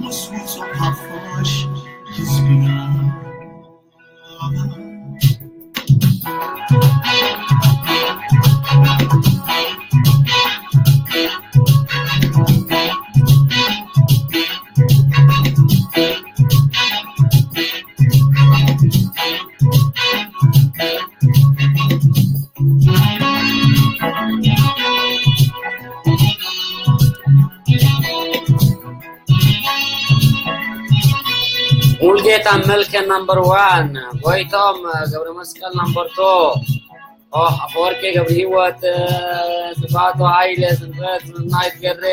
ምስ ውጹዕ ሓፋሽ ህዝብና። ሙልጌታ መልከ ናምበር ዋን፣ ጎይቶም ገብረ መስቀል ናምበር ቱ፣ ኦህ፣ ኣፈወርቂ ገብረ ህይወት፣ ስብሃቱ ሃይለ፣ ስንበት፣ ናይት ገሬ፣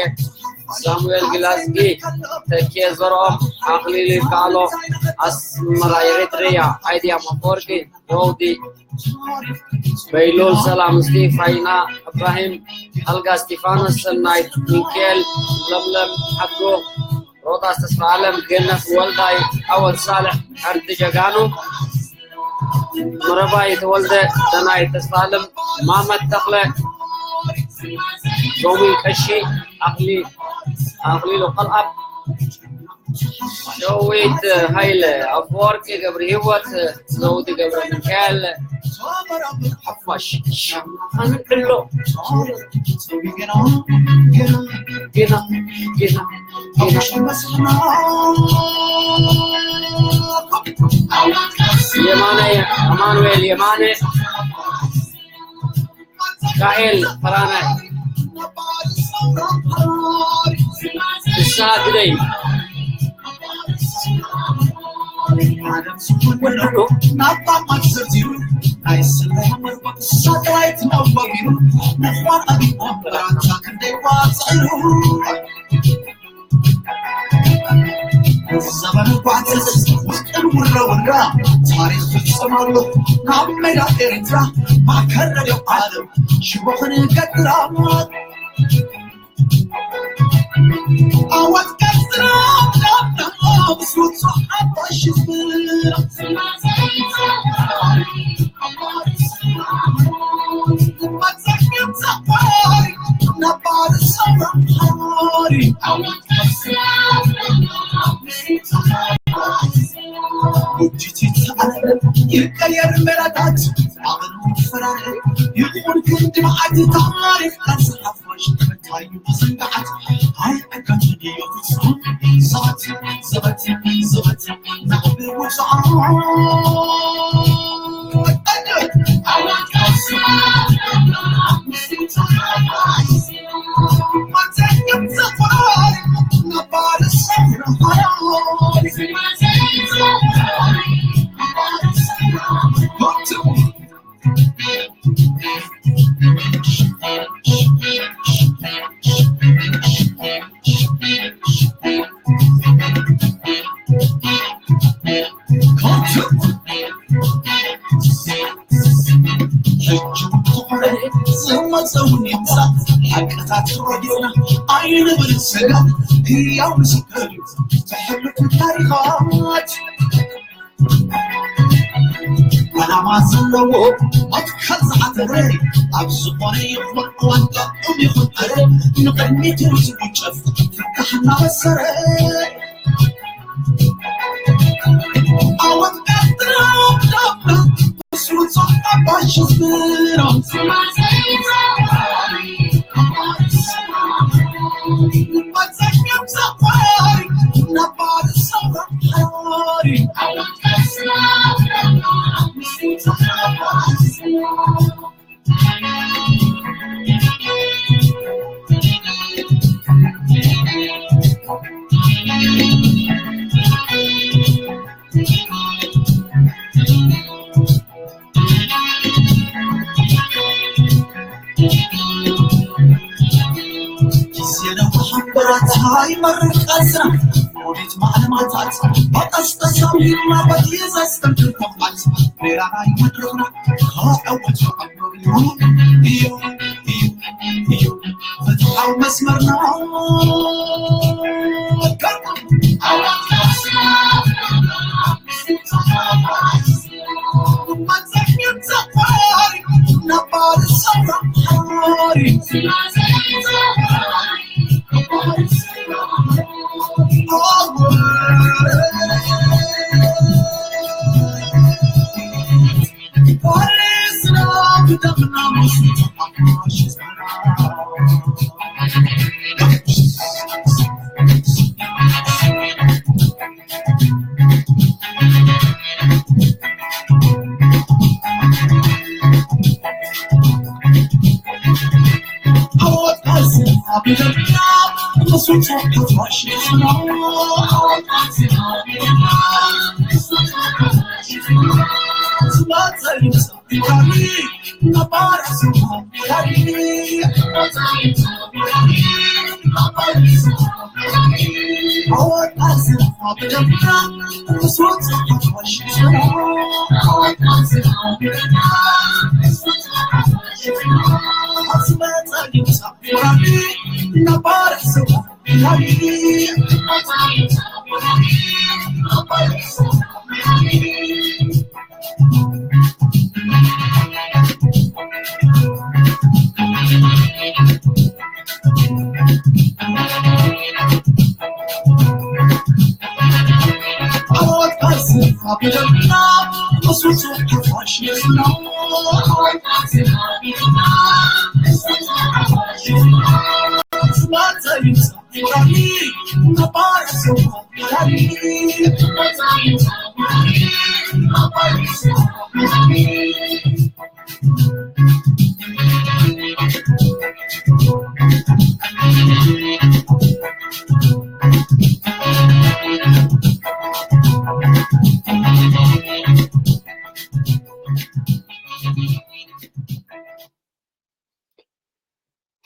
ሳሙኤል ግላዝጊ፣ ተኬ ዘርኦም፣ ኣኽሊሉ ይከኣሎ፣ ኣስመራ ኤሪትሪያ፣ ኣይድያም ኣፈወርቂ፣ ሮዲ፣ በይሉል፣ ሰላም እስጢፋይና፣ እብራሂም፣ ኣልጋ እስጢፋኖስ፣ ሰናይት፣ ሚካኤል፣ ለምለም፣ ሓጎ፣ ሮዳስ፣ ተስፋ ኣለም፣ ገነት፣ ወልዳይ፣ ኣወል ሳልሕ፣ ሓንቲ ጀጋኑ፣ መረባይ ተወልደ፣ ሰናይት፣ ተስፋ ኣለም፣ ማመት ተኽለ፣ ዞሚ ቀሺ፣ ኣኽሊ-፣ ኣኽሊሉ ቀልኣብ፣ ሸዊት ሃይለ፣ ኣፈወርቂ ገብረ ህይወት፣ ዘውዲ ገብረ ሚካኤል፣ ሓፋሽ፣ ሻንቅሎ፣ ጌና፣ ጌና፣ ጌና፣ ጌና። የማነ፣ ኣማኑኤል የማነ፣ ሚካኤል ፈራናይ፣ ንስሃ ግደይ፣ ዘበን ጓዕዘዝ ውጥን ውረውራ ታሪኽ ፍጽም ኣሎ ናብ ሜዳ ኤርትራ ማእከል ረድዮ ዓለም ሽቦኽን ገድራ ኣዋት ቀጽራ ምስ ውጹዕ ሓፋሽ ዝብል ይቀየር መራታት ኣቐኑ ፈራር ይኹን ክንዲ መዓልቲ ታሪኽ ቃልሲ ሓፋሽ ተፈታዩ ዝንግዓት ኣይዕገትን እዩ ፍጹም ዘበት ዘበት ዘበት ዝመፀውን ይምፃእ ሓቅታት ረጊፅና ኣይንብል ሰጋእ ህያው ምስክር እዩ ዘሕልፉ ታሪኻት ዓላማ ዘለዎ መትከል ዝሓተረ ኣብ ዝኾነ ይኹን እዋን ጠዑም ይኹን ዕረ ንቕድሚት ዝጉጨፍ ፍታሕ እናበሰረ ኣወት ኤርትራ ብዳብዳ ስውፅኦ ኣባሽ ዝብሎም ግዜ ነዊሕ እምበራት ኣይመርር ቃልስና ውዲት ማዕለማታት በቀስቀሳዊና በትየ ዘስተንክር ተቋት ሜራ ናይ መድረኽና ከዐወት እዩ እዩ እዩ ፍትሓዊ መስመርና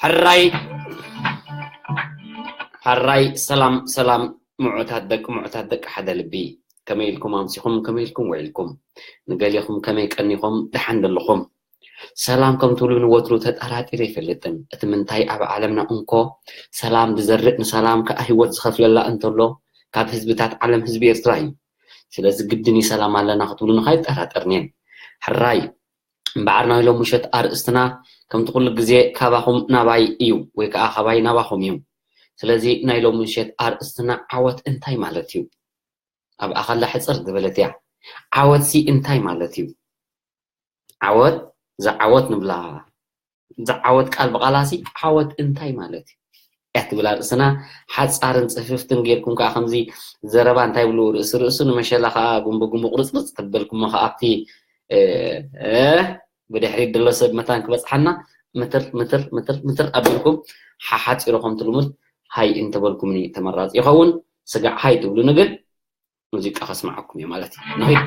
ሕራይ ሕራይ ሰላም ሰላም፣ ምዑታት ደቂ፣ ምዑታት ደቂ ሓደ ልቢ፣ ከመይ ኢልኩም ኣምሲኹም፣ ከመይ ኢልኩም ውዒልኩም? ንገሊኹም ከመይ ቀኒኹም፣ ደሓን ደለኹም? ሰላም ከም ትብሉ ንወትሩ ተጠራጢረ ኣይፈልጥን። እቲ ምንታይ ኣብ ዓለምና እንኮ ሰላም ዝዘርእ ንሰላም ከኣ ህይወት ዝኸፍለላ እንተሎ ካብ ህዝብታት ዓለም ህዝቢ ኤርትራ እዩ። ስለዚ ግድን እዩ ሰላም ኣለና ክትብሉኒ ከኣ ኣይጠራጠርን'የ። ሕራይ እምበኣር ናይ ሎም ምሸት ኣርእስትና ከምቲ ኩሉ ግዜ ካባኹም ናባይ እዩ ወይ ከኣ ካባይ ናባኹም እዩ። ስለዚ ናይ ሎም ምሸት ኣርእስትና ዓወት እንታይ ማለት እዩ? ኣብኣ ከላ ሕጽር ዝበለት እያ። ዓወትሲ እንታይ ማለት እዩ? ዓወት፣ እዛ ዓወት ንብላ፣ እዛ ዓወት ቃል ብቓላሲ ዓወት እንታይ ማለት እዩ? እያ ትብል ኣርእስና ሓጻርን ጽፍፍትን ጌርኩም ከኣ ከምዚ ዘረባ እንታይ ብሉ ርእሲ ርእሱ ንመሸላ ከኣ ጉንበ ጉንበ ቁርጽርጽ ተበልኩሞ ከኣ ኣብቲ፣ እ፣ እ፣ ብድሕሪት ዘሎ ሰብ መታን ክበጽሓና ምትር፣ ምትር፣ ምትር፣ ምትር ኣቢልኩም ሓሓጺሩ ከምቲ ልሙድ ሃይ እንተበልኩምኒ ተመራጺ ይኸውን። ስጋዕ ሃይ ትብሉኒ ግን ሙዚቃ ከስምዓኩም እየ ማለት እዩ። ንኺድ።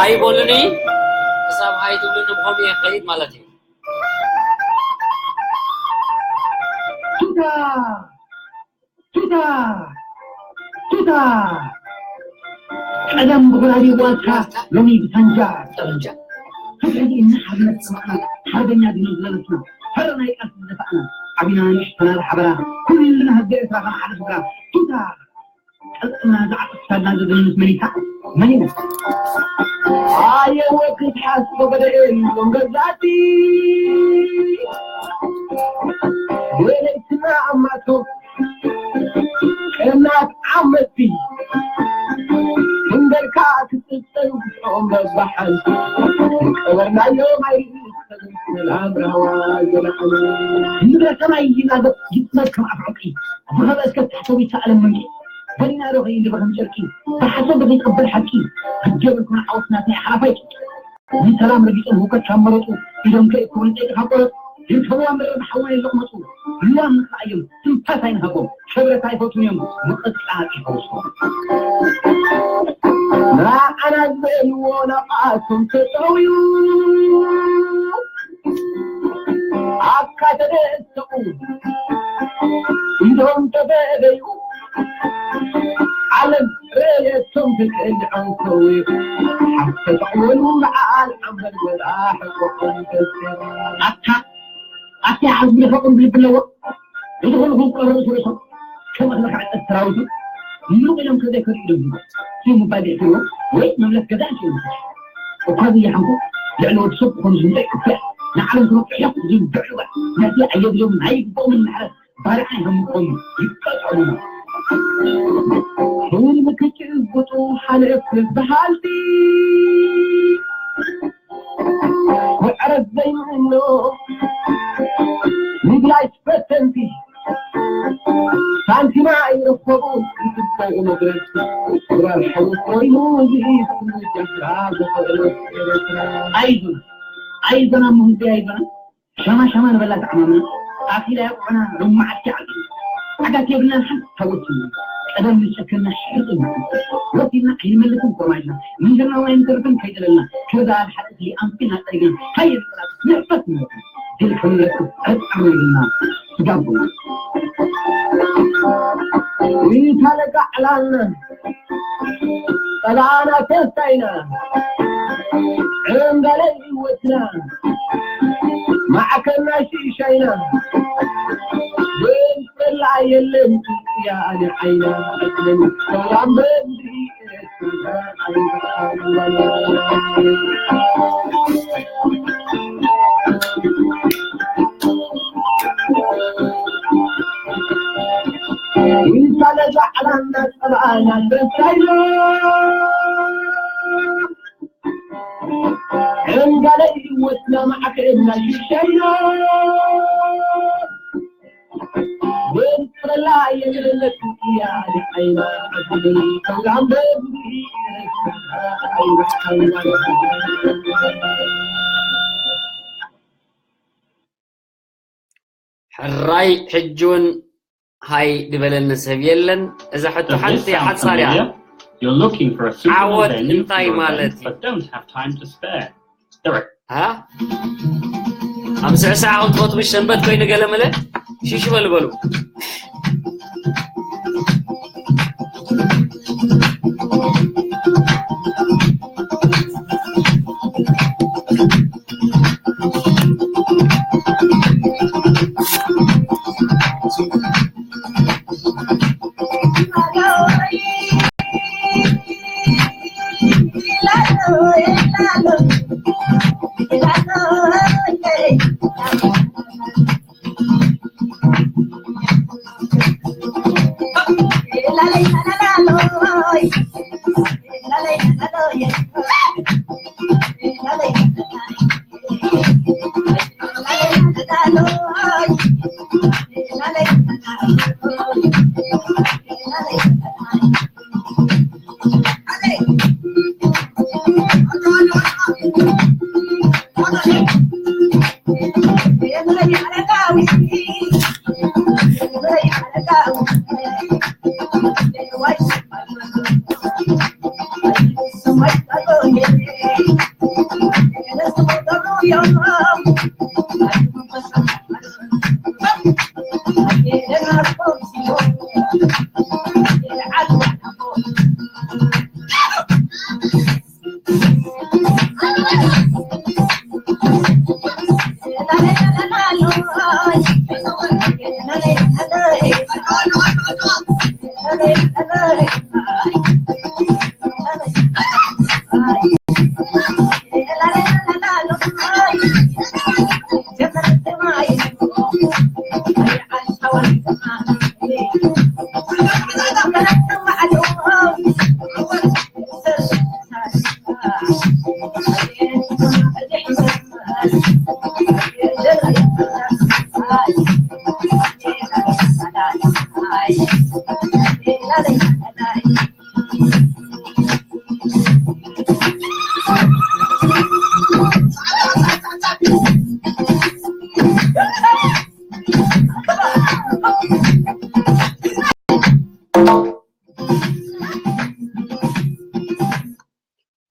ሃይ በሉኒ። ክሳብ ሃይ ትብሉኒ ብኸምኡ እየ ክኸይድ ማለት እዩ። ቱታ! ቱታ! ቱታ! ቀደም ብጎራዴ ጓዝካ፣ ሎሚ ብሳንጃ ጠበንጃ። ፍትሒ እና ሓርነት ሰማዕና፣ ሓርበኛ ድኖ ዝለበስና፣ ፈረ ናይ ቃልሲ ዝደፋእና፣ ዓቢና ንእሽተና ብሓበራ፣ ኩልና ህዝቢ ኤርትራ ከም ሓደ ስድራ። ቱታ! ቀልጥና ዝዓጥፍ ሳላ ዘገንስ መኒታ መኒና። ኣየወ ክትሓስ በበደኤን ሎም ገዛቲ ወለይትና ኣማቶ ቀናት ዓመቲ ክንደርካ ክትጠንቅቆም በባሓንቲ ቀበርናዮም ኣይርኢት ሰላም ራህዋ ዘለዓሉ ምድረ ሰማይ ይናገር ይጥመት ከም ኣፍዑቂ ዝኸበስከ ታሕተዊ ሰኣለም መንቂ በሊና ዶ ከይንድበ ከም ጨርቂ ብሓሶት ዶ ከይትቕበል ሓቂ ህገ በልኩና ዓወት ናትና ሓራፋይ ንሰላም ረጊጾም ህውከት ካብ መረጹ ኢዶም ከይእክቡ ንጸይቂ ካብ ቆረጹ ይርከብዋ ምድሪ ብሓውና ይለቕመጹ ህልዋም ንኽረኣዮም ትንፋስ ኣይንሃቦም ክብረት ኣይፈትውን እዮም ምቕጻጽ ይፈውሶም ንዓና ዝበልዎ ናብኣቶም ተጠውዩ ኣካ ተደሰቑ ኢዶም ተበደዩ ዓለም ረየቶም ተቀልዖም ሰው ሓፍ ተጠቕመሉ መዓል ዓንበር ወላ ሕቆቆም ተሰራ ኣታ ኣታ ዓዝቢ ፈቕም ብልብ ኣለዎ እዚ ኩሉ ክቆረሩ ስርሶም ከም ኣኽለ ክዕጠት ሰራዊቱ ምሉቕ ኢሎም ከዘይከዱ ኢሎም ሂቦ ሲ ሙባይ ቢዕትዎ ወይ መምለስ ገዛ እንሽእሉ እኳ ዝያሓንኩ ልዕሊ ወዲ ሰብ ክኾኑ ዝምጠ ይክፍያ ንዓለም ክነጥሑ እዮም ዝምድዕሉ ነቲ ኣየድሎም ናይ ይግብኦምን ምሕረት ባርዓ ይህምቆም ይቀጠሉና ህዝቢ ክጭብጡ ሓልፍ ዝበሃልቲ ወዕረት ዘይምእኖ ንግላይ ፈተንቲ ሳንቲማ ይረከቡ ዝግበኡ መግረስቲ ራል ሓዊ ኮይኑ እዚ ኩሉ ጃፍራ ዘፈረለ ኤርትራ ኣይዞና ኣይዞና ምህንዚ ኣይዞና ሸማ ሸማ ንበላ ተዓማምና ኣኺላ ያቑዕና ሎማዓት ዓዲ ሓጋት የብልናን ሓንቲ ታወት ቀደም ንጨክና ሕርጥና ወሲድና ኣይንመልስን ኮርማጅና ምንዝርና ዋይንተርፍን ከይደለልና ክብዳ ኣልሓጥቲ ኣንፊና ጠሪግና ሃየ ንጠላት ንሕፈት ንወት ድል ከምንረክብ ዕጣም ነግና ስጋቡ ይታለቃ ዕላልና ጸላና ተስፋይና ዕንጋለ ይወትና ማዕከና ሽሻይና ብንጥላ የለን ያለ ዓይና ሰላም በል ሕራይ ሕጂ እውን ሃይ ዝበለኒ ሰብ የለን። እዛ ሕቶ ሓንቲ ሓጻር እያ። ዓወት እንታይ ማለት እዩ? ኣብ ስዕሳዕ ኣውጥወት ምሽ ሰንበት ኮይኑ ገለ መለ ሽሽ በሉ በሉ።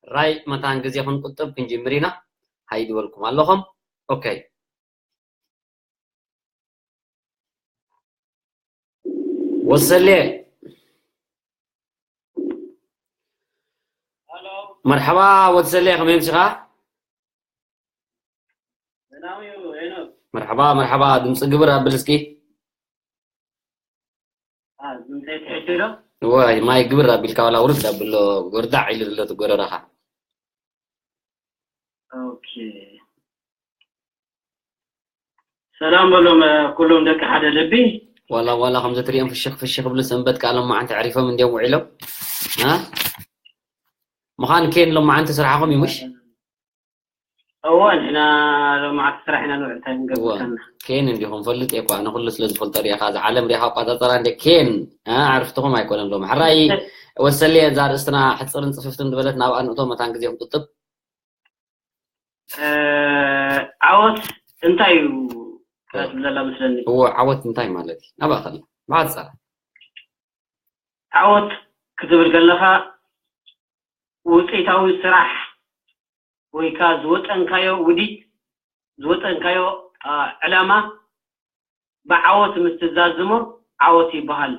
ራይ መታን ግዜ ክንቁጥብ ክንጅምር ኢና። ሃይ ዝበልኩም ኣለኹም። ኦኬ። ወሰሌ። መርሓባ ወሰሌ፣ ከመይ ምሲኻ? መርሓባ፣ መርሓባ። ድምፂ ግብር ኣብል እስኪ። ወይ ማይ ግብር ኣቢልካ ዋላ ውርድ ኣብሎ፣ ጎርዳዕ ኢሉ ዘሎ እቲ ጎረረኻ። ሰላም በሎም ኩሎም ደቂ ሓደ ልቢ። ዋላ ዋላ ከምዚ ትሪኦም ፍሽኽ ፍሽኽ ብሉ ሰንበት ከኣ ሎማዓንቲ ኣዕሪፎም እንዲዮም ውዒሎም። እ ምዃን ኬን ሎማዓንቲ ስራሕኹም እዩ ምሽ? እወ ንሕና ሎማዓንቲ ስራሕ ኢና ንውዕል እንታይ ንገብር እወ። ከና። ኬን እንዲኹም ፈልጥ እየ እኳ ኣነ ኩሉ ስለ ዝፈልጦ ሪኢኻ እዛ ዓለም ሪኢኻ ኣቋጻጽራ እንደ ኬን እ ኣዕርፍትኹም ኣይኮነን ሎም። ሕራይ ወሰሌ እዛ ርእስትና ሕጽርን ጽፍፍትን ዝበለት ናብኣ ንእቶ መታን ግዜ ክጥጥብ። ዓወት እንታይ እዩ ትብል ዘላ መስለኒ። እዎ ዓወት እንታይ ማለት እዩ? ናብኣ ከላ ብሓጻር። ዓወት ክትብል ከለኻ ውፅኢታዊ ስራሕ ወይ ከዓ ዝወጠንካዮ ውዲት ዝወጠንካዮ ዕላማ ብዓወት ምስ ትዛዝሞ ዓወት ይበሃል።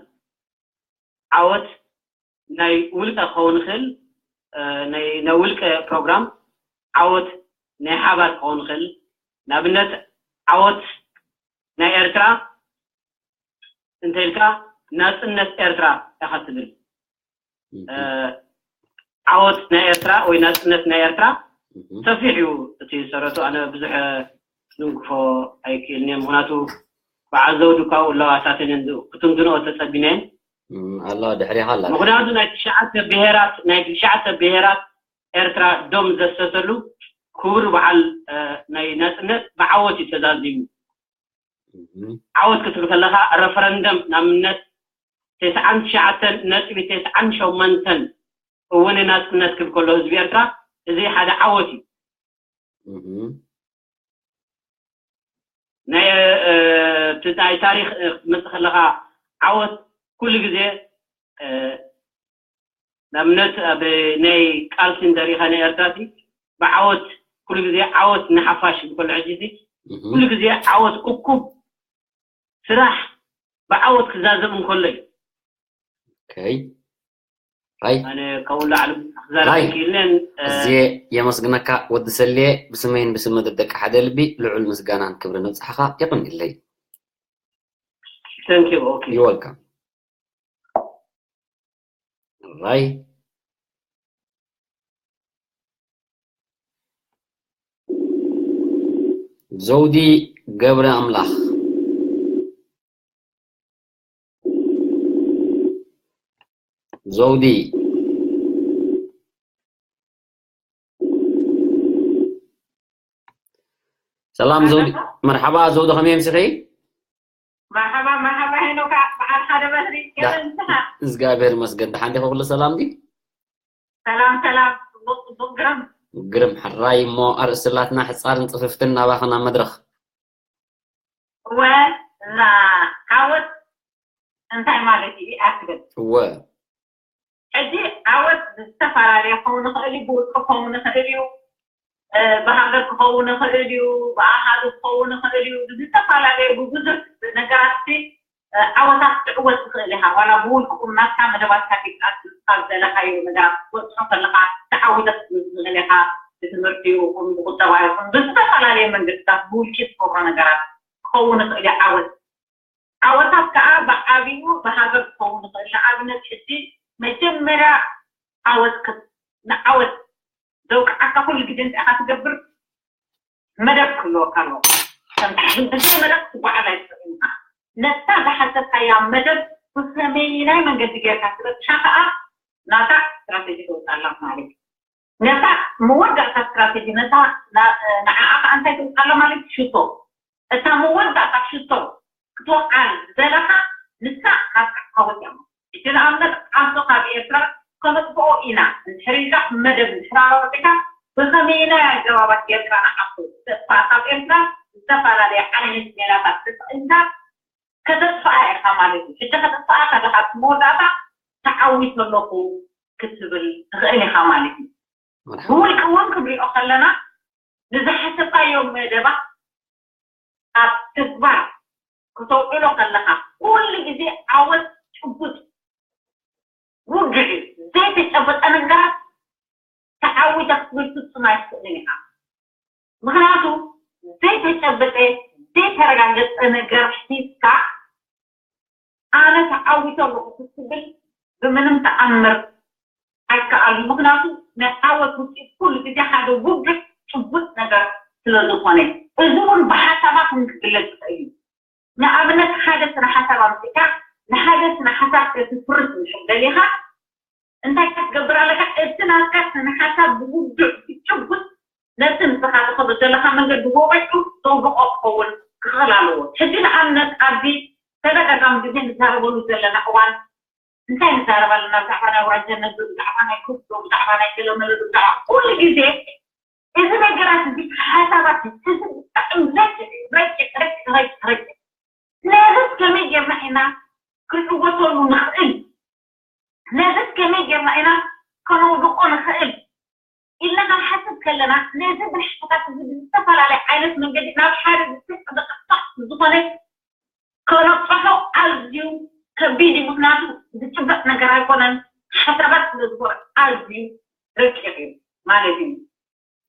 ዓወት ናይ ውልቀ ክኸውን ይኽእል፣ ናይ ውልቀ ፕሮግራም ዓወት ናይ ሓባር ክኸውን ይኽእል። ንኣብነት ዓወት ናይ ኤርትራ እንተልካ ናጽነት ኤርትራ ኢኻ ትብል። ዓወት ናይ ኤርትራ ወይ ናጽነት ናይ ኤርትራ ሰፊሕ እዩ እቲ ሰረቱ። ኣነ ብዙሕ ዝንክፎ ኣይክእልን እየ፣ ምክንያቱ በዓል ዘውዱ ካብኡ ኣለዋ ሳተንን ክትንትንኦ ተጸቢነን ኣለዋ ድሕሪኻ ኣላ። ምክንያቱ ናይ ትሽዓተ ብሄራት ናይ ትሽዓተ ብሄራት ኤርትራ ደም ዘፍሰሰሉ ክቡር በዓል ናይ ናጽነት ብዓወት እዩ ተዛዚሙ። ዓወት ክትብል ከለኻ ረፈረንደም ንኣብነት ተስዓን ትሽዓተን ነጥቢ ተስዓን ሸሞንተን እውን ናጽነት ክብል ከሎ ህዝቢ ኤርትራ እዚ ሓደ ዓወት እዩ። ናይ ናይ ታሪኽ ክትመጽእ ከለኻ ዓወት ኩሉ ግዜ ንኣብነት ኣብ ናይ ቃልሲ እንተሪኢኻ ናይ ኤርትራ ሲ ብዓወት ኩሉ ግዜ ዓወት ንሓፋሽ ብከሎ ሕጂ ሲ ኩሉ ግዜ ዓወት እኩብ ስራሕ ብዓወት ክዛዘም እንከሎ እዩ። ኦኬ ራይ ኣነ ካብኡ ላዕሊ ክዛረብ ራይ። ኣይክእልን። እዝየ የመስግነካ ወዲ ሰልየ ብስመይን ብስም መደብ ደቂ ሓደ ልቢ ልዑል ምስጋናን ክብርን ኣብጽሓኻ የቐንየለይ። Thank you። ኦኬ You're welcome። ራይ ዘውዲ ገብረ ኣምላኽ ዘውዲ ሰላም ዘውዲ። መርሓባ ዘውዲ፣ ከመይ ኣምሲኺ? መርሓባ መርሓባ ሄኖካ፣ በዓል ሓደ በትሪ ገበን ንስኻ? እግዚኣብሔር ይመስገን። ደሓን ዲኺ? ኩሉ ሰላም ድዩ? ሰላም ሰላም፣ ጽቡቕ ጽቡቕ ግርም። ግርም ሕራይ። እሞ ኣርእስቲ ላትና ሕጻርን ጽፍፍትን ናባኽን ኣብ መድረኽ። እወ፣ እዛ ዓወት እንታይ ማለት እዩ ኣትብል? እወ ሕጂ ዓወት ብዝተፈላለየ ክኸውን ይኽእል እዩ፣ ብውልቂ ክኸውን ይኽእል እዩ፣ ብሃገር ክኸውን ይኽእል እዩ፣ ብኣሃዱ ክኸውን ይኽእል እዩ፣ ብዝተፈላለየ ብብዙሕ ነገራት ዓወታት ትዕወት ትኽእል ኢኻ። ዋላ ብውልቅኹም ናትካ መደባትካ ጌርካ ካብ ዘለኻዮ ነገራት ክትበፅሖ ከለኻ ተዓዊተ ክትብል ትኽእል ኢኻ። ብትምህርቲ ይኹን ብቁጠባ ይኹን ብዝተፈላለየ መንገድታት ብውልቂ ትገብሮ ነገራት ክኸውን ይኽእል እዩ ዓወት። ዓወታት ከዓ ብዓብዩ ብሃገር ክኸውን ይኽእል። ንኣብነት ሕጂ መጀመርያ ዓወት ንዓወት ዘውቅዓካ ኩሉ ግዜ እንታይ ኢኻ ትገብር? መደብ ክህልወካ ኣለዎ። ከምዚ መደብ ክትጓዓዝ ኣይትኽእልን ኢኻ። ነታ ዝሓሰብካያ መደብ ብኸመይናይ መንገዲ ጌርካ ትበፅሓ ከዓ ናታ ስትራተጂ ተውፅኣላ ማለት እዩ። ነታ መወዳእታ ስትራተጂ ነታ ንዓኣ ከዓ እንታይ ተውፅኣላ ማለት ሽቶ። እታ መወዳእታ ሽቶ ክትወቕዓ ዝደለኻ ንሳ ናትካ ዓወት እያ። ሕጂ ንኣብነት ዓርሶ ካብ ኤርትራ ከነጥፍኦ ኢና እንድሕር ኢልካ መደብ እንድሕር ኣውፂእካ ብኸመይናይ ኣገባባት ጌርካ ንዓርሶ ክተጥፍኣ ካብ ኤርትራ ዝተፈላለየ ዓይነት ሜላታት ተጠቒምካ ከተጥፍኣ ኢኻ ማለት እዩ። ሕጂ ከተጥፍኣ ከለኻ እቲ መወዳእታ ተዓዊተ ኣለኹ ክትብል ትኽእል ኢኻ ማለት እዩ። ብውልቂ እውን ክንሪኦ ከለና ንዝሓሰብካዮ መደባት ኣብ ተግባር ክተውዕሎ ከለኻ ኩሉ ግዜ ዓወት ጭቡጥ ውግዒ ዘይተጨበጠ ነገራት ተዓዊተ ክትብል ፍጹም ኣይትኽእልን ኢኻ። ምኽንያቱ ዘይተጨበጠ ዘይተረጋገፀ ነገር ሒዝካ ኣነ ተዓዊተ ኣለኹ ክትብል ብምንም ተኣምር ኣይከኣሉ። ምኽንያቱ ናይ ዓወት ውፅኢት ኩሉ ግዜ ሓደ ውግዕ ጭቡጥ ነገር ስለ ዝኾነ፣ እዚ እውን ብሓሳባት እውን ክግለፅ ይኽእል እዩ። ንኣብነት ሓደ ስነ ሓሳብ ኣምፂእካ ንሓደ ስነ ሓሳብ ከተፍርስ እንድሕር ደሊኻ እንታይ ክትገብር ኣለካ? እቲ ናትካ ስነ ሓሳብ ብውዱዕ ብጭቡጥ ነቲ ንስኻ ትኸዶ ዘለኻ መንገዲ ወቂዑ ዘውድቖ ክኸውን ክኽእል ኣለዎ። ሕጂ ንኣብነት ኣብዚ ተደጋጋሚ ግዜ ንዛረበሉ ዘለና እዋን እንታይ ንዛረብ ኣለና? ብዛዕባ ናይ ኣውራጃ ነበር፣ ብዛዕባ ናይ ክፍሎ፣ ብዛዕባ ናይ ገለመለ፣ ብዛዕባ ኩሉ ግዜ እዚ ነገራት እዚ ሓሳባት እዚ ብጣዕሚ ረቂቕ እዩ። ረቂቕ ረቂቕ ረቂቕ ረቂቕ ነዚ ከመይ ጌርና ኢና ክንዕወተሉ ንኽእል? ነዚ ከመይ ጌርና ኢና ከነውድቆ ንኽእል ኢልና ክንሓስብ ከለና ነዚ ብልሓታት እዚ ብዝተፈላለየ ዓይነት መንገዲ ናብ ሓደ ዝስቅ ዝቅጣዕ ዝኾነ ከነብፅሖ ኣዝዩ ከቢድ እዩ። ምክንያቱ ዝጭበጥ ነገር ኣይኮነን። ሓሳባት ስለ ዝኾነ ኣዝዩ ረቂቕ እዩ ማለት እዩ።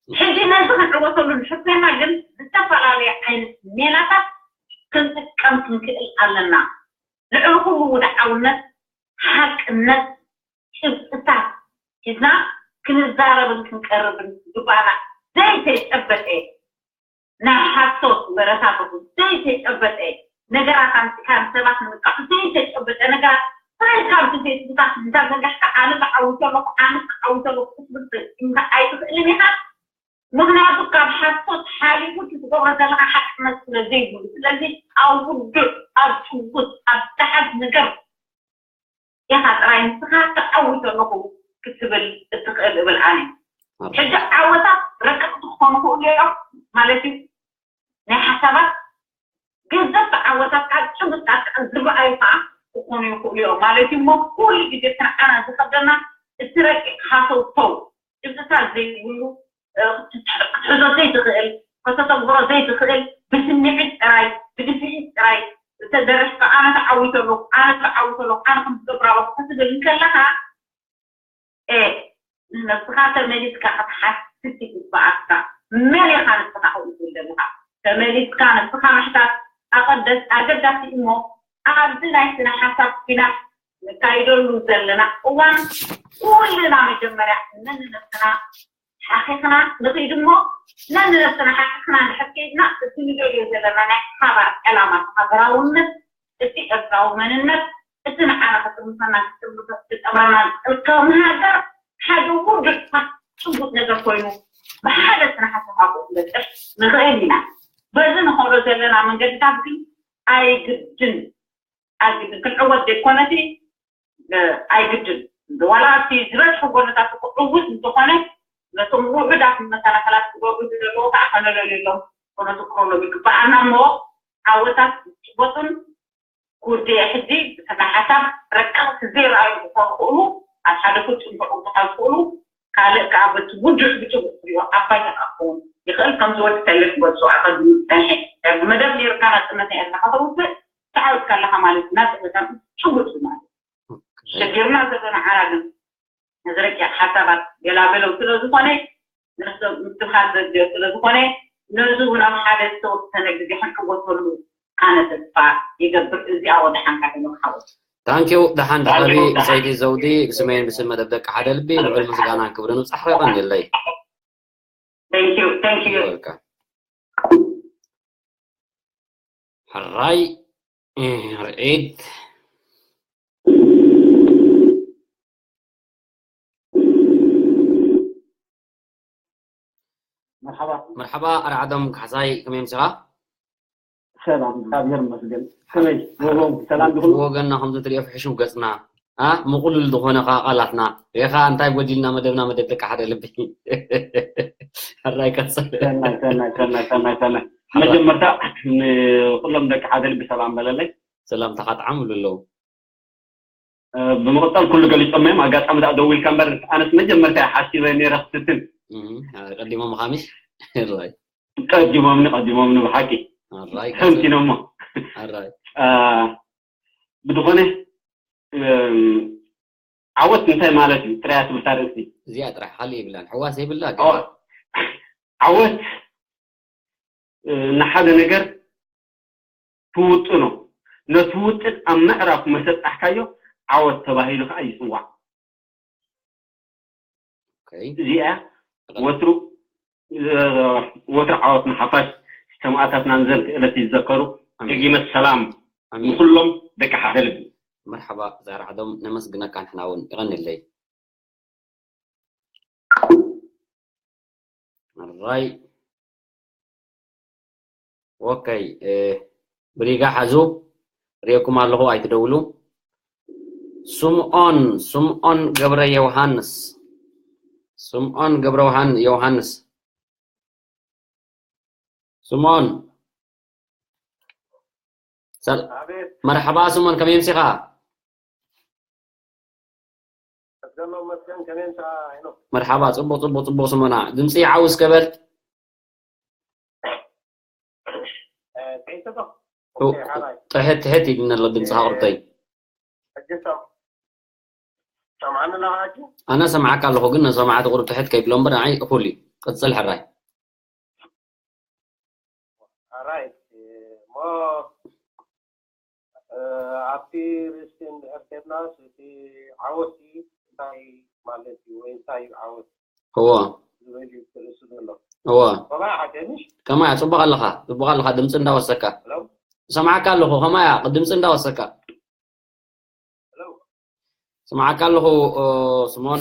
ሕጂ ነዚ ክንዕወተሉ ንሕኮና ግን ዝተፈላለየ ዓይነት ሜላታት ክንጥቀም ክንክእል ኣለና። ልዕሊ ኩሉ ውድዓውነት፣ ሓቅነት፣ ጭብጥታት ሒዝና ክንዛረብን ክንቀርብን ዝግባኣና። ዘይተጨበጠ ናይ ሓሶት ወረታት፣ ዘይተጨበጠ ነገራት ኣምፂእካ ንሰባት ንምንቃዕ ዘይተጨበጠ ነገራት፣ ብፍላይ ካብዚ ፌስቡካት እንዳዘጋሕካ ኣነ ተዓዊተ ኣለኹ፣ ኣነ ተዓዊተ ኣለኹ ክትብል ትኽእል ኣይትኽእልን ኢኻ። ምኽንያቱ ካብ ሓሶት ሓሊፉ እቲ ትገብሮ ዘለኻ ሓቅነት ስለ ዘይብሉ። ስለዚ ኣብ ውዱእ፣ ኣብ ጭቡጥ፣ ኣብ ደሓን ነገር ኢኻ ጥራይ ንስኻ ተዓዊተ ኣለኹ ክትብል እትኽእል እብል ኣነ። ሕጂ ዓወታት ረቀቕቲ ክኾኑ ይኽእሉ እዮም ማለት እዩ። ናይ ሓሳባት ገዘፍቲ ዓወታት ካብ ጭብጣ ዝረኣዩ ከዓ ክኾኑ ይኽእሉ እዮም ማለት እዩ። እሞ ኩሉ ግዜ እቲ ንዓና ዝኸብደና እቲ ረቂቕ ሃተውተው ጭብጥታት ዘይብሉ፣ እ፣ ክትሕዞ ዘይትኽእል፣ ከተተግብሮ ዘይትኽእል፣ ብስምዒት ጥራይ፣ ብድፍኢት ጥራይ ዝተደረፍካ ኣነ ተዓዊተ ኣለኹ፣ ኣነ ተዓዊተ ኣለኹ፣ ኣነ ከም ዝገብር ኣለኹ ክትብል እንከለኻ፣ እ፣ ንነብስኻ ተመሊስካ ክትሓትት ይግብኣካ። መን ኢኻ ንስኻ ከምኡ ትብል ዘለኻ? ተመሊስካ ንስኻ ምሕታት ኣቐደስ-፣ ኣገዳሲ እሞ፣ ኣብዚ ናይ ስነ ሓሳብ ኲናት ነካይደሉ ዘለና እዋን፣ ኩልና መጀመርያ ነንነብስና ሓኺኽና ንኽይድ እሞ፣ ነንነብስና ሓኺኽና እንድሕር ከይድና፣ እቲ ንደልዮ ዘለና ናይ ሓባር ዕላማ ሃገራውነት፣ እቲ ኤርትራዊ መንነት፣ እቲ ንዓና ከጥርምሰና ዝጥርምሰ ዝጠምረና ዝጥርከብና ሃገር፣ ሓደ ውዱእ ጭቡጥ ነገር ኮይኑ፣ ብሓደ ስነ ሓሳብ ኣብኡ ክንበጽሕ ንኽእል ኢና። በዚ ንኸዶ ዘለና መንገድታት ግን ኣይግድን፣ ኣይግድን ክንዕወት ዘይኮነሲ፣ እ፣ ኣይግድን። ዋላ ኣብቲ ዝበዝሐ ጎነታት እኮ ዕዉት እንተኾነ፣ ነቶም ውሑዳት መሰናኽላት ክገብሩ ዝደለዉ ከዓ ከነለልየሎም፣ ከነትኩረሎም ይግብኣና እሞ፣ ዓወታት ዝጭበጡን ኩርድየ ሕጂ ብስነ ሓሳብ ረቀቕቲ ዘይረኣዩ ክኾኑ ይኽእሉ፣ ኣብ ሓደ ፍጹም ክዕውቱ ካብ ዝኽእሉ፣ ካልእ ከዓ በቲ ውዱዕ ብጭቡጥ ክሪኦ ኣብ ባይታ ከዓ ክኸውን ይኽእል። ከምዚ ወዲ ተለ ክገልጾ ኣቐዲሙ ዝጸንሐ፣ ብመደብ ነይርካ ናጽነት ናይ ኤርትራ ከተውፅእ ተዓዊትካ ኣለኻ ማለት እዩ። ናጽነት ኣብ ጭቡጥ እዩ ማለት እዩ። ኦኬ። ሸጊርና ዘሎ ንዓና ግን ነዚ ረቂቕ ሓሳባት ገላበለው ስለ ዝኾነ፣ ንሱ ምስትብሃል ዘድልዮ ስለ ዝኾነ፣ ነዚ እውን ኣብ ሓደ ዝተወሰነ ግዜ ክንዕወተሉ ኣነ ተስፋ ይገብር። እዚኣ ወደሓንካ ተመርሓቦ። ታንኪዩ። ደሓን ደሓን ዳሓቢ ይኹን። ብሰይቲ ዘውዲ ብስመይን ብስም መደብ ደቂ ሓደ ልቢ ልዑል ምስጋናን ክብርን ይብጻሕ። የቐንየለይ። Thank you, thank you። Welcome። ሕራይ፣ እ፣ ርዒድ። መርሓባ። መርሓባ ኣርዓዶም ካሕሳይ፣ ከመይ ምሲኻ? ሰላም፣ እግዚኣብሔር ይመስገን። ከመይ ውዕሎም፣ ሰላም ዲኹም? ብወገንና ከምዚ ትሪኦ ፍሕሽው ገጽና፣ ኣ፣ ምቕሉል ዝኾነ ኸኣ ቃላትና። ሪኢኻ እንታይ ጎዲልና መደብና መደብ ደቂ ሓደ ልቢ። ሕራይ ቀጽል። ሰናይ፣ ሰናይ፣ ሰናይ፣ ሰናይ፣ ሰናይ። ሕራይ። መጀመርታ ንኹሎም ደቂ ሓደ ልቢ ሰላም በለለይ። ሰላምታኻ ጠዓም ይብሉ ኣለዉ። እ፣ ብምቕጻል ኩሉ ገሊጾም እዮም። ኣጋጣሚ ደኣ ደዊልካ እምበር፣ ኣነስ መጀመርታ እየ ሓሲበ ነይረ ክትትን። እም፣ ቀዲሞም ምዃንሽ? ሕራይ። ቀዲሞምኒ፣ ቀዲሞምኒ ብሓቂ። ሕራይ፣ ተንቲኖሞ። ሕራይ። እ፣ ብዝኾነ፣ እም፣ ዓወት እንታይ ማለት እዩ? ጥራይ እያ ትብል እታ ርእሲ። እዚኣ ጥራይ፣ ካልእ የብላን። ሕዋስ የብላ፣ ዓወት፣ ዓወት፣ እ፣ ንሓደ ነገር ትውጥኖ። ነቲ ውጥን ኣብ ምዕራፍ መሰጣሕካዮ ዓወት ተባሂሉ ከዓ ይጽዋዕ። ኦኬ። እዚኣ ወትሩ፣ እ፣ ወትሩ ዓወት ንሓፋሽ፣ ሰማእታትና ንዘንተ ዕለት ይዘከሩ። ኣሜን። ደጊመ ሰላም ኣሜን። ንኹሎም ደቂ ሓደ ልቢ። መርሓባ ዛራ ዓዶም፣ ነመስግነካ ንሕና እውን፣ የቐንየለይ። ኣራይ። ኦኬ፣ እ፣ ብሪጋ ሓዙ፣ ሪኤኩም ኣለኹ፣ ኣይትደውሉ። ስምዖን፣ ስምዖን ገብረ ዮሃንስ። ስምዖን ገብረ ውሃን-፣ ዮሃንስ። ስምዖን። ሰል-፣ ኣቤት። መርሓባ ስምዖን፣ ከመይ ኣምሲኻ? ኣስገዶም መስገን፣ ከመይ ኣምሲኻ ሄኖክ? መርሓባ፣ ጽቡቕ፣ ጽቡቕ፣ ጽቡቕ ስምዖና። ድምጺ ይዓው እስከ በል። እ፣ ጥሒት ዶ? ኦ፣ ኦኬ፣ ሓራይ። ጥሕት፣ ጥሕት ኢሉኒ ኣሎ ድምጽኻ እ፣ ቁርተይ። ሕጂ ሰም-፣ ሰምዓኒ ኣለኻ ሕጂ? ኣነ ሰምዓካ ኣለኹ፣ ግን ንሰማዕቲ ቁሩብ ትሕት ከይብሎ እምበር ንዓይ እኹል እዩ። ቅጽል ሕራይ። ኣራይ እሞ ኣብቲ ርእሲ እንድሕር ኬድናስ እቲ ዓወት እንታይ ማለት እዩ ወይ እንታይ እዩ ዓወት? እዎ ዝብል እዩ እቲ ርእሱ ዘሎ። እዎ ከማይ ሓገንሽ ከማይ ጽቡቕ ኣለኻ ጽቡቕ ኣለኻ ድምፂ እንዳወሰካ ለው ሰማዕካ ኣለኹ ከማያ ድምፂ እንዳወሰካ ለው ስማዕካ ኣለኹ። ስሞን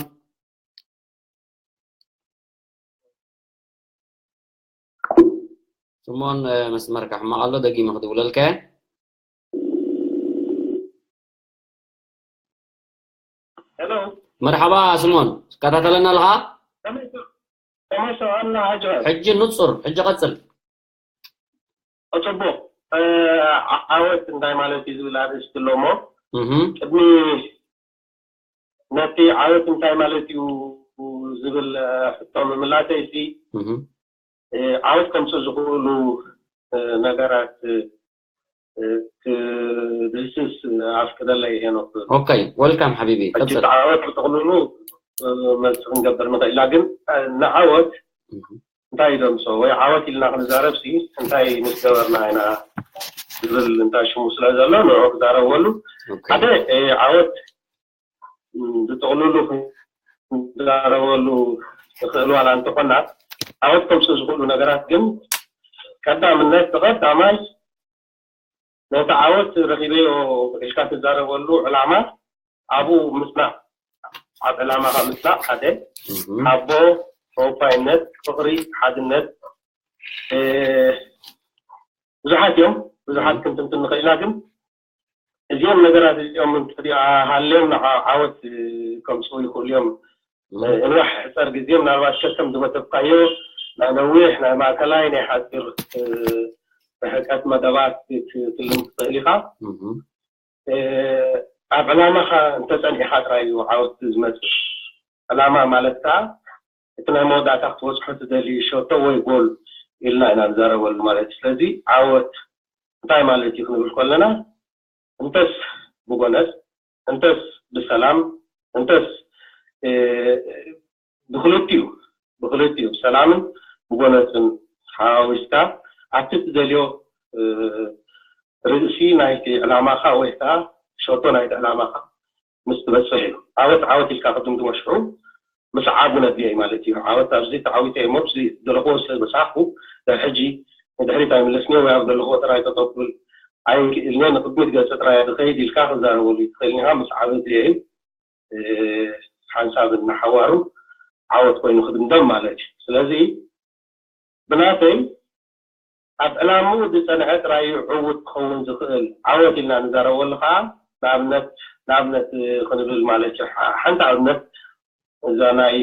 ስሞን መስመርካ ሕማቕ ኣሎ። ደጊመ ክድውለልካ እየ። ሄሎ መርሓባ ስሞን ትከታተለና ኣለኻ? ተመሰ ኣና ሓጅ ሕጂ ንፁር ሕጂ ቀፅል። ጽቡቕ። ዓወት እንታይ ማለት እዩ ዝብል ኣርእስቲ ኣሎ እሞ እህም፣ ቅድሚ ነቲ ዓወት እንታይ ማለት እዩ ዝብል ሕቶ ምምላሰይ ሲ እህም። ዓወት ከምፅእ ዝኽእሉ ነገራት ክድህስስ ኣፍቅደለይ ሄኖክ። ኦኬ ወልካም ሓቢቢ ሕጂ ቀፅል። ዓወት ብጥቕልሉ መልሲ ክንገብር ንኽእል ኢና፣ ግን ንዓወት እንታይ ይደምሶ ወይ ዓወት ኢልና ክንዛረብ ሲ እንታይ ምስ ገበርና ኢና ዝብል እንታይ ሽሙ ስለ ዘሎ ንዑ ክዛረበሉ ኦኬ ሓደ ዓወት ብጥቕልሉ ክንዛረበሉ ንኽእል ዋላ እንተኾና ዓወት ከምፅእ ዝኽእሉ ነገራት ግን ቀዳምነት ብቐዳማይ ነቲ ዓወት ረኺበዮ ኢልካ ትዛረበሉ ዕላማ ኣብኡ ምፅናዕ ኣብ ዕላማኻ ምፅናዕ ሓደ እህም፣ ሓቦ ተወፋይነት ፍቕሪ ሓድነት ብዙሓት እዮም ብዙሓት ክንትንትን ንኽእል ኢና ግን እዚኦም ነገራት እዚኦም እንተሃልዮም ንዓወት ከምፅኡ ይኽእሉ እዮም። እንዋሕ ሕፀር ግዜ ምናልባት ከከም ዝመደብካዮ ናይ ነዊሕ ናይ ማእከላይ ናይ ሓፂር ርሕቀት መደባት ክትልም ትኽእል ኢኻ። ኣብ ዕላማኻ እንተፀኒዕኻ ጥራይ እዩ ዓወት ዝመፅእ። ዕላማ ማለት ከዓ እቲ ናይ መወዳእታ ክትበፅሖ ትደሊ ሸቶ ወይ ጎል ኢልና ኢና ንዛረበሉ ማለት እዩ። ስለዚ ዓወት እንታይ ማለት እዩ ክንብል ከለና እንተስ ብጎነስ እንተስ ብሰላም እንተስ ብክልቲኡ ብክልቲኡ ብሰላምን ብጎነፅን ሓዊስካ ኣብቲ ትደልዮ ርእሲ ናይቲ ዕላማኻ ወይ ከዓ ሸቶ ናይቲ ዕላማኻ ምስ ትበፅሕ እዩ። ዓወት ዓወት ኢልካ ክትድምድሞ ሽዑ ምስዓብ እውን ኣድልዮ እዩ ማለት እዩ። ዓወት ኣብዚ ተዓዊተ እሞ ኣብዚ ደለኽዎ ስለ ዝበፃሕኩ ድሕሪ ሕጂ ንድሕሪት ኣይምለስን እየ ወይ ኣብ ዘለኽዎ ጥራይ ጠጠው ክብል ኣይክእልን እየ ንቅድሚት ገፀ ጥራይ እየ ዝኸይድ ኢልካ ክዛረበሉ ትኽእል ኢኻ። ምስዓብ ኣድልዮ እዩ። ሓንሳብ እናሓዋሩ ዓወት ኮይኑ ክድምደም ማለት እዩ። ስለዚ ብናተይ ኣብ ዕላምኡ ዝፀንዐ ጥራይ እዩ ዕዉት ክኸውን ዝኽእል። ዓወት ኢልና ንዛረበሉ ከዓ ንኣብነት ንኣብነት ክንብል ማለት እዩ። ሓንቲ ኣብነት እዛ ናይ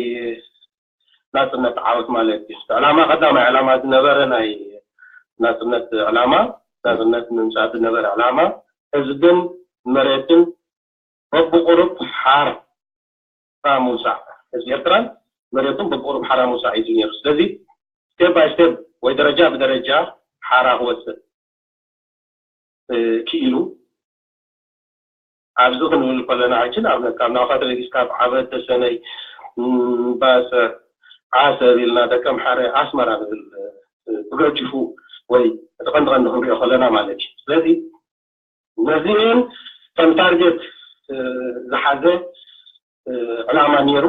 ናፅነት ዓወት ማለት እዩ። ዕላማ ቀዳማይ ዕላማ ዝነበረ ናይ ናፅነት ዕላማ ናፅነት ንምምፃእ ዝነበረ ዕላማ ህዝብን መሬትን በብቁሩብ ሓራ ምውፃእ ህዝቢ ኤርትራን መሬቱን በብቁሩብ ሓራ ምውፃእ እዩ ነሩ። ስለዚ step by step ወይ ደረጃ ብደረጃ ሓራ ክወፅእ ክኢሉ ኣብዚ ክንብል ከለና ሕጂ ንኣብነት ካብ ናውካ ተበጊስ ካብ ዓበድ ተሰነይ ባፅዕ ዓሰብ ኢልና ደቀምሓረ ኣስመራ ንብል ብገጅፉ ወይ እቲ ቀንዲ ቀንዲ ክንሪኦ ከለና ማለት እዩ። ስለዚ ነዚኤን ከም ታርጌት ዝሓዘ ዕላማ ነይሩ።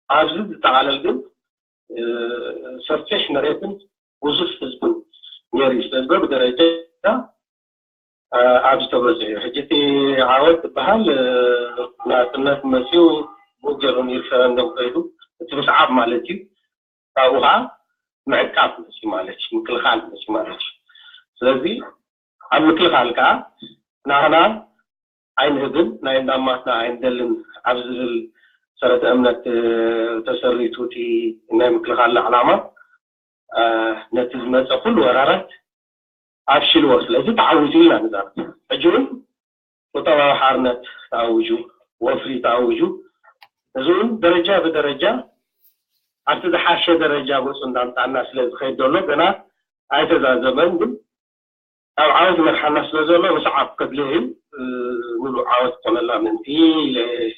ኣብዚ ዝጠቓለል ግን ሰፊሕ መሬትን ብዙሕ ህዝብን ነይሩ እዩ። ስለዚ በብደረጃ ኣብዚ ተበፅሑ እዩ። ሕጂ እቲ ዓወት ዝበሃል ናፅነት መፅኡ ብኡ ገይሩ ንሪፈረንደም ከይዱ እቲ ምስዓብ ማለት እዩ። ካብኡ ከዓ ምዕቃብ መፅኡ ማለት እዩ፣ ምክልኻል መፅኡ ማለት እዩ። ስለዚ ኣብ ምክልኻል ከዓ ናህና ኣይንህብን ናይ እንዳማትና ኣይንደልን ኣብ ዝብል ሰረተ እምነት ተሰሪቱ እቲ ናይ ምክልኻልና ዕላማ ነቲ ዝመፀ ኩሉ ወራራት ኣብሽልዎ። ስለዚ ተዓዊቱ ኢና ንዛረብ። ሕጂ እውን ቁጠባዊ ሓርነት ተኣዊጁ፣ ወፍሪ ተኣዊጁ፣ እዚ እውን ደረጃ ብደረጃ ኣብቲ ዝሓሸ ደረጃ ገፁ እንዳምፃና ስለ ዝኸይድ ዘሎ ገና ኣይተዛዘመን። ግን ኣብ ዓወት ይመርሓና ስለ ዘሎ ምስዓብ ከድልዮ እዩ። እ፣ ምሉእ ዓወት ኮነላ ምእንቲ ኢለ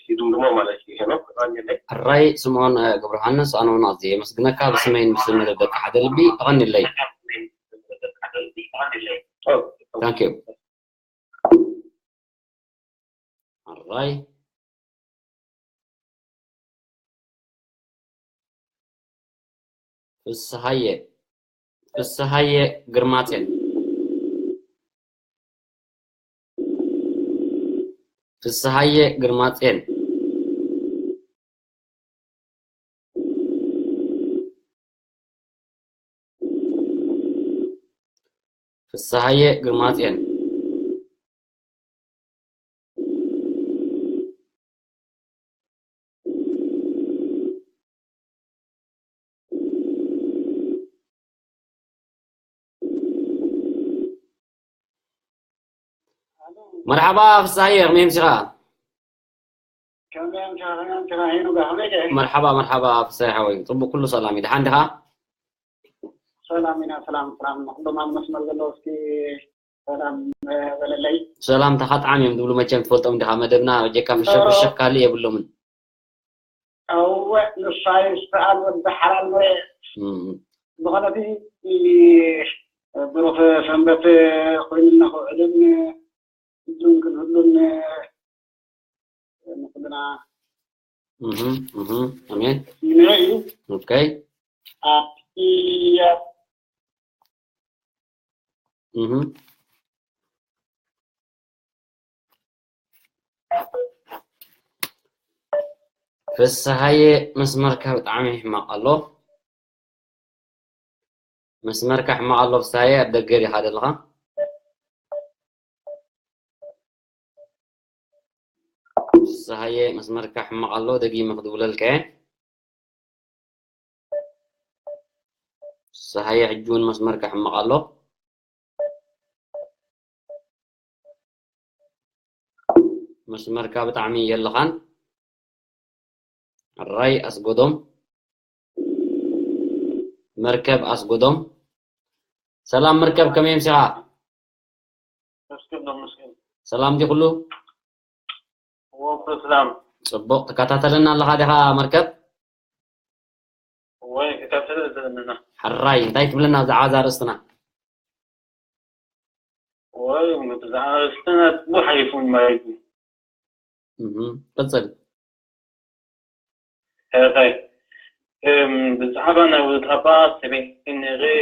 ይድምድሞ ማለት እዩ። ሄኖክ፣ የቐንየለይ። ሕራይ ስምዖን፣ እ፣ ገብረሃንስ፣ ኣነ እውን ኣዝየ የመስግነካ። ብስመይን ብስም መደብ ደቂ ሓደ ልቢ፣ የቐንየለይ። ኦ፣ Thank you. ሕራይ ፍስሃየ፣ ፍስሃየ ግርማጼን፣ ፍስሃየ ግርማጼን፣ ፍስሃየ ግርማጼን። መርሓባ ፍስሃየ፣ ከመይ ኣምሲኻ? ከመይ ኣምሲኻ? ከመይ ኣምሲኻ? ሄኖጋ፣ ከመይ ከ? መርሓባ፣ መርሓባ ፍስሃየ ሓወይ፣ ጽቡቕ፣ ኩሉ ሰላም እዩ። ደሓን ዲኻ? ሰላም ኢና፣ ሰላም፣ ሰላም። ንኹሎም ኣብ መስመር ዘለዉ እስኪ ሰላም፣ እ፣ በለለይ። ሰላምታኻ ጥዓም እዮም ዝብሉ፣ መቸም ትፈልጦም ዲኻ? መደብና በጀካ ፍሽኽ ፍሽኽ ካልእ የብሎምን። እወ፣ ንሳ ይስተኣል ወዲ ሓላል መሬት። እም። ዝኾነ እቲ ብሩኽ ሰንበት ኮይኑልና ክውዕልን እዙን ክንህሉን ንኹልና እህ፣ እህ፣ ኣሜን። ይምነ እዩ። ኦኬ። ኣብቲ እህ። ፍስሃየ መስመርካ ብጣዕሚ ሕማቕ ኣሎ። መስመርካ ሕማቕ ኣሎ ፍስሃየ፣ ኣብ ደገ ዲኻ ዘለኻ? ፍስሃየ መስመርካ ሕማቕ ኣሎ፣ ደጊመ ክድውለልካ እየ። ፍስሃየ ሕጂ እውን መስመርካ ሕማቕ ኣሎ። መስመርካ ብጣዕሚ የለኻን። ሕራይ ኣስጎዶም፣ መርከብ ኣስጎዶም። ሰላም መርከብ፣ ከመይ ኣምሲኻ? መስገን ዶ መስገን? ሰላም ድዩ ኩሉ? እዎ፣ ኩሉ ሰላም። ጽቡቕ፣ ትከታተለና ኣለኻ ዲኻ መርከብ? እወ፣ ይከታተል ዘለና። ሕራይ፣ እንታይ ትብለና ብዛዕባ እዛ ኣርእስትና? እወ፣ ብዛዕባ ኣርእስትና ጽቡቕ ሓሊፉ ማለት እዩ። እህ፣ ቀጽል። ሕራይ፣ እም፣ ብዛዕባ ናይ ወዲ ታባ ሰበይቲ ንርኢ፣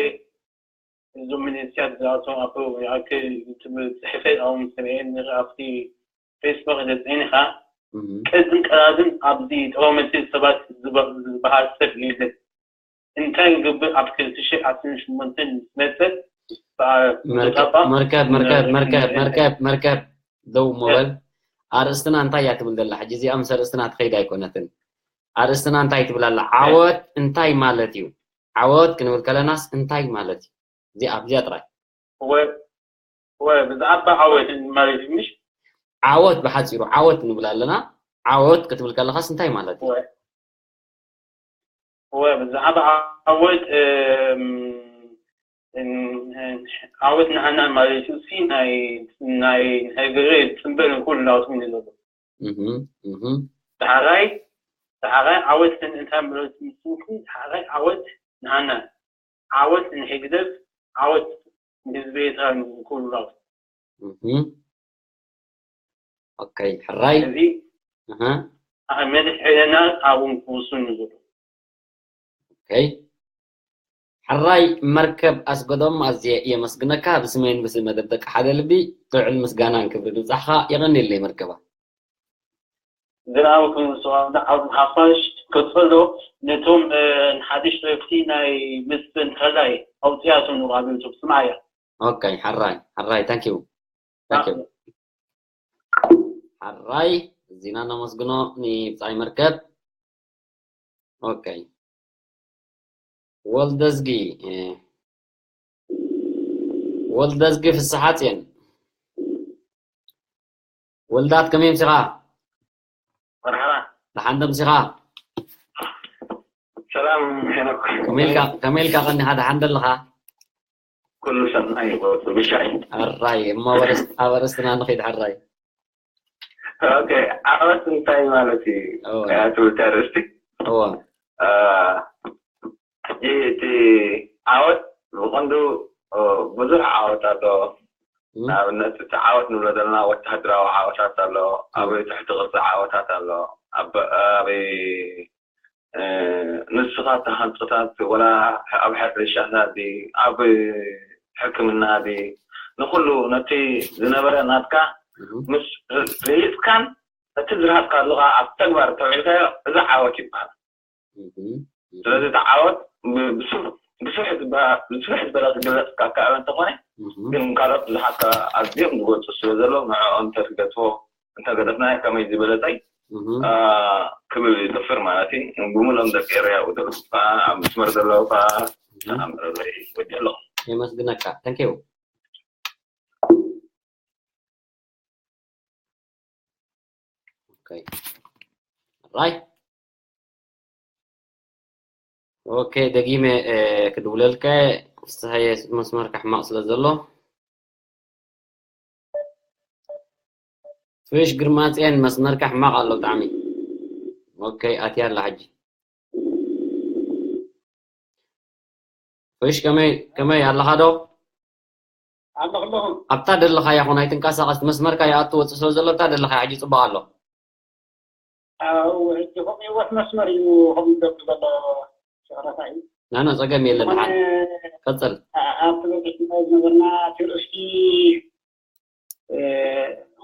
እዞም ሚሊስያት ዝኣተዉ ኣብ ይኣክል ዝብል ጽሕፈት ኣውን ሰምዔ ንርኢ ኣብቲ ፌስቡክ እንተጽዒንካ፣ እህ። ቅድን ቀዳድን ኣብዚ ጠባመቲ ሰባት ዝበ-፣ ዝበሃል ሰብ የለን። እንታይ ይገብር ኣብ ክልተ ሽሕ ዓሰርተ ሸሞንተ ምስ መጸ፣ በኣ-፣ መርከብ፣ መርከብ፣ መርከብ፣ መርከብ፣ መርከብ፣ መርከብ፣ ደው ሞበል። ኣርእስትና እንታይ እያ ትብል ዘላ? ሕጂ እዚኣ ምስ ኣርእስትና ትኸይድ ኣይኮነትን። ኣርእስትና እንታይ ትብል ኣላ? ዓወት እንታይ ማለት እዩ? ዓወት ክንብል ከለናስ እንታይ ማለት እዩ? እዚኣ፣ እዚኣ ጥራይ። ወ-፣ ወ-፣ ብዛዕባ ዓወት ማለት እዩ፣ ምሽ? ዓወት ብሓጺሩ፣ ዓወት ንብል ኣለና። ዓወት ክትብል ከለኻስ እንታይ ማለት እዩ? ወ-፣ ወ-፣ ብዛዕባ ዓወት፣ እም፣ እም፣ ዓወት ንዓና ማለት እዩ። እሲ ናይ፣ ናይ፣ ናይ ገሬ ጽንበል ኩሉ ናውትም እዩ ዘሎ። እህ፣ እህ። ዳሕራይ፣ ዳሕራይ ዓወት ን-፣ እንታይ ማለት እዩ? ዳሕራይ ዓወት ንዓና፣ ዓወት ንህግደፍ፣ ዓወት ንህዝቢ ኤርትራ ንኩሉ ራሱ። እህ። ኦኬ፣ ሕራይ። እዚ እህ። ኣብ መድሕነና ኣብን ክውስን ይኽእሉ። ኦኬ። ሕራይ መርከብ ኣስገዶም፣ ኣዝየ የመስግነካ። ብስመይን ብስም መደብ ደቂ ሓደ ልቢ ጥዑል ምስጋናን ክብሪ ንብጻሕኻ። የቐንየለይ መርከባ። ዝረኣኹም ስዋዳ ኣብ ሓፋሽ ከጸሎ ነቶም፣ እ፣ ንሓድሽ ረፍቲ ናይ መስፍን ተላይ ኣውጽያቶም ንባዕሉ ስምዓያ። ኦኬ፣ ሕራይ፣ ሕራይ፣ ታንክ ዩ። ታንክ ዩ። ሕራይ፣ እዚና ነመስግኖ ንብጻይ መርከብ። ኦኬ። ወልደዝጊ፣ እ፣ ወልደዝጊ ፍስሓጽዮን። ወልዳት ከመይ ኣምሲኻ? መርሓባ። ደሓን ዶ ኣምሲኻ? ሰላም ሄኖክ። ከመይ ኢልካ፣ ከመይ ኢልካ ቀኒኻ? ደሓን ዶ ኣለኻ? ኩሉ ሰናይ፣ ኩሉ ብሻይ። ሕራይ፣ እሞ ኣብ ኣርእስ-፣ ኣብ ኣርእስትና ንኺድ ሕራይ። ኦኬ፣ ዓወት እንታይ ማለት እዩ? እዋ። እያ ትብል እታ ኣርእስቲ። እዋ። እ፣ ሕጂ እቲ ዓወት ብቐንዱ፣ እ፣ ብዙሕ ዓወት ኣሎ። እም። ንኣብነት እቲ ዓወት ንብሎ ዘለና ወተሃደራዊ ዓወታት ኣሎ፣ ኣብ እም። ትሕቲ ቅርጺ ዓወታት ኣሎ፣ ኣብ፣ ኣብ፣ እ፣ ንስኻ ተሃንጾታት ወላ ኣብ ሕርሻታት ድዩ፣ ኣብ ሕክምና ድዩ፣ ንኹሉ ነቲ ዝነበረ ናትካ እም። ምስ ርሂጽካን ነቲ ዝረሃጽካሉ ኸኣ ኣብ ተግባር ተውዒልካዮ፣ እዚ ዓወት ይበሃል። እም። ስለዚ እቲ ዓወት ብ-፣ ብስፍ-፣ ብስፍሕ ዝበ-፣ ብስፍሕ ዝበለ ክግለጽ ካብ ከኣለ እንተኾነ፣ እም። ግን ካልኦት ብዙሓት ከኣ ኣዝዮም ዝገልጹ ስለ ዘለዉ፣ ንዕኦም እንተትገድፎ፣ እንተገደፍናዮ ከመይ ዝበለጸ እዩ፣ እም። አ፣ ክብል ይጽፍር ማለት እዩ። ብምሉኦም ደቂ ኤረይ ኣብኡ ዘለዉ ከኣ፣ ኣብ መስመር ዘለዉ ከኣ፣ እም። ሰላም መደበይ ወዲ ኣለኹ። የመስግነካ። Thank you። ኦኬ። ራይት። ኦኬ፣ ደጊመ፣ እ፣ ክድውለልካ፣ ፍስሃየ፣ መስመርካ ሕማቕ ስለ ዘሎ። ፍሽ ግርማጽዮን፣ መስመርካ ሕማቕ ኣሎ ብጣዕሚ። ኦኬ፣ ኣትያ ኣላ ሕጂ። ፍሽ፣ ከመይ፣ ከመይ ኣለኻ ዶ? ኣለኹ ኣለኹ። ኣብታ ደለኻያ ኹን ኣይትንቀሳቐስ፣ እቲ መስመርካ ይኣቱ ወጽእ ስለ ዘሎ፣ ኣብታ ደለኻያ ሕጂ ጽቡቕ ኣሎ። ኣው፣ ሕጂ ከምኡ ህይወት መስመር እዩ ከምኡ ዝገብር ዘሎ ሸቕረታ እዩ። ናና ጸገም የለን፣ ዝኾነ ደሓን ቀጽል። ኣ-፣ ኣብቲ በጺሕና ዝነበርና እቲ ርእስቲ፣ እ፣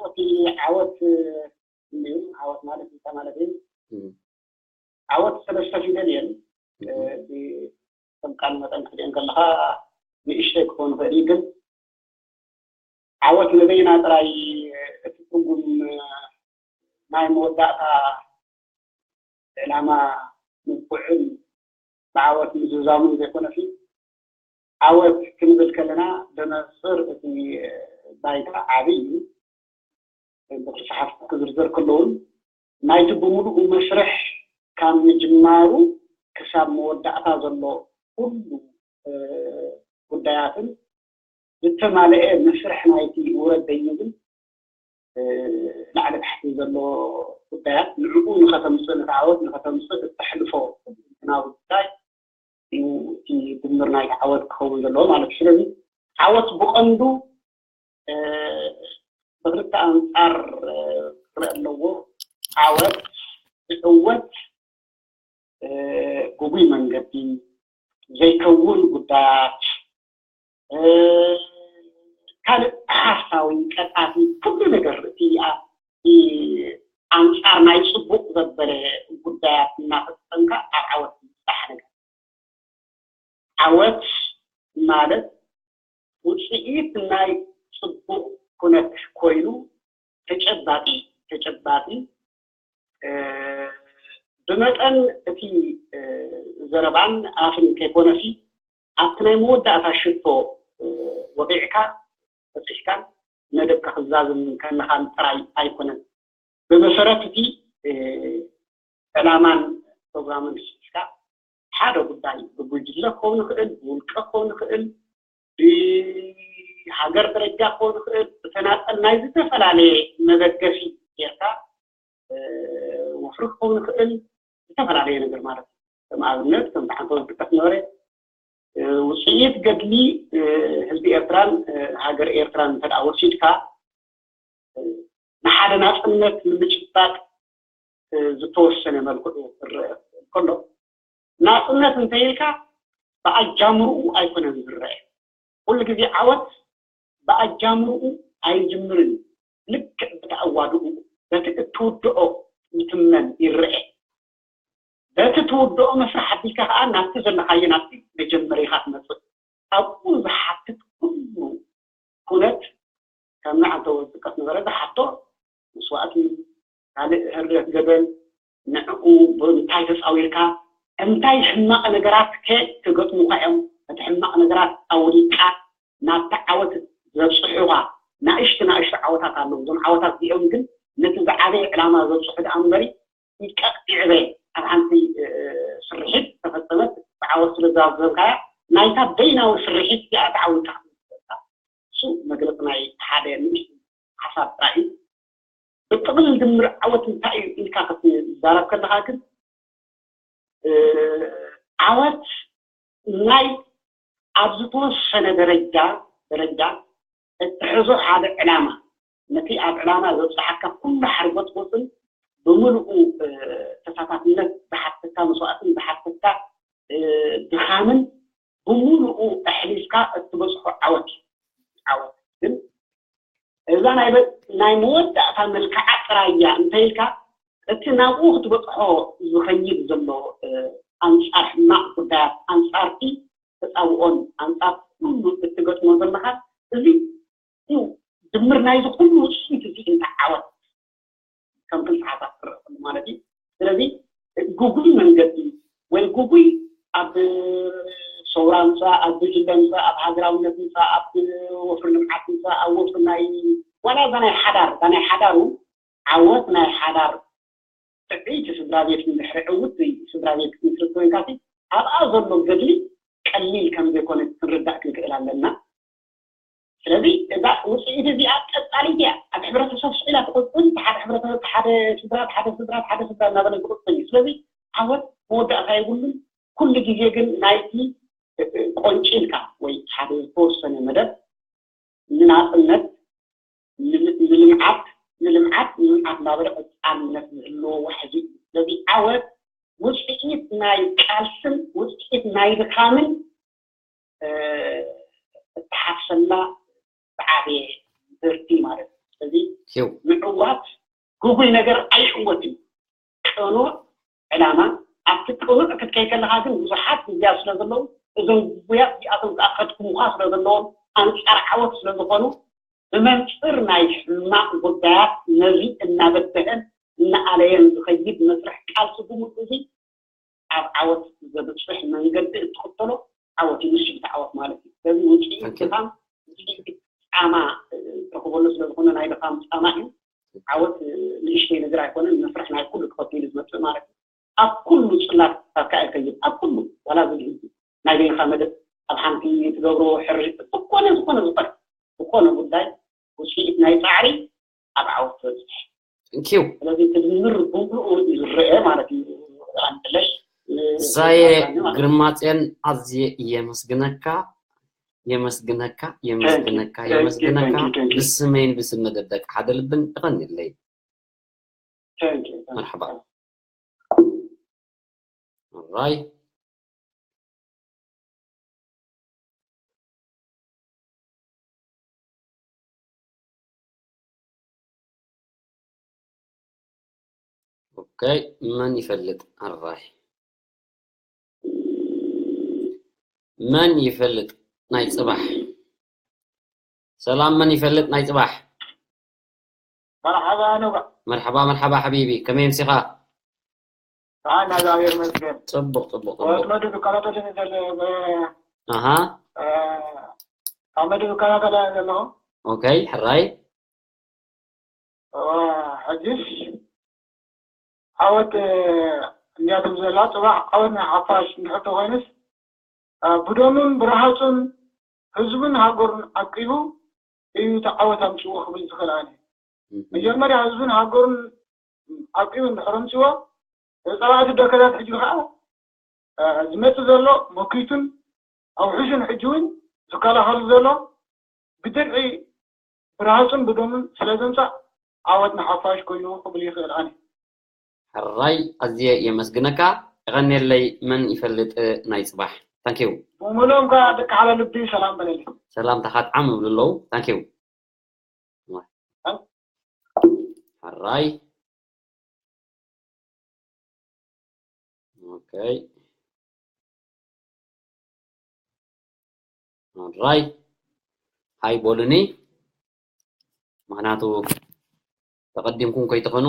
እቲ ዓወት እዩ። ዓወት ማለት እንታይ ማለት እዩ? እም። ዓወት ሰለስተ ፊደል እየን። እ፣ እም። ብ-፣ ከም ቃል መጠን ክትሪአን ከለኻ ንእሽተይ ክኸውን ይኽእል እዩ፣ ግን ዓወት ንበይና ጥራይ እቲ ትርጉም ናይ መወዳእታ ዕላማ ምብቅዑን ብዓወት ምዝዛሙን ዘይኮነሲ፣ ዓወት ክንብል ከለና ብመንጽር እቲ ባይታ ዓቢ እዩ። ዶክተር ሰሓት ክዝርዘር ከለውን ናይቲ ብምሉኡ መስርሕ ካብ ምጅማሩ ክሳብ መወዳእታ ዘሎ ኩሉ፣ እ፣ ጉዳያትን ዝተማልአ መስርሕ ናይቲ ውረድ ደይብን፣ እ፣ ላዕሊ ታሕቲ ዘሎ ጉዳያት ንዕኡ ንኸተምጽእ፣ ነቲ ዓወት ንኸተምጽእ እተሕልፎ ናዊ ጉዳይ እዩ እቲ ድምር ናይቲ ዓወት ክኸውን ዘለዎ ማለት እዩ። ስለዚ ዓወት ብቐንዱ፣ እ፣ ብኽልተ ኣንጻር፣ እ፣ ክረአ ኣለዎ። ዓወት ዝዕወት፣ እ፣ ግጉይ መንገዲ፣ ዘይከውን ጉዳያት፣ እ፣ ካልእ ሓሳዊ፣ ቀጣፊ፣ ኩሉ ነገር እቲ ኣ-፣ እቲ ኣንጻር ናይ ጽቡቕ ዘበለ ጉዳያት እናፈጸምካ ኣብ ዓወት ምብጻሕ ነገር። ዓወት ማለት ውጽኢት ናይ ጽቡቕ ኩነት ኮይኑ ተጨባጢ፣ ተጨባጢ፣ እ፣ ብመጠን እቲ፣ እ፣ ዘረባን ኣፍን ከይኮነሲ ኣብቲ ናይ መወዳእታ ሽቶ፣ እ፣ ወቒዕካ በጺሕካን መደብካ ክዛዝም ከለኻን ጥራይ ኣይኮነን። ብመሰረት እቲ፣ እ፣ ዕላማን ፕሮግራምን ሒዝካ ሓደ ጉዳይ ብጉጅለ ክኸውን ይኽእል፣ ብውልቀ ክኸውን ይኽእል፣ ብሃገር ደረጃ ክኸውን ይኽእል፣ ብተናጠል ናይ ዝተፈላለየ መበገሲ ጌርካ፣ እ፣ ወፍሪ ክኸውን ይኽእል፣ ዝተፈላለየ ነገር ማለት እዩ። ከም ኣብነት፣ ከም ተሓንቶ ዝጥቀስ ነበረ፣ እ፣ ውጽኢት ገድሊ፣ እ፣ ህዝቢ ኤርትራን፣ እ፣ ሃገር ኤርትራን እንተ ደኣ ወሲድካ፣ እ፣ ንሓደ ናጽነት ንምጭባጥ፣ እ፣ ዝተወሰነ መልክዑ ክረአ እንከሎ፣ ናጽነት እንተ ኢልካ ብኣጃምርኡ ኣይኮነን ዝረአ። ኩሉ ግዜ ዓወት ብኣጃምርኡ ኣይጅምርን እዩ። ልክዕ በቲ ኣዋድኡ፣ በቲ እትውድኦ ይትመን ይረአ። በቲ ትውድኦ መስርሕ ኣቢልካ ከኣ ናብቲ ዘለኻዮ፣ ናብቲ መጀመሪኻ ትመጽእ። ኣብኡ ዝሓትት ኩሉ ኩነት፣ ከም ንዓንተ ዝጥቀስ ነበረ፣ ዝሓቶ መስዋእቲ፣ ካልእ ህርደት ገበን፣ ንዕኡ ብምንታይ ተጻዊርካ፣ እንታይ ሕማቕ ነገራት ከ ክገጥሙኻ እዮም፣ ነቲ ሕማቕ ነገራት ኣውዲቕካ ናብቲ ዓወት ዘብጽሑኻ ናእሽቱ ናእሽቱ ዓወታት ኣለዉ። እዞም ዓወታት እዚኦም ግን ነቲ ዝዓበየ ዕላማ ዘብጽሑ ደኣ እምበሪ፣ ይቀጥ ይዕበ ኣብ ሓንቲ፣ እ፣ ስርሒት ዝተፈጸመት ብዓወት ስለ ዝዛዘምካያ፣ ናይታ በይናዊ ስርሒት እዚኣ ተዓዊትካ ክትብል ትኽእል ኢኻ። እሱ መግለጺ ናይ ሓደ ንእሽቶ ሓሳብ ጥራይ እዩ። ብጥቕል ድምር ዓወት እንታይ እዩ ኢልካ ክትዛረብ ከለኻ ግን ዓወት ናይ ኣብ ዝተወሰነ ደረጃ ደረጃ እትሕዞ ሓደ ዕላማ ነቲ ኣብ ዕላማ ዘብፅሓካ ኩሉ ሓርጎፅጎፅን ብምልኡ ተሳታፍነት ዝሓተካ መስዋእትን ዝሓተካ ድኻምን ብምሉኡ ኣሕሊፍካ እትበፅሖ ዓወት እዩ። ዓወት ግን እዛ ናይ በ- ናይ መወዳእታ መልክዓ ጥራይ እያ እንተኢልካ እቲ ናብኡ ክትበፅሖ ዝኸይድ ዘሎ ኣንፃር ሕማቕ ጉዳያት ኣንፃርቲ ተፃብኦን ኣንፃር ኩሉ እትገጥሞ ዘለካ እዚ እዩ ድምር ናይዚ ኩሉ ውፅኢት እዚ እንታይ ዓወት ከም ክንስሓታት ትረአ ማለት እዩ። ስለዚ ግጉይ መንገዲ ወይ ግጉይ ኣብ ሰውራ ምፃእ፣ ኣብ ጉጅለ ምፃእ፣ ኣብ ሃገራውነት ምፃእ፣ ኣብ ወፍሪ ልምዓት ምፃእ፣ ኣብ ወፍሪ ናይ ዋላ እዛ ናይ ሓዳር እዛ ናይ ሓዳር እውን ዓወት ናይ ሓዳር ጥዕይቲ ስድራ ቤት እንድሕሪ ዕውት ስድራ ቤት ክትምስርት ኮይንካ ኣብኣ ዘሎ ገድሊ ቀሊል ከም ዘይኮነ ክንርዳእ ክንክእል ኣለና። ስለዚ እዛ ውፅኢት እዚኣ ቀፃሊት እያ። ኣብ ሕብረተሰብ ስቕ ኢላ ትቕፅል፣ ሓደ ሕብረተሰብ ሓደ ስድራ ሓደ ስድራ ሓደ ስድራ እናበለ ዝቕፅል እዩ። ስለዚ ዓወት መወዳእታ የብሉን። ኩሉ ግዜ ግን ናይቲ ቆንጪልካ ወይ ሓደ ዝተወሰነ መደብ ንናፅነት ንልምዓት ንልምዓት ንልምዓት እናበለ ቀፃልነት ዝህልዎ ዋሕዚ እዩ። ስለዚ ዓወት ውፅኢት ናይ ቃልስን ውፅኢት ናይ ድኻምን እተሓፍሰላ ዝዓበየ ምህርቲ ማለት እዩ። ስለዚ ምዕዋት ግጉይ ነገር ኣይዕወትን እዩ። ቅኑዕ ዕላማ ኣብቲ ቅኑዕ ክትከይ ከለካ ግን ብዙሓት ግዝያት ስለ ዘለዉ እዞም ግጉያት እዚኣቶም ከዓ ከድክሙካ ስለ ዘለዎም ኣንፃር ዓወት ስለ ዝኾኑ ብመንፅር ናይ ሕማቕ ጉዳያት ነዚ እናበደሀን እናኣለየን ዝኸይድ መስርሕ ቃልሲ ብምሉእ እዚ ኣብ ዓወት ዘብፅሕ መንገዲ እትኽተሎ ዓወት እዩ። ንሱ እቲ ዓወት ማለት እዩ። ስለዚ ውፅኢት ድኻም ውፅኢት ፃማ ትረኽበሉ ስለ ዝኾነ ናይ ድኻም ፃማ እዩ። ዓወት ንእሽተይ ነገር ኣይኮነን። መስርሕ ናይ ኩሉ ተኸቲሉ ዝመፅእ ማለት እዩ። ኣብ ኩሉ ፅላት ካብ ከኣ ይኸይድ ኣብ ኩሉ ዋላ እዚ ህዝቢ ናይ በይንኻ መደብ ኣብ ሓንቲ ትገብሮ ሕርሽ ዝኾነ ዝኾነ ዝኾነ ዝኾነ ጉዳይ ውፅኢት ናይ ፃዕሪ ኣብ ዓወት ትበፅሕ። Thank you። ስለዚ ትድምር ብምሉኡ ዝረአ ማለት እዩ። ኣንለሽ ሳየ ግርማፅዮን ኣዝየ የመስግነካ የመስግነካ የመስግነካ የመስግነካ ብስመይን ብስም መደብ ደቂ ሓደ ልብን ይቐንየለይ። መርሓባ። Alright. ኦኬ፣ መን ይፈልጥ ኣርባይ? መን ይፈልጥ ናይ ፅባሕ? ሰላም፣ መን ይፈልጥ ናይ ፅባሕ? መርሓባ ነባ። መርሓባ መርሓባ ሓቢቢ፣ ከመይ ኣምሲኻ? ኣና እግዚኣብሔር ይመስገን። ፅቡቕ ፅቡቕ ወት ፅቡቕ። መደብ ይከታተል ዘሎ ኣሃ ካብ መደብ ይከታተል ዘለኹ ኦኬ፣ ሕራይ። ሕጅስ ዓወት እንዲያትም ዘላ ፅባሕ ዓወት ናይ ሓፋሽ እንድሕር ተኮይኑስ ብደሙን ብረሃፁን ህዝቡን ሃገሩን ዓቂቡ እዩ እቲ ዓወት ኣምፅዎ ክብል ዝኽእል ኣነ። መጀመርያ ህዝቡን ሃገሩን ዓቂቡ እንድሕር ኣምፅዎ ፀላእቲ ደከታት ሕጂ ከዓ ዝመፅእ ዘሎ መኪቱን ኣውሒሹን ሕጂ እውን ዝከላኸሉ ዘሎ ብድርዒ ብረሃፁን ብደሙን ስለ ዘምፃእ ዓወት ንሓፋሽ ኮይኑ ክብል ይኽእል ኣነ። ሕራይ ኣዝየ የመስግነካ። የቐንየለይ። መን ይፈልጥ ናይ ፅባሕ። Thank you። ብምሉኦም ከዓ ደቂ ሓደ ልቢ ሰላም በለለይ። ሰላምታኻ ጥዓም ይብሉ ኣለዉ። Thank you። ሕራይ ኦኬ። ሕራይ ሃይ በሉኒ። ምክንያቱ ተቐዲምኩም ከይትኾኑ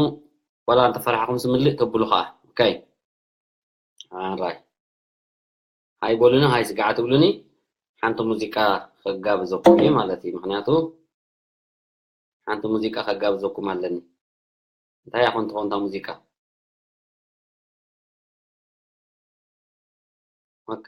ዋላ እንተፈራሕኹም ዝምልእ ተብሉ ከዓ። ኦኬ። ሕራይ ሃይ በሉኒ፣ ሃይ ስጋዕ ትብሉኒ። ሓንቲ ሙዚቃ ከጋብዘኩም እየ ማለት እዩ። ምክንያቱ ሓንቲ ሙዚቃ ከጋብዘኩም ኣለኒ። እንታይ እያ ኮን ትኾን እታ ሙዚቃ? ኦኬ።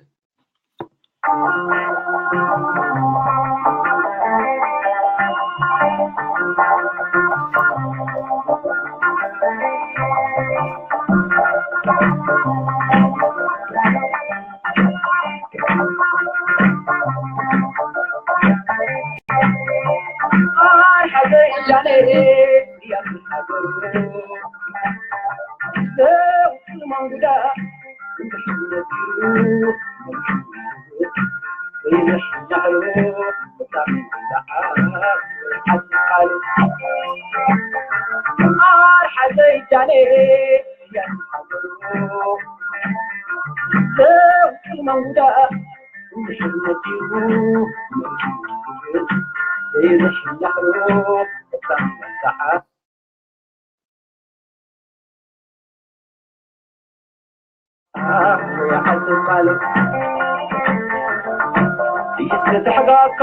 ይትሕጋካ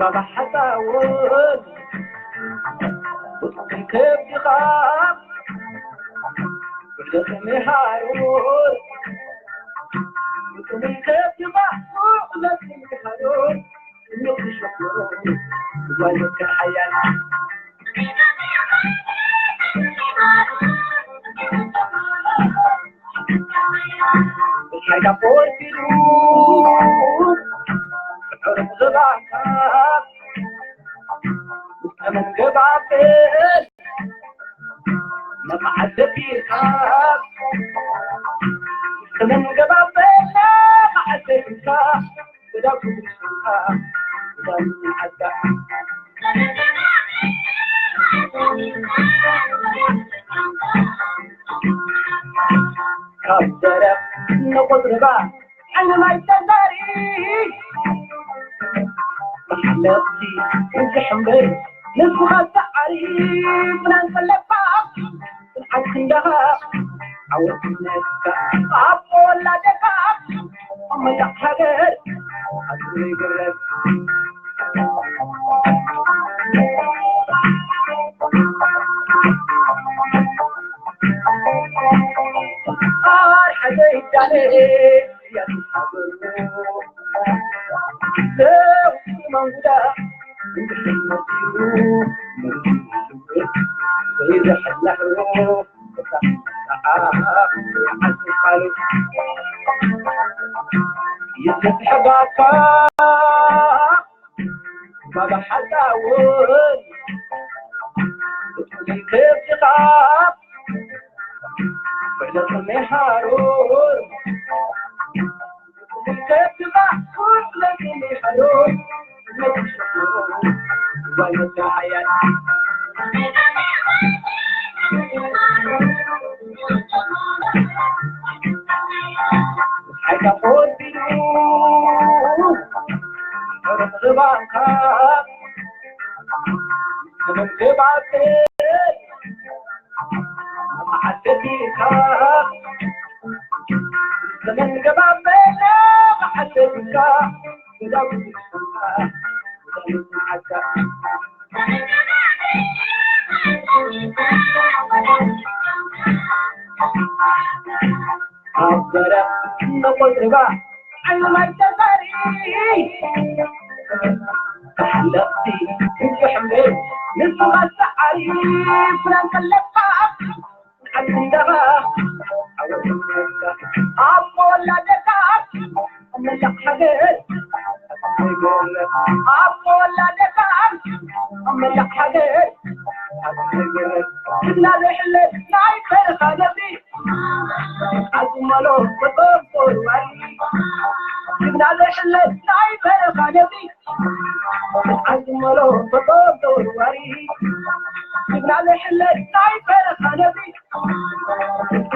ባባ ሓፃውን ብጥዑም ከብድኻ ብለጥሚ ሃሩር ብጥዑም ከብድኻ ብለጥሚ ሃሩር ንኽሸፍኖ ጓልካ ሓያል ሓይካ ቆርፊሉ ሕሩም ዝባካ ተመን ገባበል መቕዓት ዘቢርካ ተመን ገባበል መቕዓት ዘቢርካ ካብ ደረቕ ንቑጽርባ ዓይኒ ማይ ተዛሪ መሓለቕቲ እንዝሕምብር ንስኻ ሰዓሪ ፍናን ፈለግካ ዓዲ ክንዳኻ ዓወት ነካ ኣብ ወላደካ ኣብ መላእ ሃገር ኣዝዩ ይግረም። ኣርሓ ዘይዳለ ያትሓበሩ ዘውቲ መንጉዳ እንድሕር መፂኡ ዘይዘሕላሕሮ ይዘሕባካ ባባ ሓዛውን ብጡይ ከብድኻ ብዕለቱ ሜሃሩር ኣብ በረቕ መቆጥባ ዓይኑ ማይ ተዛሪ ተሓለቕቲ እንዝሕምብር ንስኻ ሰዓሪ ፍናን ከለካ ዓዲ እንዳኻ ዓወትካ ኣብ መወላደካ ኣብ መላእ ሃገር ኣብ መወላደካ ኣብ መላእ ሃገር ክናደ ሕለት ናይ በረኻ ነብሪ ኣዝመሎ በጦር ተወርዋሪ ክናደ ሕለት ናይ በረኻ ነብሪ ኣዝመሎ በጦር ተወርዋሪ ክናደ ሕለት ናይ በረኻ ነብሪ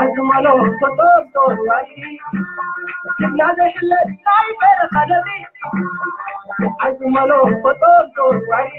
ኣዝመሎ በጦር ተወርዋሪ ክናደ ሕለት ናይ በረኻ ነብሪ ኣዝመሎ በጦር ተወርዋሪ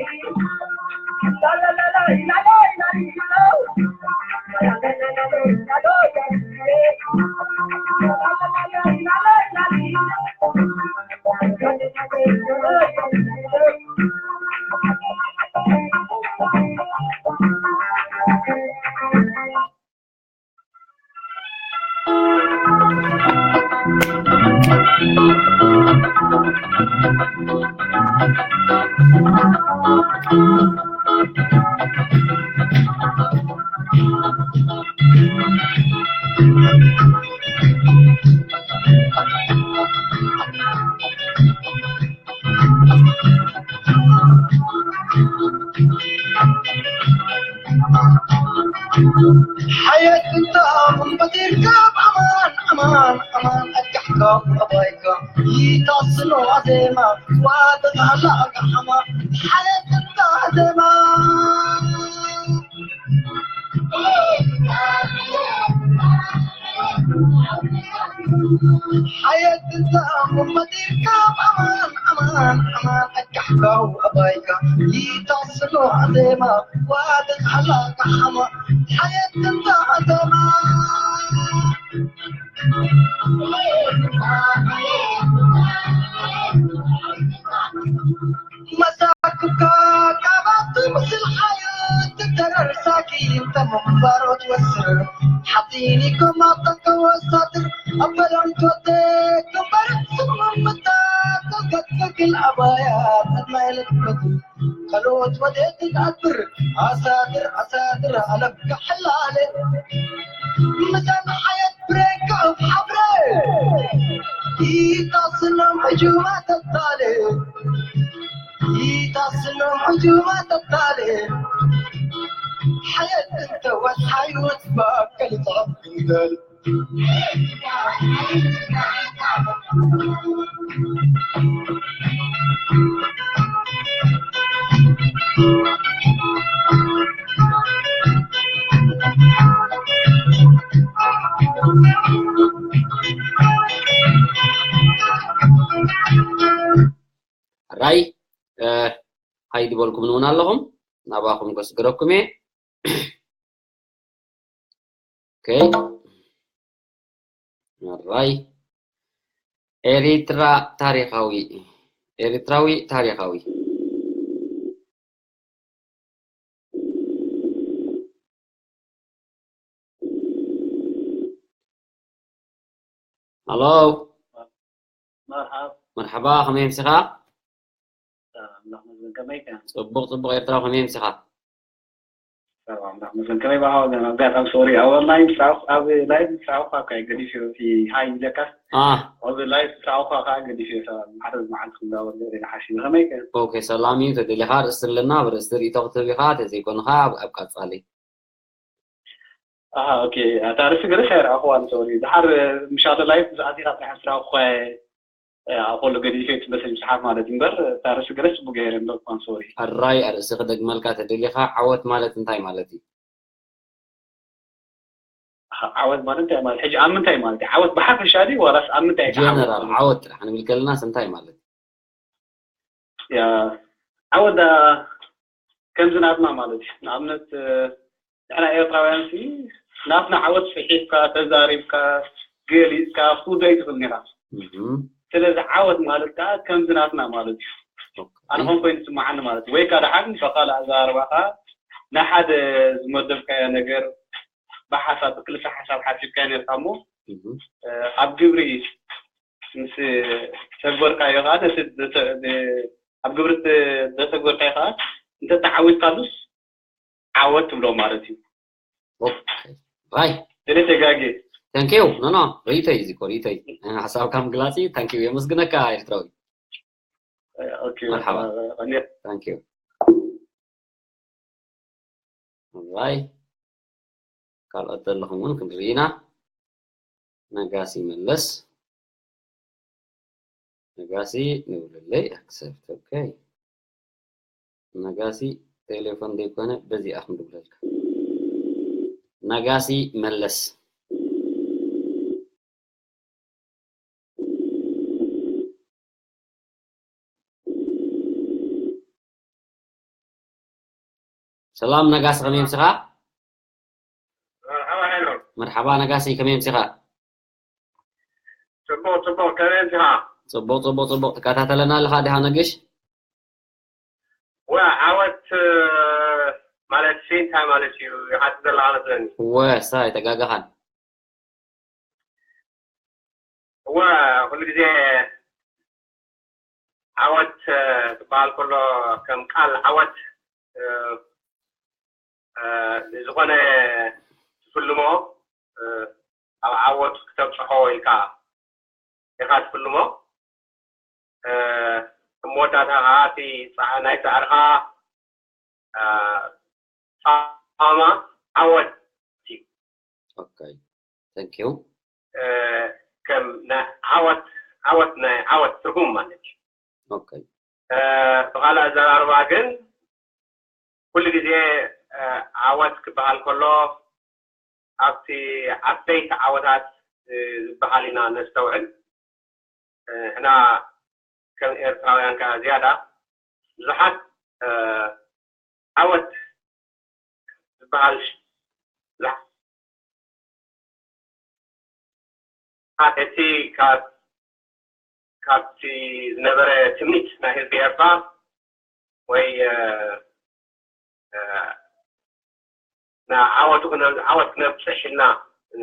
ሓየት እንታ ምንበጢርካ ብኣማን ኣማን ኣማን ኣጋሕካ ኣባይካ ይታስኖ ኣዜማ ዋጥታላ ኣጋሓማ ሓየትታ ኣዜማ ሓየትታ መመዲርካ ኣማን ኣማን ኣማን ኣጋሕካ ኣባይካ ይታስኖ ኣዜማ ዋጥታላ ኣጋሓማ ሓየትታ ኣዜማ መሳኩካ ካባቱ ምስል ሓየት ትተረርሳኪ እንተ ምንባሮ ትወስር ሓፂኒኮም ኣብተከወሳትር ኣበላምቶተ ግንባር ስምምታ ተገትክል ኣባያ ተድማይለትበት ካልኦት ወዴት ትኣትር ኣሳድር ኣሳድር ኣለካ ሕላለ ምሳን ሓየት ብሬካ ኣብ ሓብረ ይታስኖም ሕጁማ ተታለ ይታስኖም ሕጁማ ተታለ ሓየት እንተ ወስሓይወት ባከል ጻፍ ግንገል ራይ ሃይ ዝበልኩምን እውን ኣለኹም ናባኹም ከስግረኩም እየ ኦኬ ራይ ኤሪትራ ታሪኻዊ ኤሪትራዊ ታሪኻዊ ሃሎ መርሓባ ከመይ ምሲኻ ፅቡቕ ፅቡቕ ኤርትራዊ ከመይ ምሲኻ ሰላም ዳሕመሰን ከመይ ባኻ ወገን ኣጋጣሚ ሶሪ ኣብ ኦንላይን ስራውኽ ኣብ ላይቭ ስራውኻ እኳ ገዲፍ እቲ ሃይ ይብለካ ኣብ ላይቭ ስራውኻ ከዓ ገዲፍ ሓደ መዓልቲ ክንዳወር ገለ ሓሲብ ከመይ ከ ኦኬ ሰላም እዩ ተደሊኻ ርእስቲ ኣለና ኣብ ርእስቲ ርእቶ ክትህብ ኢኻ ተዘይኮንኻ ኣብ ቀጻሊ ኣሃ ኦኬ ኣታ ርእሲ ገለስ ኣይረኣኽዋን ሶሪ ድሓር ምሻሎ ላይቭ ዝኣቲኻ ጥራሕ ስራውኻ ኣብ ከሎ ገዲፈ ትመስል ብዙሓት ማለት እዩ እምበር እታ ርእሲ ገለ ፅቡቅ ገይረ ንረክባን ሶሪ ኣራይ ኣርእሲ ክደግመልካ ተደሊኻ ዓወት ማለት እንታይ ማለት እዩ ዓወት ማለት እንታይ ማለት ሕጂ ኣብ ምንታይ ማለት እዩ ዓወት ብሓፈሻ ድዩ ዋላስ ኣብ ምንታይ ጀነራል ዓወት ጥራሕ ንብል ከለናስ እንታይ ማለት እዩ ዓወት ከምዚ ናትና ማለት እዩ ንኣብነት ንሕና ኤርትራውያን ሲ ናትና ዓወት ስሒትካ ተዛሪብካ ገሊፅካ ክውዶ ኣይትኽእል ኔራ ስለዚ ዓወት ማለት ከዓ ከምዚ ናትና ማለት እዩ ኣነ ከም ኮይኑ ዝስማዓኒ ማለት እዩ ወይ ከዓ ደሓን ብካልእ ኣዘራርባ ከዓ ናይ ሓደ ዝመደብካዮ ነገር ብሓሳብ ብክልተ ሓሳብ ሓሲብካዮ ኔርካ እሞ ኣብ ግብሪ ምስ ተግበርካዮ ከዓ ነቲ ኣብ ግብሪ ዘተግበርካዮ ከዓ እንተተዓዊትካሉስ ዓወት ትብሎ ማለት እዩ። ራይ ድሌት ተጋጌ ተንኪው ኖ ኖ ርእይቶይ እዚ እኮ ርእይቶይ ሓሳብካ ምግላፂ ታንኪው የመስግነካ ኤርትራዊ መርሓባ ታንኪው ራይ ካልኦት ዘለኹም እውን ክንርኢ ኢና ነጋሲ መለስ ነጋሲ ንብለለይ ኣክሰፕት ኦኬ ነጋሲ ቴሌፎን ዘይኮነ በዚኣ ክንድውለልካ ነጋሲ መለስ ሰላም ነጋሲ ከመይ ምሲኻ መርሓባ ነጋሲ ከመይ ምሲኻ ፅቡቅ ፅቡቅ ከመይ ምሲኻ ፅቡቅ ፅቡቅ ፅቡቅ ትከታተለና ኣለኻ ዲኻ ነግሽ ወ ዓወት ማለት ሲ እንታይ ማለት እዩ ይሓት ዘለካ መስለኒ ወ ሳ ኣይተጋገኻን እወ ኩሉ ግዜ ዓወት ክበሃል ከሎ ከም ቃል ዓወት ንዝኾነ ትፍልሞ ኣብ ዓወት ክተብፅሖ ኢልካ ኢኻ ትፍልሞ ኣብ መወዳእታ ከዓ እቲ ናይ ፃዕርኻ ፃማ ዓወት እዩ okay thank you ከም ናይ ዓወት ዓወት ናይ ዓወት ትርጉም ማለት እዩ። ብኻልእ ኣዘራርባ ግን ኩሉ ግዜ ዓወት ክበሃል ከሎ ኣብቲ ዓበይቲ ዓወታት ዝበሃል ኢና ነስተውዕል። ሕና ከም ኤርትራውያን ከዓ ዝያዳ ብዙሓት ዓወት ዝበሃል እቲ ካብቲ ዝነበረ ትምኒት ናይ ህዝቢ ኤርትራ ወይ ንዓወቱ ዓወት ክነብፅሕ ኢልና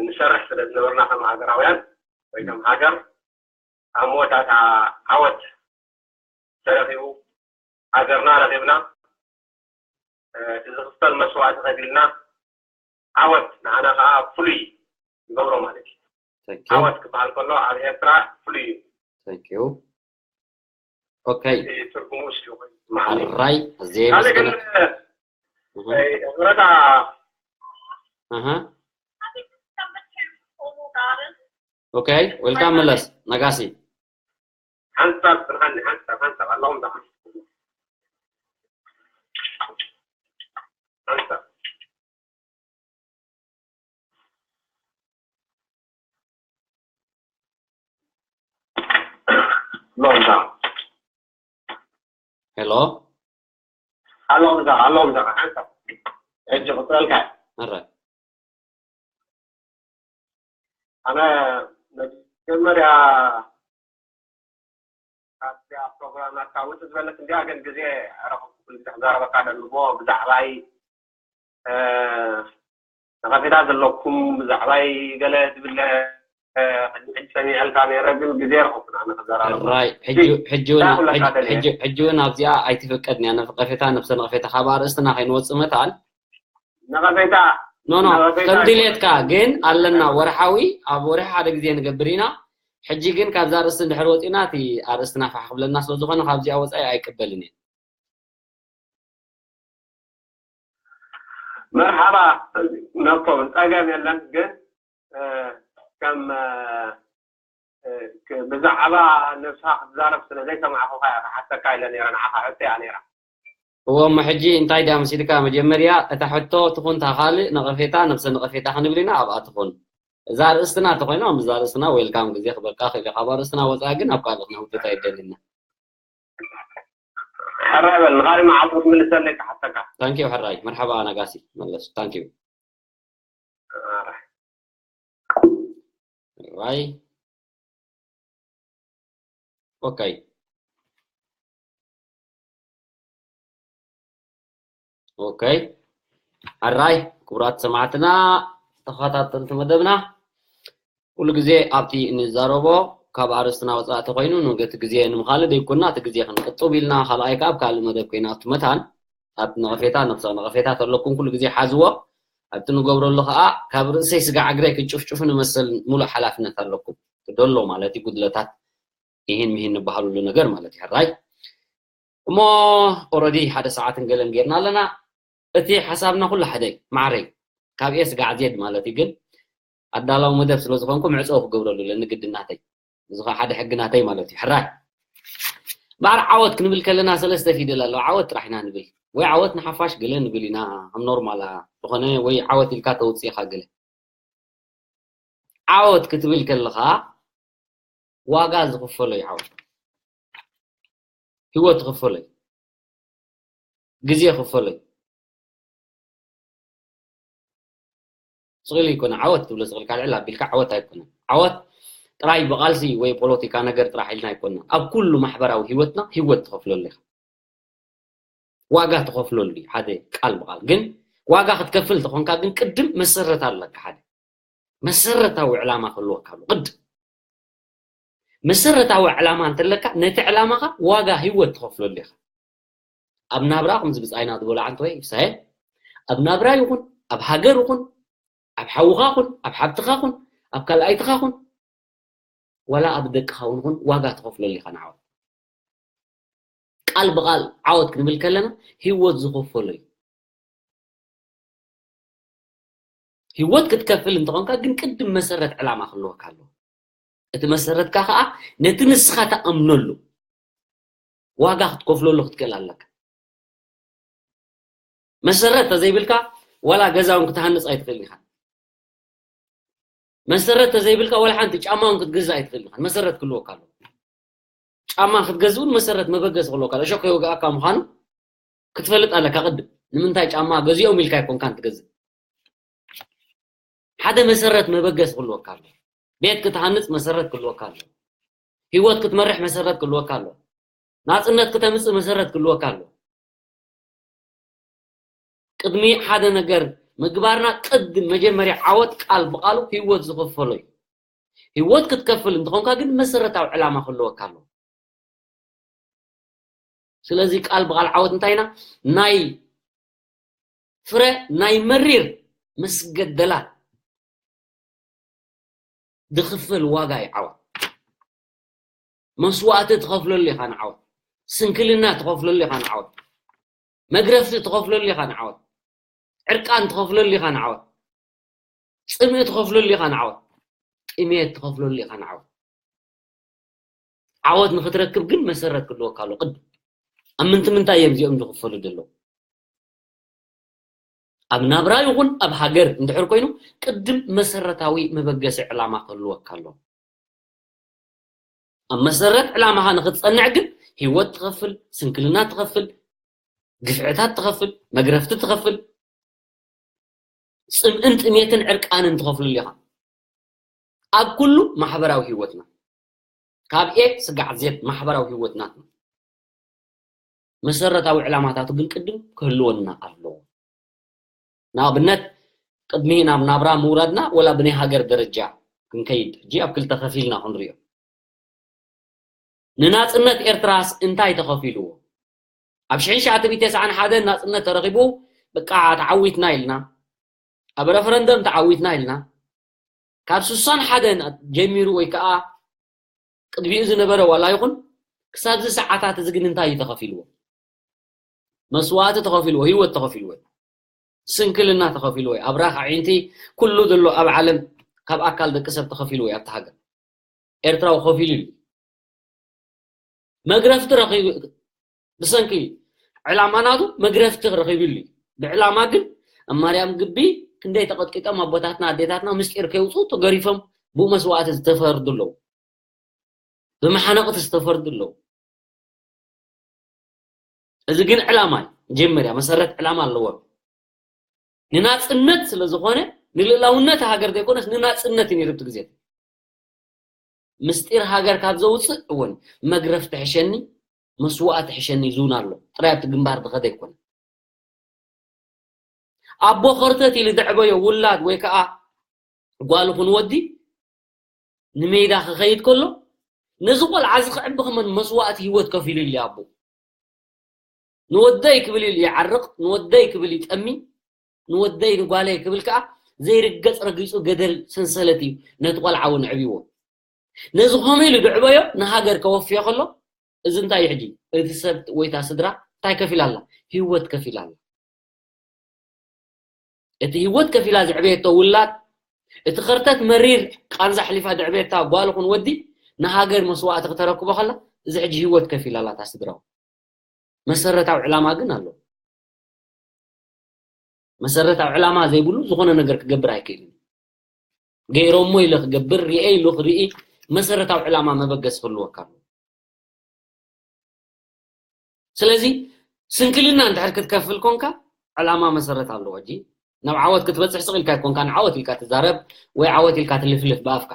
ንሰርሕ ስለ ዝነበርና ከም ሃገራውያን ወይ ከም ሃገር ኣብ መወዳእታ ዓወት ተረኺቡ ሃገርና ረኺብና እዚ ክፍል መስዋእቲ ከፊልና ዓወት ንዓና ከዓ ፍሉይ ይገብሮ ማለት እዩ። ዓወት ክበሃል ከሎ ኣብ ኤርትራ ፍሉይ እዩ። ኦኬ ትርጉሙ ራይ ኣዘየ ካልእ ግን እምረታ ኦኬ ዌልካም መለስ ነጋሲ ሓንሳብ ብርሃን ሓንሳብ ሓንሳብ ኣለኹም ዳ ሓንሳብ ሎምዳ ሄሎ ኣሎም ዛ ኣሎም ዛ ሓንሳብ ሕጂ ክፅለልካ ኣረ ኣነ መጀመርያ ካብዚኣ ፕሮግራም ናትካ ውፅእ ዝበለት እንዲያ ግን ግዜ ረኸብኩ ኩሉ ግዜ ክዛረበካ ደልዎ ብዛዕባይ ነቐፌታ ዘለኩም ብዛዕባይ ገለ ዝብለ ሕጂ ሰሚዐልካ ነረ ግን ግዜ ረኸብኩ ኣነ ክዘራረብ ራይ ሕጂ እውን ኣብዚኣ ኣይትፍቀድን እያ ነቐፌታ ነብሰ ነቐፌታ ካብ ኣርእስትና ከይንወፅእ መታን ነቐፌታ ኖ ኖ ከም ድሌትካ ግን ኣለና ወርሓዊ ኣብ ወርሒ ሓደ ግዜ ንገብር ኢና ሕጂ ግን ካብዛ ኣርእስቲ እንድሕር ወፂና እቲ ኣርእስትና ፋሕ ክብለና ስለ ዝኾነ ካብዚኣ ወፃኢ ኣይቅበልን እየ መርሓባ ነኮ ፀገም የለን ግን ከም ብዛዕባ ነብስኻ ክትዛረብ ስለ ዘይሰማዕኹኻ እያ ክሓተካ ኢለ ነረ ንዓኻ ሕቶ እያ ነራ እዎ እሞ ሕጂ እንታይ ድያ መሲልካ መጀመርያ እታ ሕቶ ትኹን እታ ካልእ ነቐፌታ ነብሰ ነቐፌታ ክንብል ኢና ኣብኣ ትኹን እዛ ርእስትና እንተኮይና ምስዛ ርእስትና ዌልካም ግዜ ክበልካ ክእል ካብ ርእስትና ወፃኢ ግን ኣብ ካልእ ክነውትት ኣይደልና ሕራይ በል ንካሊእ መዓልቲ ክትምልሰለይ ክሓተካ ታንኪዩ ሕራይ መርሓባ ነጋሲ መለሱ ታንኪዩ ሕራይ ኦኬ ኦኬ ሕራይ ክቡራት ሰማዕትና ተኸታተልቲ መደብና ኩሉ ግዜ ኣብቲ እንዛረቦ ካብ ኣርእስትና ወፃእ ተኮይኑ ንገቲ ግዜ ንምኻል ደይኮና እቲ ግዜ ክንቅጡብ ኢልና ካልኣይ ከዓ ኣብ ካልእ መደብ ኮይና ኣብቲ መታን ኣብቲ ነቐፌታ ነብሰ ነቐፌታ ተለኩም ኩሉ ግዜ ሓዝዎ ኣብቲ ንገብረሉ ከዓ ካብ ርእሰይ ስጋ ዕግረይ ክጭፍጭፉ ንመሰል ሙሉእ ሓላፍነት ኣለኩም ክደሎ ማለት እዩ ጉድለታት ይህን ምሂን ንበሃሉሉ ነገር ማለት እዩ ሕራይ እሞ ኦረዲ ሓደ ሰዓትን ገለን ጌርና ኣለና እቲ ሓሳብና ኩሉ ሓደ ማዕረይ ካብ ኤስ ጋዕ ዜድ ማለት እዩ ግን ኣዳላዊ መደብ ስለ ዝኾንኩ ምዕፀው ክገብረሉ ለኒ ግድናተይ እዚ ሓደ ሕግናተይ ማለት እዩ ሕራይ ባር ዓወት ክንብል ከለና ሰለስተ ፊደል ኣለዎ ዓወት ጥራሕ ኢና ንብል ወይ ዓወት ንሓፋሽ ገለ ንብል ኢና ከም ኖርማል ዝኾነ ወይ ዓወት ኢልካ ተውፅኢኻ ገለ ዓወት ክትብል ከለኻ ዋጋ ዝኽፈሎ እዩ ዓወት ህይወት ዝኽፈሎ እዩ ግዜ ይኽፈሎ እዩ ስቕል ይኮነ ዓወት ትብሎ ስቕል ካልዕል ኣቢልካ ዓወት ኣይኮነን ዓወት ጥራይ ብቃልሲ ወይ ፖለቲካ ነገር ጥራሕ ኢልና ኣይኮና ኣብ ኩሉ ማሕበራዊ ህይወትና ህይወት ትኸፍለሉ ኢኻ ዋጋ ትኸፍለሉ ሓደ ቃል ብቃል ግን ዋጋ ክትከፍል ተኾንካ ግን ቅድም መሰረት ኣለካ ሓደ መሰረታዊ ዕላማ ክህልወካ ኣሎ ቅድም መሰረታዊ ዕላማ እንተለካ ነቲ ዕላማኻ ዋጋ ህይወት ትኸፍለሉ ኢኻ ኣብ ናብራ ከምዚ ብፃይና ዝበሎ ዓንተ ወይ ፍሳሄ ኣብ ናብራ ይኹን ኣብ ሃገር ይኹን ኣብ ሓውኻ ኹን ኣብ ሓብትኻ ኹን ኣብ ካልኣይትኻ ኹን ዋላ ኣብ ደቅኻ እውን ኹን ዋጋ ትኸፍለሉ ኢኻ ንዓወት ቃል ብቃል ዓወት ክንብል ከለና ህይወት ዝኸፈሎ እዩ ህይወት ክትከፍል እንተኾንካ ግን ቅድም መሰረት ዕላማ ክህልወካ ኣለዎ። እቲ መሰረትካ ከዓ ነቲ ንስኻ ትኣምነሉ ዋጋ ክትከፍለሉ ክትክእል ኣለካ። መሰረት ተዘይብልካ ዋላ ገዛውን ክትሃንፅ ኣይትኽእል ኢኻ። መሰረት ተዘይብልካ ዋላ ሓንቲ ጫማውን ክትገዝእ ኣይትኽእል ኢኻ። መሰረት ክህልወካ ኣለዎ። ጫማ ክትገዝእ እውን መሰረት መበገሲ ክህልወካ ኣለዎ። እሾክ ከይወግኣካ ምዃኑ ክትፈልጥ ኣለካ ቅድም። ንምንታይ ጫማ ገዚኦም ኢልካ ኣይኮንካን ትገዝእ። ሓደ መሰረት መበገሲ ክህልወካ ኣሎ። ቤት ክትሃንጽ መሰረት ክህልወካ ኣሎ። ህይወት ክትመርሕ መሰረት ክህልወካ ኣሎ። ናጽነት ክተምጽእ መሰረት ክህልወካ ኣሎ። ቅድሚ ሓደ ነገር ምግባርና ቅድም መጀመርያ ዓወት ቃል ብቓሉ ህይወት ዝኸፈሎ እዩ። ህይወት ክትከፍል እንተኾንካ ግን መሰረታዊ ዕላማ ክህልወካ ኣሎ። ስለዚ ቃል ብቓል ዓወት እንታይ ኢና? ናይ ፍረ ናይ መሪር ምስ ገደላት ዝኽፈል ዋጋ እዩ ዓወት። መስዋእቲ ትኸፍለሉ ኢኻ ንዓወት። ስንክልና ትኸፍለሉ ኢኻ ንዓወት። መግረፍቲ ትኸፍለሉ ኢኻ ንዓወት። ዕርቃን ትኸፍለሉ ኢኻ ንዓወት። ጽምኢ ትኸፍለሉ ኢኻ ንዓወት። ጥሜት ትኸፍለሉ ኢኻ ንዓወት። ዓወት ንኽትረክብ ግን መሰረት ክህልወካ ኣሎ። ቅድም ኣብ ምንቲ ምንታይ እዮም እዚኦም ዝኽፈሉ ዘለዉ? ኣብ ናብራ ይኹን ኣብ ሃገር እንድሕር ኮይኑ ቅድም መሰረታዊ መበገሲ ዕላማ ክህልወካ ኣሎ። ኣብ መሰረት ዕላማኻ ንኽትጸንዕ ግን ህይወት ትኸፍል፣ ስንክልና ትኸፍል፣ ግፍዕታት ትኸፍል፣ መግረፍቲ ትኸፍል፣ ጽምእን ጥሜትን ዕርቃንን ትኸፍልሉ ኢኻ። ኣብ ኩሉ ማሕበራዊ ህይወትና ካብ ኤ ስጋዕ ዜድ ማሕበራዊ ህይወት ናትና መሰረታዊ ዕላማታቱ ግን ቅድም ክህልወና ኣለዎ። ንኣብነት ቅድሚ ናብ ናብራ ምውራድና ወላ ብናይ ሃገር ደረጃ ክንከይድ ሕጂ ኣብ ክልተ ከፊልና ክንሪኦ። ንናጽነት ኤርትራስ እንታይ ተኸፊልዎ? ኣብ ሽሕን ሽዓተ ሚእቲ ተስዓን ሓደን ናጽነት ተረኺቡ በቃ ተዓዊትና ኢልና፣ ኣብ ረፈረንደም ተዓዊትና ኢልና፣ ካብ ስሳን ሓደን ጀሚሩ ወይ ከዓ ቅድሚኡ ዝነበረ ዋላ ይኹን ክሳብ እዚ ሰዓታት እዚ ግን እንታይ እዩ ተኸፊልዎ? መስዋእቲ ተኸፊልዎ፣ ህይወት ተኸፊልዎ፣ ስንክልና ተኸፊልዎ፣ ኣብራኽ ኣዒንቲ ኩሉ ዘሎ ኣብ ዓለም ካብ ኣካል ደቂ ሰብ ተኸፊልዎ ኣብቲ ሃገር ኤርትራዊ ከፊሉ እዩ። መግረፍቲ ረኺቡ ብሰንኪ ዕላማ ናቱ መግረፍቲ ረኺብሉ እዩ። ብዕላማ ግን ኣብ ማርያም ግቢ ክንደይ ተቐጥቂጦም ኣቦታትና ኣዴታትና ምስጢር ከይውፅኡ ተገሪፎም ብኡ መስዋእቲ ዝተፈርዱ ኣለዉ። ብመሓነቕቲ ዝተፈርዱ ኣለዉ። እዚ ግን ዕላማ እዩ። መጀመርያ መሰረት ዕላማ ኣለዎም። ንናጽነት ስለ ዝኾነ ንልእላውነት ሃገር ዘይኮነስ ንናጽነት እዩ ነይሩ ኣብቲ ግዜ። ምስጢር ሃገር ካብ ዘውፅእ እውን መግረፍ ትሕሸኒ መስዋእቲ ትሕሸኒ ዝውን ኣሎ ጥራይ ኣብቲ ግንባር ዝኸደ ኣይኮነ። ኣቦ ኸርተት ኢሉ ዘዕበዮ ውላድ ወይ ከዓ ጓል ኹን ወዲ ንሜዳ ክኸይድ ከሎ ነዚ ቆልዓ እዚ ክዕቢ ከመን መስዋእቲ ህይወት ከፊሉ ኢሉ ኣቦ ንወደይ ክብል ኢሉ ይዓርቕ ንወደይ ክብል ይጠሚ ንወደይ ንጓለይ ክብል ከዓ ዘይርገፅ ረጊፁ ገደል ሰንሰለት እዩ ነቲ ቆልዓ እውን ዕብይዎ ነዚ ከምኡ ኢሉ ድዕበዮ ንሃገር ከወፍዮ ከሎ እዚ እንታይ እዩ ሕጂ እቲ ሰብ ወይታ ስድራ እንታይ ከፊላ ኣላ ህይወት ከፊላ ኣላ እቲ ህይወት ከፊላ ዘዕበየቶ ውላድ እቲ ኸርተት መሪር ቃንዛ ኣሕሊፋ ዘዕበየታ ጓል ኹን ወዲ ንሃገር መስዋእቲ ክተረክቦ ከላ እዚ ሕጂ ህይወት ከፊላ ኣላ እታ ስድራው መሰረታዊ ዕላማ ግን ኣሎ መሰረታዊ ዕላማ ዘይብሉ ዝኾነ ነገር ክገብር ኣይክእልን ገይሮሞ ኢለ ክገብር ሪኤ ኢሉ ክርኢ መሰረታዊ ዕላማ መበገስ ክህልወካ ኣሎ ስለዚ ስንክልና እንድሕር ክትከፍል ኮንካ ዕላማ መሰረት ኣለዎ ሕጂ ናብ ዓወት ክትበፅሕ ስቕ ኢልካ ኣይኮንካ ንዓወት ኢልካ ትዛረብ ወይ ዓወት ኢልካ ትልፍልፍ ብኣፍካ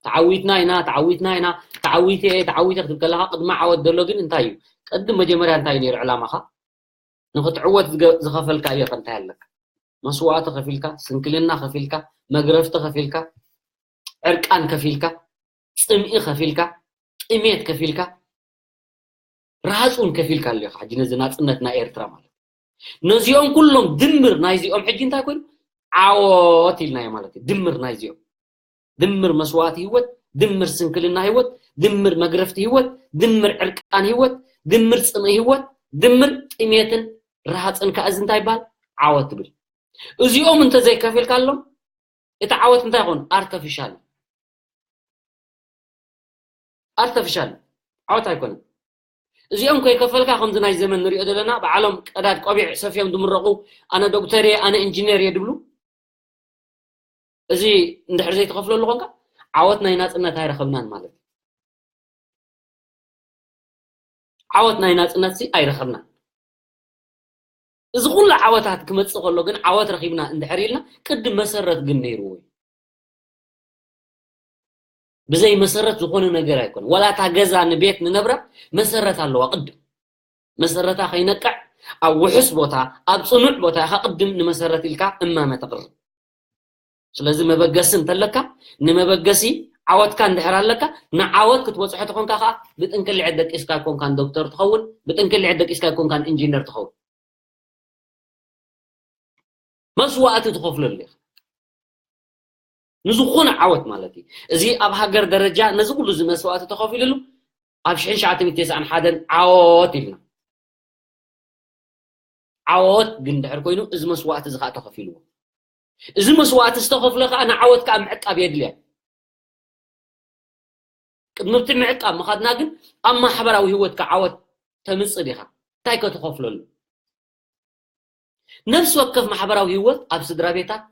ተዓዊትና ኢና ተዓዊትና ኢና ተዓዊተ እየ ተዓዊተ ክትብል ከለካ ቅድሚ ዓወት ዘሎ ግን እንታይ እዩ ቅድም መጀመርያ እንታይ እዩ ነይሩ ዕላማካ ንክትዕወት ዝኸፈልካዮ ከ እንታይ ኣለካ መስዋእቲ ከፊልካ ስንክልና ከፊልካ መግረፍቲ ከፊልካ ዕርቃን ከፊልካ ጽምኢ ከፊልካ ጥሜት ከፊልካ ርሃጽ እውን ከፊልካ ኣሎ ኢኻ ሕጂ ነዚ ናጽነት ናይ ኤርትራ ማለት ነዚኦም ኩሎም ድምር ናይዚኦም ሕጂ እንታይ ኮይኑ ዓወት ኢልናዮ ማለት እዩ ድምር ናይዚኦም ድምር መስዋእቲ ህይወት ድምር ስንክልና ህይወት ድምር መግረፍቲ ህይወት ድምር ዕርቃን ህይወት ድምር ጽምኢ ህይወት ድምር ጥሜትን ርሃጽን ከዓ እዚ እንታይ ይበሃል ዓወት ትብል እዚኦም እንተዘይከፊልካሎም እቲ ዓወት እንታይ ይኾን? ኣርተፊሻል። ኣርተፊሻል ዓወት ኣይኮነን። እዚኦም ከይከፈልካ ከምዚ ናይ ዘመን ንሪኦ ዘለና በዓሎም ቀዳድ ቆቢዕ ሰፍዮም ዝምረቑ ኣነ ዶክተር እየ ኣነ ኢንጂነር እየ ድብሉ። እዚ እንድሕር ዘይትኸፍለሉ ኮንካ ዓወት ናይ ናፅነት ኣይረኸብናን ማለት እዩ። ዓወት ናይ ናፅነት ሲ ኣይረኸብናን። እዚ ኩሉ ዓወታት ክመፅእ ከሎ ግን ዓወት ረኺብና እንድሕር ኢልና ቅድም መሰረት ግን ነይርዎ እዩ። ብዘይ መሰረት ዝኾነ ነገር ኣይኮነ። ዋላ እታ ገዛ ንቤት ንነብራ መሰረት ኣለዋ። ቅድም መሰረታ ከይነቅዕ ኣብ ውሑስ ቦታ ኣብ ፅኑዕ ቦታ ኢኻ ቅድም ንመሰረት ኢልካ እማመ ተቕርብ። ስለዚ መበገሲ እንተለካ ንመበገሲ ዓወትካ እንድሕር ኣለካ ንዓወት ክትበፅሖ ተኾንካ ከዓ ብጥንክልዒ ደቂስካ ኣይኮንካን ዶክተር ትኸውን፣ ብጥንክልዒ ደቂስካ ኣይኮንካን ኢንጂነር ትኸውን። መስዋእቲ ትኸፍለሉ ኢኻ ንዝኾነ ዓወት ማለት እዩ። እዚ ኣብ ሃገር ደረጃ ነዚ ኩሉ እዚ መስዋእቲ ተኸፊልሉ ኣብ ሽሕን ትሽዓተ ሚእትን ተስዓን ሓደን ዓወት ኢልና። ዓወት ግን ድሕር ኮይኑ እዚ መስዋእቲ እዚ ከዓ ተኸፊልዎ። እዚ መስዋእቲ ዝተኸፍለ ከዓ ንዓወት ከዓ ምዕቃብ የድልያ። ቅድሚ እቲ ምዕቃብ ምኻድና ግን ኣብ ማሕበራዊ ህይወትካ ዓወት ተምፅእ ዲኻ? እንታይ ከ ትኸፍለሉ? ነፍሲ ወከፍ ማሕበራዊ ህይወት ኣብ ስድራ ቤታት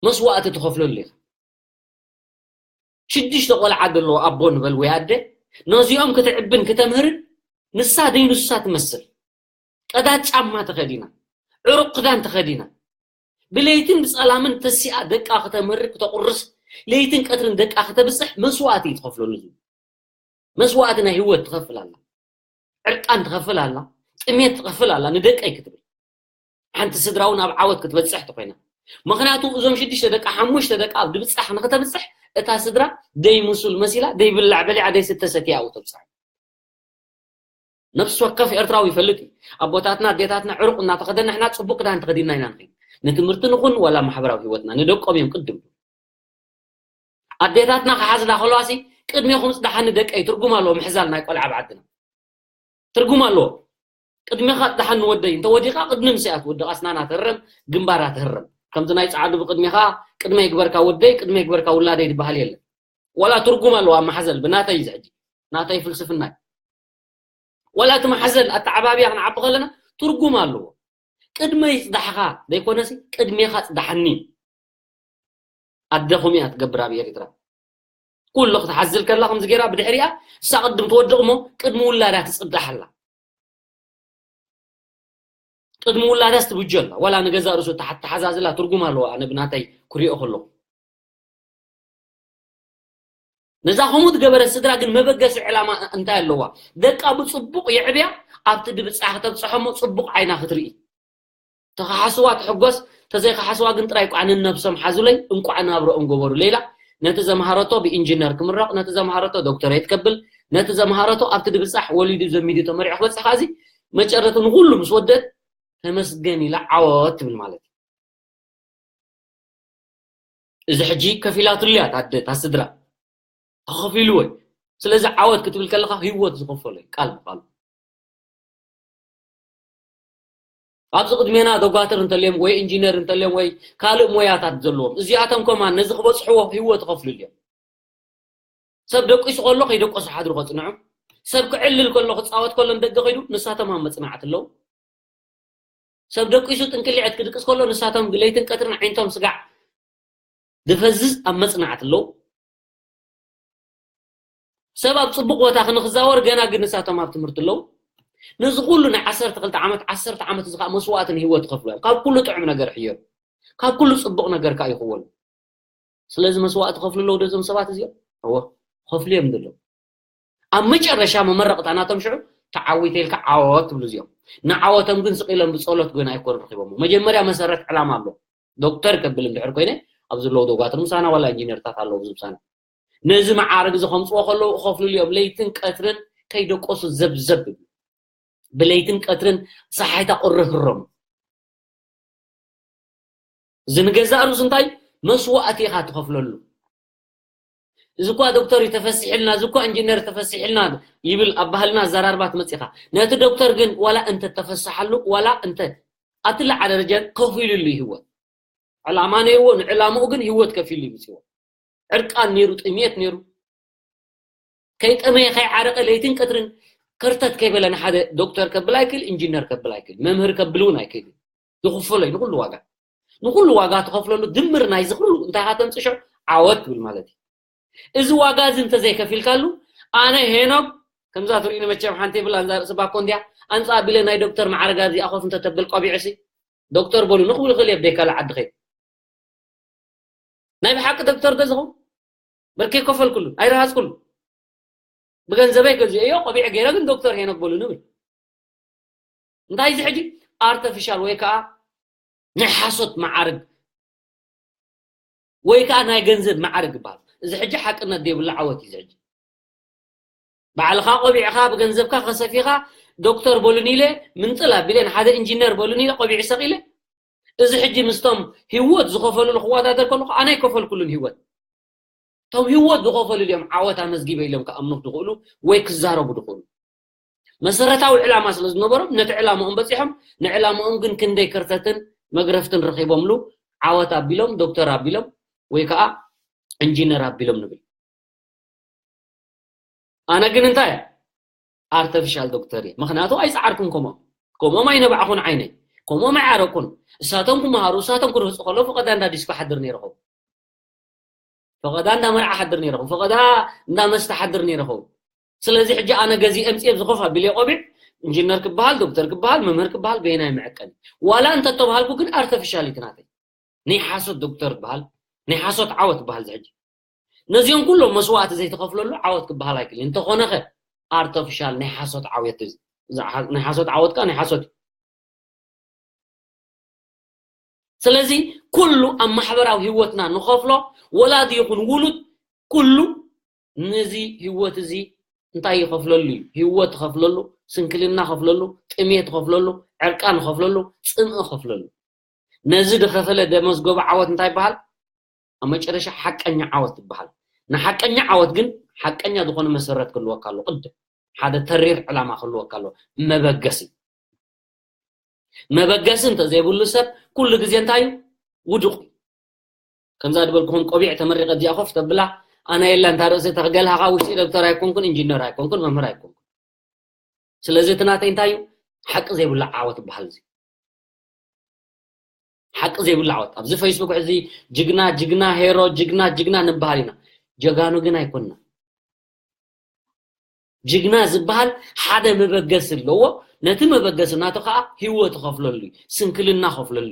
መስዋእቲ ትኸፍለሉ ኢኻ። ሽዱሽተ ቆልዓ ዘለዎ ኣቦ ንበል ወይ ኣደ ነዚኦም ክትዕብን ክተምህርን ንሳ ደይንሳ ትመስል ቀዳድ ጫማ ተኸዲና ዕሩቕ ክዳን ተኸዲና ብለይትን ብፀላምን ተሲኣ ደቃ ክተምህር ክተቁርስ ለይትን ቀትርን ደቃ ክተብፅሕ መስዋእቲ እዩ ትኸፍለሉ። መስዋእቲ ናይ ህይወት ትኸፍል ኣላ፣ ዕርቃን ትኸፍል ኣላ፣ ጥሜት ትኸፍል ኣላ ንደቀይ ክትብል ሓንቲ ስድራ እውን ኣብ ዓወት ክትበፅሕ ተኮይና። ምክንያቱ እዞም ሽዱሽተ ደቃ ሓሙሽተ ደቃ ኣብ ድብፃሕ ንክተብፅሕ እታ ስድራ ደይ ሙሱል መሲላ ደይ ብላዕ በሊዓ ደይ ስተ ሰትያ ኣብኡ ተብፅሕ። ነፍሲ ወከፍ ኤርትራዊ ይፈልጥ እዩ። ኣቦታትና ኣዴታትና ዕሩቕ እናተኸደና ሕና ፅቡቅ ክዳን ተኸዲና ኢና ንኸይድ። ንትምህርቲ ንኹን ዋላ ማሕበራዊ ህይወትና ንደቆም እዮም ቅድም ኣዴታትና ክሓዝላ ከለዋሲ ቅድሜኹም ፅዳሓኒ ደቀይ ትርጉም ኣለዎ ምሕዛል ናይ ቆልዓ ብዓድና ትርጉም ኣለዎ። ቅድሜኻ ፅዳሓኒ ወደይ እንተ ወዲቓ ቅድሚ ምስያ ትውድቕ ኣስናና ትህረም ግንባራ ትህረም ከምቲ ናይ ፀዓዱ ብቅድሜኻ ቅድመ ይግበርካ ወደይ ቅድመ ይግበርካ ውላደይ ዝበሃል የለን። ዋላ ትርጉም ኣለዎ ኣብ ማሕዘል ብናተይ እዚ ሕጂ ናተይ ፍልስፍናይ ዋላ እቲ ማሕዘል ኣተዓባብያ ክንዓቢ ከለና ትርጉም ኣለዎ። ቅድመይ ፅዳሕኻ ዘይኮነሲ ቅድሜኻ ፅዳሓኒ ኣደ ከምኡ እያ ትገብር ኣብ ኤርትራ። ኩሉ ክትሓዝል ከላ ከምዚ ገይራ ብድሕሪኣ እሳ ቅድም ትወድቕ እሞ ቅድሚ ውላዳ ትፅዳሕ ኣላ። ቅድሚ ውላዳስ ትብጆ ኣላ ዋላ ንገዛእ ርእሱ ተሓ- ተሓዛዝላ ትርጉም ኣለዋ ኣነ ብናተይ ክሪኦ ከለኹ። ነዛ ከምኡ ዝገበረት ስድራ ግን መበገሲ ዕላማ እንታይ ኣለዋ? ደቃ ብፅቡቕ የዕብያ ኣብቲ ድብፃሕ ከተብፅሖ እሞ ፅቡቕ ዓይና ክትርኢ ተኸሓስዋ ትሕጎስ ተዘይከሓስዋ ግን ጥራይ ቋዕ ንነብሶም ሓዙለይ እንቋዕ ናብረኦም ገበሩ ሌላ ነቲ ዘምሃረቶ ብኢንጂነር ክምረቕ ነቲ ዘምሃረቶ ዶክተሬት ከብል ነቲ ዘምሃረቶ ኣብቲ ድብፃሕ ወሊዱ ዘሚዱ ተመሪዑ ክበፅሕ ከዚ መጨረቱ ንኩሉ ምስ ወደት ተመስገን ኢላ ዓወት ትብል ማለት እዩ እዚ ሕጂ ከፊላትሉ እያ ታደ ታስድራ ተኸፊልዎ እዩ ስለዚ ዓወት ክትብል ከለካ ህይወት ዝኸፈሎ እዩ ቃል ብቃሉ ኣብዚ ቅድሜና ዶጋትር እንተልዮም ወይ ኢንጂነር እንተልዮም ወይ ካልእ ሞያታት ዘለዎም እዚኣቶም ከማን ነዚ ክበፅሕዎ ህይወት ይኸፍልሉ እዮም ሰብ ደቂሱ ከሎ ከይደቀሱ ሓድሩ ከፅንዑ ሰብ ክዕልል ከሎ ክፃወት ከሎ ንደገ ከይዱ ንሳቶም ኣብ መፅናዕቲ ኣለዉ ሰብ ደቂሱ ጥንክሊዐት ክድቅስ ከሎ ንሳቶም ለይትን ቀትርን ዓይነቶም ስጋዕ ዝፈዝዝ ኣብ መፅናዕቲ ኣለዉ ሰብ ኣብ ፅቡቅ ቦታ ክንክዛወር ገና ግን ንሳቶም ኣብ ትምህርቲ ኣለዉ ነዚ ኩሉ ናይ ዓሰርተ ክልተ ዓመት ዓሰርተ ዓመት እዚ ከዓ መስዋእትን ህይወት ይኸፍሉ እዮም ካብ ኩሉ ጥዑም ነገር ሕየሩ ካብ ኩሉ ፅቡቅ ነገር ከዓ ይኽወሉ ስለዚ መስዋእቲ ከፍሉ ኣለዉ ዶ እዞም ሰባት እዚኦም እወ ከፍሉ እዮም ዘለዉ ኣብ መጨረሻ መመረቕታ ናቶም ሽዑ ተዓዊተ ኢልካ ዓወት ትብሉ እዚኦም ንዓወቶም ግን ስቕ ኢሎም ብፀሎት ጎይና ኣይኮኑ ረኪቦሞ መጀመርያ መሰረት ዕላማ ኣሎ ዶክተር ከብል እንድሕር ኮይነ ኣብ ዘለዉ ዶጋትር ምሳና ዋላ ኢንጂነርታት ኣለዉ ኣብዚ ምሳና ነዚ መዓርግ እዚ ከምፅዎ ከለዉ እኸፍልሉ እዮም ለይትን ቀትርን ከይደቀሱ ዘብዘብ ይብሉ ብለይትን ቀትርን ፀሓይ ታቁርህሮም እዚ ንገዛእ ርእሱ እንታይ መስዋእቲ ኢኻ ትኸፍለሉ እዚ እኳ ዶክተር እዩ ተፈሲሕልና እዚ እኳ ኢንጂነር ተፈሲሕልና ይብል ኣብ ባህልና ኣዘራርባ ትመፅእ ኢኻ ነቲ ዶክተር ግን ዋላ እንተ ተፈስሓሉ ዋላ እንተ ኣትላዓ ደረጃ ከፊሉሉ ይህወት ዕላማ ነይርዎ። ንዕላምኡ ግን ህይወት ከፊሉ ይምፅዎ። ዕርቃን ነይሩ፣ ጥሜት ነይሩ። ከይጠመየ ከይዓረቀ ለይትን ቀትርን ከርተት ከይበለ ንሓደ ዶክተር ከብል ኣይክእል፣ ኢንጂነር ከብል ኣይክእል፣ መምህር ከብል እውን ኣይክእል። ዝኽፈሎ እዩ ንኩሉ ዋጋ። ንኩሉ ዋጋ ትኸፍለሉ ድምር ናይ ዝኽሉ እንታይ ሃተምፅሾ ዓወት ትብል ማለት እዩ። እዚ ዋጋ እዚ እንተዘይከፊልካሉ ኣነ ሄኖክ ከምዛ ትርእኒ መቸም ሓንቲ የብላ እንዛ ርእሲ ባኮ እንዲያ ኣንፃ ቢለ ናይ ዶክተር ማዕረጋ እዚኣ ኮፍ እንተተብል ቆቢዕሲ ዶክተር በሉ ንኽብል ይኽእል እየ ብደይ ካልእ ዓዲ ኸይድ ናይ ብሓቂ ዶክተር ዶ ዝኸውን በርከይ ከፈልኩሉ ኣይረሃፅኩሉ ብገንዘበይ ገዚኦዮ ቆቢዕ ገይረ ግን ዶክተር ሄኖክ በሉ ንብል እንታይ እዚ ሕጂ ኣርተፊሻል ወይ ከዓ ናይ ሓሶት መዓርግ ወይ ከዓ ናይ ገንዘብ መዓርግ ይበሃል እዚ ሕጂ ሓቅነት ዘይብሉ ዓወት እዩ እዚ ሕጂ ባዕልኻ ቆቢዕኻ ብገንዘብካ ከሰፊኻ ዶክተር በሉኒ ኢለ ምንጥል ኣቢለ ንሓደ ኢንጂነር በሉኒ ኢለ ቆቢዕ ሰቂለ እዚ ሕጂ ምስቶም ህይወት ዝኸፈሉሉ ክወዳደር ከለኹ ኣነ ኣይከፈልኩሉን ህይወት እቶም ህይወት ዝኸፈሉ እዮም ዓወት ኣመዝጊበ ኢሎም ክኣምኑ ዝኽእሉ ወይ ክዛረቡ ዝኽእሉ መሰረታዊ ዕላማ ስለ ዝነበሮም ነቲ ዕላማኦም በፂሖም ንዕላማኦም ግን ክንደይ ከርተትን መግረፍትን ረኺቦምሉ ዓወት ኣቢሎም ዶክተር ኣቢሎም ወይ ከዓ ኢንጂነር ኣቢሎም ንብል ኣነ ግን እንታይ ኣርተፊሻል ዶክተር እየ ምክንያቱ ኣይፀዓርኩን ከምኦም ከምኦም ኣይነባዕኹን ዓይነይ ከምኦም ኣይዓረቁን እሳቶም ክመሃሩ እሳቶም ክርህፁ ከለዉ ፈቐዳ እንዳ ዲስኮ ሓድር ነይረኹም ፈቐዳ እንዳ መርዓ ሓድር ነይረኹም ፈቐዳ እንዳ መስተ ሓድር ነይረኹም ስለዚ ሕጂ ኣነ ገዚ ኤምፅኤ ዝኸፍ ኣቢለ ቆቢዕ ኢንጂነር ክበሃል ዶክተር ክበሃል መምህር ክበሃል በየናይ መዐቀኒ ዋላ እንተተባሃልኩ ግን ኣርተፊሻል እዩ ናተይ ናይ ሓሶት ዶክተር በሃል ናይ ሓሶት ዓወት በሃል ዝሕጂ ነዚኦም ኩሎም መስዋእቲ ዘይተኸፍለሉ ዓወት ክበሃል ኣይክእል እንተኾነ ኸ ኣርተፊሻል ናይ ሓሶት ዓወት ናይ ሓሶት ዓወት ካ ናይ ሓሶት እዩ ስለዚ ኩሉ ኣብ ማሕበራዊ ህይወትና ንኸፍሎ ወላዲ ይኹን ውሉድ ኩሉ ነዚ ህይወት እዚ እንታይ ይኸፍለሉ እዩ ህይወት ይኸፍለሉ ስንክልና ይኸፍለሉ ጥሜት ይኸፍለሉ ዕርቃን ይኸፍለሉ ፅምእ ይኸፍለሉ ነዚ ዝኸፈለ ደመዝገቡ ዓወት እንታይ ይበሃል ኣብ መጨረሻ ሓቀኛ ዓወት ይበሃል ንሓቀኛ ዓወት ግን ሓቀኛ ዝኾነ መሰረት ክህልወካ ኣሎ ቅድም ሓደ ተሪር ዕላማ ክህልወካ ኣሎ መበገሲ መበገሲ እንተዘይብሉ ሰብ ኩሉ ግዜ እንታይ እዩ ውዱቕ እዩ ከምዛ ዝበልኩኹም ቆቢዕ ተመሪቐ እዚኣ ኮፍ ተብላ ኣነ የላ እንታ ርእሲ ተገልሃኻ ውሽጢ ዶክተር ኣይኮንኩን ኢንጂነር ኣይኮንኩን መምህር ኣይኮንኩን ስለዚ እቲ ናተይ እንታይ እዩ ሓቂ ዘይብሉ ዓወት ይበሃል እዚ ሓቂ ዘይብሉ ዓወት ኣብዚ ፌስቡክ እዚ ጅግና ጅግና ሄሮ ጅግና ጅግና ንበሃል ኢና ጀጋኑ ግን ኣይኮንና ጅግና ዝበሃል ሓደ መበገሲ ኣለዎ ነቲ መበገሲ ናቱ ከዓ ህይወት ከፍለሉ ስንክልና ከፍለሉ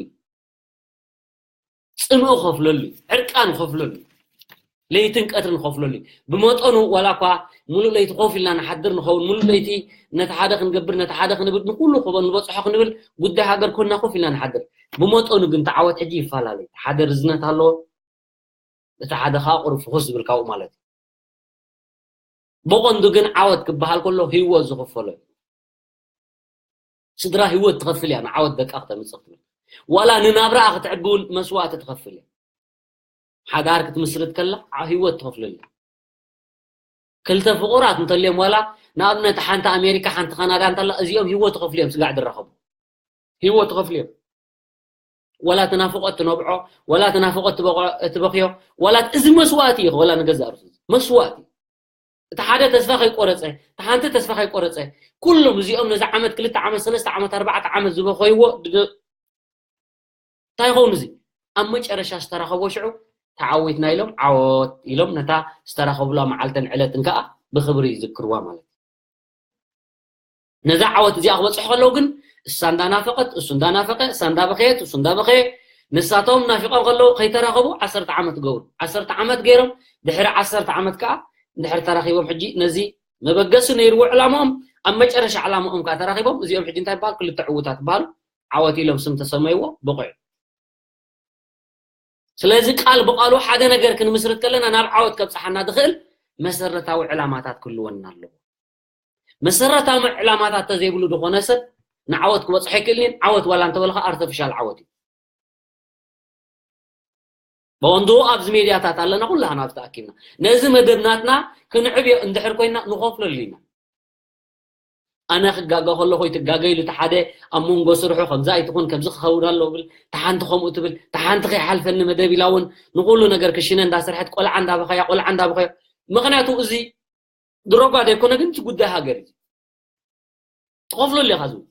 ፅምኡ ከፍለሉ ዕርቃን ከፍለሉ ለይትን ቀትርን ከፍለሉ ብመጠኑ ዋላ እኳ ሙሉእ ለይቲ ኮፍ ኢልና ንሓድር ንኸውን ሙሉእ ለይቲ ነቲ ሓደ ክንገብር ነቲ ሓደ ክንብል ንኩሉ ክበ ንበፅሖ ክንብል ጉዳይ ሃገር ኮና ኮፍ ኢልና ንሓድር ብመጠኑ ግን ተዓወት ሕጂ ይፈላለዩ ሓደ ርዝነት ኣለዎ እቲ ሓደ ከዓ ቁሩብ ፍኹስ ዝብል ካብኡ ማለት እዩ ብቐንዱ ግን ዓወት ክበሃል ከሎ ህይወት ዝኽፈሎ እዩ ስድራ ህይወት ትኸፍል እያ ንዓወት ደቃ ክተምፅእ ክትብል ዋላ ንናብራኣ ክትዕቢ እውን መስዋእቲ ትኸፍል እያ ሓዳር ክትምስርት ከላ ህይወት ትኸፍለሉ ክልተ ፍቑራት እንተልዮም ዋላ ንኣብነት ሓንቲ ኣሜሪካ ሓንቲ ካናዳ እንተላ እዚኦም ህይወት ትኸፍሉ እዮም ስጋዕ ዝራኸቡ ህይወት ትኸፍሉ እዮም ወላ ትናፍቆት ትነብዖ ወላ ትናፍቆት ትበኽዮ ወላ እዚ መስዋእቲ እዩ ወላ ንገዛእ ርሱ መስዋእቲ እቲ ሓደ ተስፋ ከይቆረፀ እቲ ሓንቲ ተስፋ ከይቆረፀ ኩሎም እዚኦም ነዚ ዓመት ክልተ ዓመት ሰለስተ ዓመት ኣርባዕተ ዓመት ዝበኸይዎ እንታይ ይኸውን እዚ ኣብ መጨረሻ ዝተራኸቦ ሽዑ ተዓዊትና ኢሎም ዓወት ኢሎም ነታ ዝተራኸብላ መዓልተን ዕለትን ከዓ ብክብሪ ይዝክርዋ ማለት ነዛ ዓወት እዚኣ ክበፅሑ ከለዉ ግን እሳ እንዳናፈቀት እሱ እንዳናፈቀ እሳ እንዳበኸየት እሱ እንዳበኸየ ንሳቶም ናፊቆም ከለዉ ከይተራኸቡ ዓሰርተ ዓመት ገብሩ ዓሰርተ ዓመት ገይሮም ድሕሪ ዓሰርተ ዓመት ከዓ እንድሕር ተራኺቦም ሕጂ ነዚ መበገሲ ነይርዎ ዕላማኦም ኣብ መጨረሻ ዕላማኦም ከዓ ተራኺቦም እዚኦም ሕጂ እንታይ ይበሃል ክልተ ዕዉታት ይበሃሉ ዓወት ኢሎም ስም ተሰመይዎ ብቑዕ ስለዚ ቃል ብቃሉ ሓደ ነገር ክንምስርት ከለና ናብ ዓወት ከብፅሓና ዝኽእል መሰረታዊ ዕላማታት ክህልወና ኣለዎ መሰረታዊ ዕላማታት ተዘይብሉ ዝኾነ ሰብ ንዓወት ክበፅሖ ኣይክእልን ዓወት ዋላ እንተበልካ ኣርተፊሻል ዓወት እዩ ብቐንዱ ኣብዚ ሜድያታት ኣለና ኩላህና ኣብዚ ተኣኪብና ነዚ መደብ ናትና ክንዕብዮ እንድሕር ኮይና ንኸፍለሉ ኢና ኣነ ክጋገ ከለኹ ይትጋገ ኢሉ እቲ ሓደ ኣብ መንጎ ስርሑ ከምዚ ኣይትኹን፣ ከምዚ ክኸውን ኣለዎ ብል፣ እታ ሓንቲ ከምኡ ትብል፣ እታ ሓንቲ ከይሓልፈኒ መደብ ኢላ እውን ንኹሉ ነገር ክሽነ እንዳሰርሐት፣ ቆልዓ እንዳበኸያ፣ ቆልዓ እንዳበኸያ። ምኽንያቱ እዚ ድሮጓ ዘይኮነ ግን እቲ ጉዳይ ሃገር እዩ። ትኸፍለሉ ኢኻ ዝብል።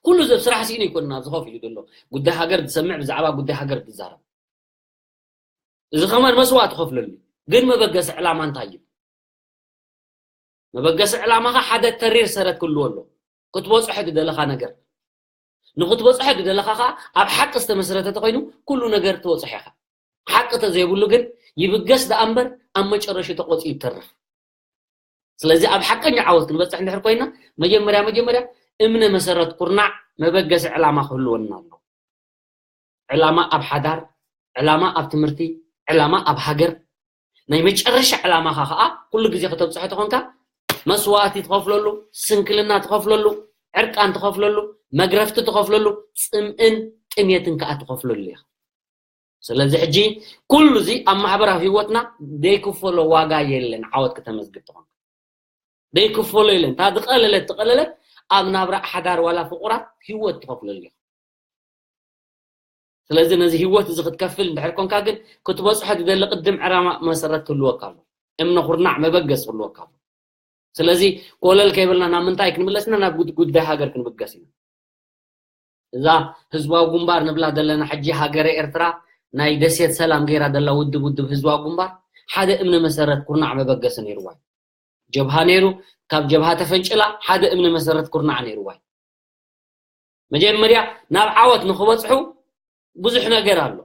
ኩሉ ሰብ ስራሕ ስኢኑ ኣይኮነን ኣብዚ ኮፍ ኢሉ ዘሎ። ጉዳይ ሃገር ዝሰምዕ፣ ብዛዕባ ጉዳይ ሃገር ዝዛረብ። እዚ ከማን መስዋእቲ ትኸፍለሉ እዩ። ግን መበገሲ ዕላማ እንታይ እዩ? መበገሲ ዕላማኻ ሓደ ተሪር ሰረት ክህልዎ ኣሎ። ክትበጽሖ ዝደለኻ ነገር። ንኽትበጽሖ ዝደለኻ ኸኣ ኣብ ሓቂ ዝተመስረተ ተኾይኑ ኩሉ ነገር ትበጽሖ ኢኻ። ሓቂ ተዘይብሉ ግን ይብገስ ደኣ እምበር ኣብ መጨረሽኡ ተቖጺኡ ይተርፍ። ስለዚ ኣብ ሓቀኛ ዓወት ክንበጽሕ እንድሕር ኮይና መጀመርያ መጀመርያ እምነ መሰረት ኩርናዕ መበገሲ ዕላማ ክህልወና ኣሎ። ዕላማ ኣብ ሓዳር፣ ዕላማ ኣብ ትምህርቲ፣ ዕላማ ኣብ ሃገር፣ ናይ መጨረሻ ዕላማኻ ኸኣ ኩሉ ግዜ ከተብጽሖ ተኾንካ መስዋእቲ ትኸፍለሉ፣ ስንክልና ትኸፍለሉ፣ ዕርቃን ትኸፍለሉ፣ መግረፍቲ ትኸፍለሉ፣ ጽምእን ጥሜትን ከኣ ትኸፍለሉ ኢኻ። ስለዚ ሕጂ ኩሉ እዚ ኣብ ማሕበራዊ ህይወትና ዘይክፈሎ ዋጋ የለን። ዓወት ከተመዝግብ ተኾንካ ዘይክፈሎ የለን። እታ ዝቐለለት ትቐለለት ኣብ ናብራ ሓዳር ዋላ ፍቑራት ህይወት ትኸፍለሉ ኢኻ። ስለዚ ነዚ ህይወት እዚ ክትከፍል እንድሕር ኮንካ ግን ክትበጽሖ ትደሊ ቅድም ዕላማ መሰረት ክህልወካ ኣሎ። እምነ ኩርናዕ መበገስ ክህልወካ ኣሎ። ስለዚ ኮለል ከይበልና ናብ ምንታይ ክንምለስና ናብ ጉድ- ጉዳይ ሃገር ክንብገስ ኢና። እዛ ህዝባዊ ግንባር ንብላ ዘለና ሕጂ ሃገረ ኤርትራ ናይ ደሴት ሰላም ገይራ ዘላ ውድብ ውድብ ህዝባዊ ግንባር ሓደ እምነ መሰረት ኩርናዕ መበገሲ ነይርዋ እዩ። ጀብሃ ነይሩ፣ ካብ ጀብሃ ተፈንጭላ ሓደ እምነ መሰረት ኩርናዕ ነይርዋ እዩ። መጀመርያ ናብ ዓወት ንኽበጽሑ ብዙሕ ነገር ኣሎ።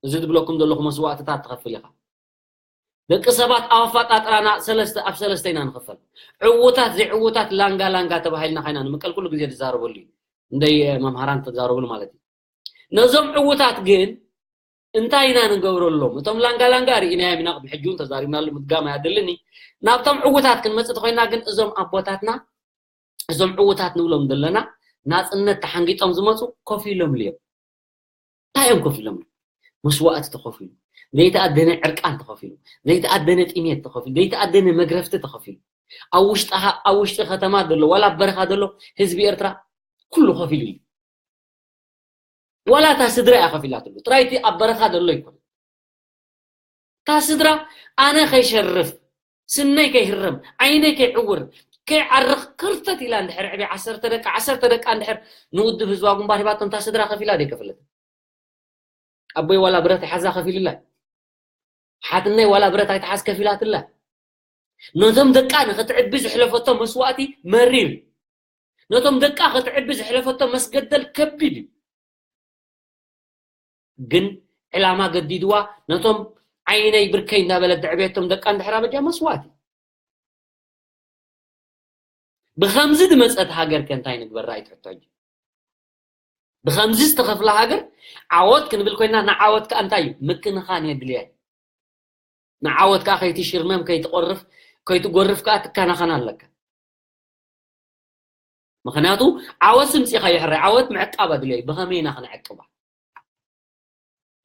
እዚ ዝብለኩም ዘለኹ መስዋእትታት ትኸፍል ኢኻ። ደቂ ሰባት ኣብ ኣፈጣጥራና ሰለስተ ኣብ ሰለስተ ኢና ንኽፈል። ዕዉታት ዘይዕዉታት ላንጋ ላንጋ ተባሂልና ኻይና ንምቀል ኩሉ ግዜ ዝዛረበሉ እዩ። እንደይ መምሃራን ተዛረቡሉ ማለት እዩ። ነዞም ዕዉታት ግን እንታይ ኢና ንገብረሎም? እቶም ላንጋ ላንጋ ርኢናዮም ኢና፣ ቅድሚ ሕጂ እውን ተዛሪብናሉ፣ ምድጋም ኣያድልን እዩ። ናብቶም ዕዉታት ክንመጽእ ተኾይና ግን እዞም ኣቦታትና እዞም ዕዉታት ንብሎም ዘለና ናጽነት ተሓንጊጦም ዝመጹ ኮፍ ኢሎም እዮም። እንታይ እዮም ኮፍ ኢሎም? መስዋእቲ ተኸፊሉ፣ ዘይተኣደነ ዕርቃን ተኸፊሉ፣ ዘይተኣደነ ጥሜት ተኸፊሉ፣ ዘይተኣደነ መግረፍቲ ተኸፊሉ፣ ኣብ ውሽጢ ኣብ ውሽጢ ከተማ ዘሎ ዋላ ኣብ በረኻ ዘሎ ህዝቢ ኤርትራ ኩሉ ኮፍ ኢሉ እዩ። ዋላ እታ ስድራ እያ ከፊላትሉ። ጥራይቲ ኣብ በረኻ ዘሎ ኣይኮነ። እታ ስድራ ኣነ ከይሸርፍ፣ ስነይ ከይህረም፣ ዓይነይ ከይዕውር፣ ከይዓርኽ ክርተት ኢላ እንድሕር ዕብየ ዓሰርተ ደቃ ዓሰርተ ደቃ እንድሕር ንውድብ ህዝባዊ ግንባር ሂባቶ፣ እታ ስድራ ከፊላ ደይከፈለት? ኣቦይ ዋላ ብረት ይሓዛ ከፊልላ። ሓትነይ ዋላ ብረት ኣይትሓዝ ከፊላትላ። ነቶም ደቃ ንኽትዕቢ ዝሕለፈቶ መስዋእቲ መሪር እዩ። ነቶም ደቃ ክትዕቢ ዝሕለፈቶ መስገደል ከቢድ እዩ። ግን ዕላማ ገዲድዋ ነቶም ዓይነይ ብርከይ እንዳበለት ዘዕበየቶም ደቃ እንድሕር ኣበጃ መስዋእቲ። ብኸምዚ ዝመጸት ሃገር ከ እንታይ ንግበራ እዩ ትሕቶ ሕጂ። ብኸምዚ ዝተኸፍላ ሃገር ዓወት ክንብል ኮይና ንዓወት ከኣ እንታይ እዩ? ምክንኻን የድልያ እዩ። ንዓወት ከኣ ከይትሽርመም ከይትቆርፍ ከይትጎርፍ ከኣ ትከናኸን ኣለካ። ምኽንያቱ ዓወት ስምፂኻ ይሕረ ዓወት ምዕቃብ ኣድልዮ እዩ። ብኸመይ ኢና ክንዕቅባ?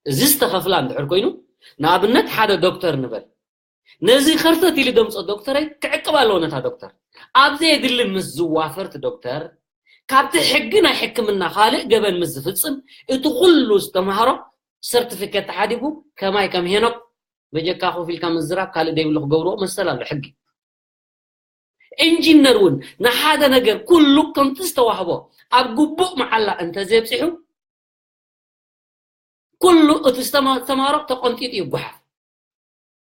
እዚ ዝተኸፍላ እንድሕር ኮይኑ ንኣብነት ሓደ ዶክተር ንበል ነዚ ከርተት ኢሉ ደምፆ ዶክተረይ ክዕቅብ ኣለዎ ነታ ዶክተር ኣብ ዘየድሊ ምስ ዝዋፈር እቲ ዶክተር ካብቲ ሕጊ ናይ ሕክምና ካልእ ገበን ምስ ዝፍፅም እቲ ኩሉ ዝተምሃሮ ሰርቲፊኬት ተሓዲጉ ከማይ ከም ሄኖክ በጀካ ኮፍ ኢልካ ምዝራብ ካልእ ደይብሉ ክገብርዎ መሰል ኣሎ ሕጊ ኢንጂነር እውን ንሓደ ነገር ኩሉ ከምቲ ዝተዋህቦ ኣብ ግቡእ መዓላ እንተዘይብፂሑ ኩሉ እቲ ዝተማ- ዝተማሃሮ ተቐንጢጡ ይጓሓፍ።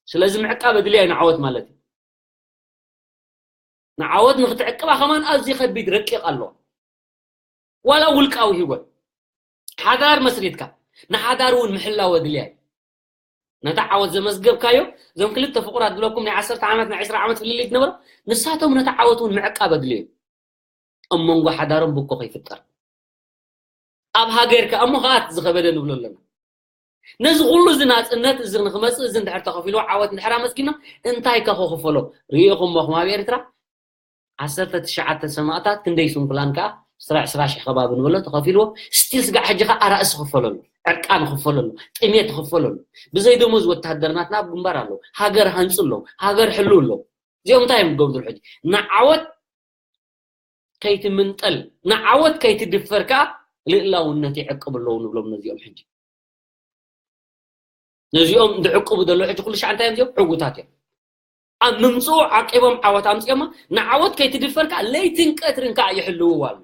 ስለዚ ምዕቃብ ኣድልያ እዩ ንዓወት ማለት እዩ። ንዓወት ንክትዕቅባ ከማን ኣዝዩ ከቢድ ረቂቕ ኣሎ። ዋላ ውልቃዊ ህይወት ሓዳር መስሪትካ ንሓዳር እውን ምሕላው ኣድልያ እዩ። ነታ ዓወት ዘመዝገብካዮ እዞም ክልተ ፍቑራት ዝብለኩም ናይ ዓሰርተ ዓመት ናይ ዕስራ ዓመት ፍልልይ ዝነበሮ ንሳቶም ነታ ዓወት እውን ምዕቃብ ኣድልዮ እዩ። ኣብ መንጎ ሓዳሮም ብኮ ከይፍጠር ኣብ ሃገር ከኣ እሞ ከኣ እቲ ዝኸበደ ንብሎ ኣለና። ነዚ ኩሉ እዚ ናጽነት እዚ ንክመጽእ እዚ እንድሕር ተኸፊልዎ ዓወት እንድሕር ኣመስጊና እንታይ ከ ክኽፈሎ ርኢኹም ሞኹም ኣብ ኤርትራ ዓሰርተ ትሽዓተ ሰማእታት ክንደይ ስንኩላን ከኣ ስራዕ ስራሽ ከባቢ ንብሎ ተኸፊልዎ ስቲል ስጋዕ ሕጂ ከኣ ኣራእሲ ክፈለሉ ዕርቃን ክፈለሉ ጥሜት ክፈለሉ ብዘይ ደሞዝ ወታደር ናትና ኣብ ግንባር ኣለዉ ሃገር ሃንጹ ኣለዉ ሃገር ሕሉ ኣለዉ እዚኦም እንታይ እዮም ዝገብሩ ዘለዉ ሕጂ? ንዓወት ከይትምንጠል፣ ንዓወት ከይትድፈር ከዓ ልእላውነት ይዕቅብ ኣለዉ ንብሎም ነዚኦም ሕጂ። ነዚኦም ዝዕቅቡ ዘለዉ ሕጂ ኩሉ ሻዕ እንታይ እዮም እዚኦም? ዕውታት እዮም። ኣብ ምምፅኡ ዓቂቦም ዓወት ኣምፅኦማ፣ ንዓወት ከይትድፈር ከዓ ለይትን ቀትርን ከዓ ይሕልውዋ ኣለዉ።